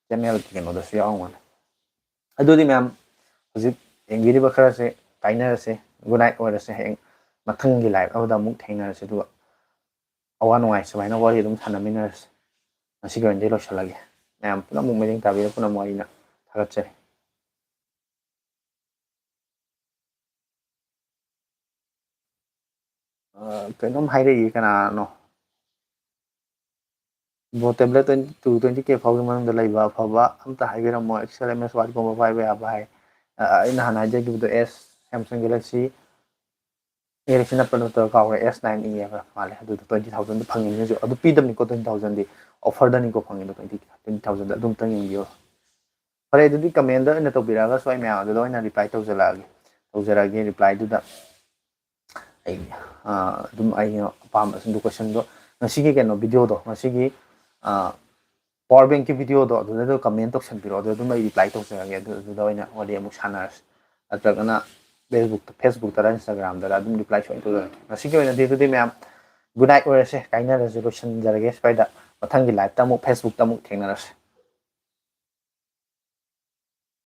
ꯆꯦꯅꯦꯜꯒꯤ ꯀꯩꯅꯣꯗꯁꯨ ꯌꯥꯎꯔꯝꯒꯅꯤ꯫ ꯑꯗꯨꯗꯤ ꯃꯌꯥꯝ, ꯍꯧꯖꯤꯛ ꯌꯦꯡꯕꯤꯔꯤꯕ ꯈꯔꯁꯦ ꯀꯥꯏꯅꯔꯁꯦ꯫ Good night ꯑꯣꯏꯔꯁꯦ꯫ ꯍꯌꯦꯡ ꯃꯊꯪꯒꯤ ꯂꯥꯏꯐ ꯑꯃꯗ ꯑꯃꯨꯛ ꯊꯦꯡꯅꯔꯁꯦ, ꯑꯗꯨꯒ ꯑꯋꯥ ꯅꯨꯡꯉꯥꯏ ꯁꯨꯃꯥꯏꯅ ꯋꯥꯔꯤ ꯑꯗꯨꯝ ꯁꯥꯟꯅꯃꯤꯟꯅꯔꯁꯦ꯫ ꯉꯁꯤꯒꯤ ꯑꯣꯏꯅꯗꯤ ꯂꯣꯏꯁꯤꯜꯂꯒꯦ꯫ ꯃꯌꯥꯝ ꯄꯨꯝꯅꯃꯛ ꯃꯇꯦꯡ ꯇꯥꯕꯤꯔ ꯄꯨꯝꯅꯃꯛ ꯑꯩꯅ ꯊꯥꯒꯠꯆꯔꯤ꯫ ꯑ, ꯀꯩꯅꯣꯝ ꯍꯥꯏꯔꯛꯏ ꯀꯅꯥꯅꯣ? Bro, tablet twenty two twenty K ꯐꯥꯎꯒꯤ ꯃꯅꯨꯡꯗ ꯂꯩꯕ ꯑꯐꯕ ꯑꯝꯇ ꯍꯥꯏꯕꯤꯔꯝꯃꯣ, ꯑꯦꯛꯁꯦꯜ, ꯑꯦꯝ ꯑꯦꯁ ꯋꯥꯔꯗꯀꯨꯝꯕ ꯄꯥꯏꯕ ꯌꯥꯕ ꯍꯥꯏ꯫ ꯑ, ꯑꯩꯅ ꯍꯥꯟꯅ ꯍꯥꯏꯖꯈꯤꯕꯗꯣ, ꯑꯦꯁ, ꯁꯦꯝꯁꯪ ꯒꯦꯂꯦꯛꯁꯤ, ꯒꯦꯂꯦꯛꯁꯤ ꯅꯠꯄ ꯅꯠꯇ꯭ꯔꯒ ꯀꯥꯎꯔꯦ, ꯑꯦꯁ ꯅꯥꯏꯟ ꯏ ꯍꯥꯏꯕ ꯃꯥꯜꯂꯦ, ꯑꯗꯨꯗꯣ ꯇ꯭ꯋꯦꯟꯇꯤ ꯊꯥꯎꯖꯟꯗ ꯐꯪꯉꯤꯅꯤ ꯍꯧꯖꯤꯛ꯫ ꯑꯗꯨ ꯄꯤꯗꯕꯅꯤꯀꯣ, ꯇ꯭ꯋꯦꯟꯇꯤ ꯊꯥꯎꯖꯟꯗꯤ ꯑꯣꯐꯔꯗꯅꯤꯀꯣ ꯐꯪꯉꯤꯗꯣ, ꯇ꯭ꯋꯦꯟꯇꯤ, ꯇ꯭ꯋꯦꯟꯇꯤ ꯊꯥꯎꯖꯟꯗ ꯑꯗꯨꯝꯇꯪ ꯌꯦꯡꯕꯤꯌꯣ꯫ ꯐꯔꯦ, ꯑꯗꯨꯗꯤ ꯀꯃꯦꯟꯗ ꯑꯣꯏꯅ ꯇꯧꯕꯤꯔꯛꯑꯒꯁꯨ ꯑꯩ ꯃꯌꯥꯝ ꯑꯗꯨꯗ ꯑꯣꯏꯅ ꯔꯤꯄ꯭ꯂꯥꯏ ꯇꯧꯖꯔꯛꯑꯒꯦ, ꯇꯧꯖꯔꯛꯑꯒꯦ ꯔꯤꯄ꯭ꯂꯥꯏꯗꯨꯗ꯫ ꯑꯩ, ꯑ, ꯑꯗꯨꯝ ꯑꯩꯅ ꯑꯄꯥꯝꯕꯁꯤꯡꯗꯣ, ꯀꯣꯏꯁꯟꯗꯣ, ꯉꯁꯤꯒꯤ ꯀꯩꯅꯣ ꯚꯤꯗꯤꯑꯣꯗꯣ, ꯉꯁꯤꯒꯤ, ꯑ, ꯄꯋꯥꯔ ꯕꯦꯡꯀꯤ ꯚꯤꯗꯤꯑꯣꯗꯣ ꯑꯗꯨꯗ ꯑꯗꯨꯝ ꯀꯃꯦꯟ ꯇꯧꯁꯟꯕꯤꯔꯛꯑꯣ, ꯑꯗꯨ ꯑꯗꯨꯝ ꯑꯩ ꯔꯤꯄ꯭ꯂꯥꯏ ꯇꯧꯖꯔꯛꯑꯒꯦ꯫ ꯑꯗꯨ, ꯑꯗꯨꯗ ꯑꯣꯏꯅ ꯋꯥꯔꯤ ꯑꯃꯨꯛ ꯁꯥꯟꯅꯔꯁꯤ꯫ ꯅꯠꯇ꯭ꯔꯒꯅ ꯐꯦꯁꯕꯨꯛꯇ, ꯐꯦꯁꯕꯨꯛꯇꯔ ꯏꯟꯁꯇꯥꯒ꯭ꯔꯥꯝꯗꯔ ꯑꯗꯨꯝ ꯔꯤꯄ꯭ꯂꯥꯏ ꯁꯣꯏꯅ ꯇꯧꯖꯔꯛꯀꯦ꯫ ꯉꯁꯤꯒꯤ ꯑꯣꯏꯅꯗꯤ ꯑꯗꯨꯗꯤ ꯃꯌꯥꯝ ꯒꯨꯗ ꯅꯥꯏꯠ ꯑꯣꯏꯔꯁꯦ, ꯀꯥꯏꯅꯔꯁꯦ, ꯂꯣꯏꯁꯤꯟꯖꯔꯒꯦ ꯁ꯭ꯋꯥꯏꯗ꯫ ꯃꯊꯪꯒꯤ ꯂꯥꯏꯐꯇ ꯑꯃꯨꯛ, ꯐꯦꯁꯕꯨꯛꯇ ꯑꯃꯨꯛ ꯊꯦꯡꯅꯔꯁꯦ꯫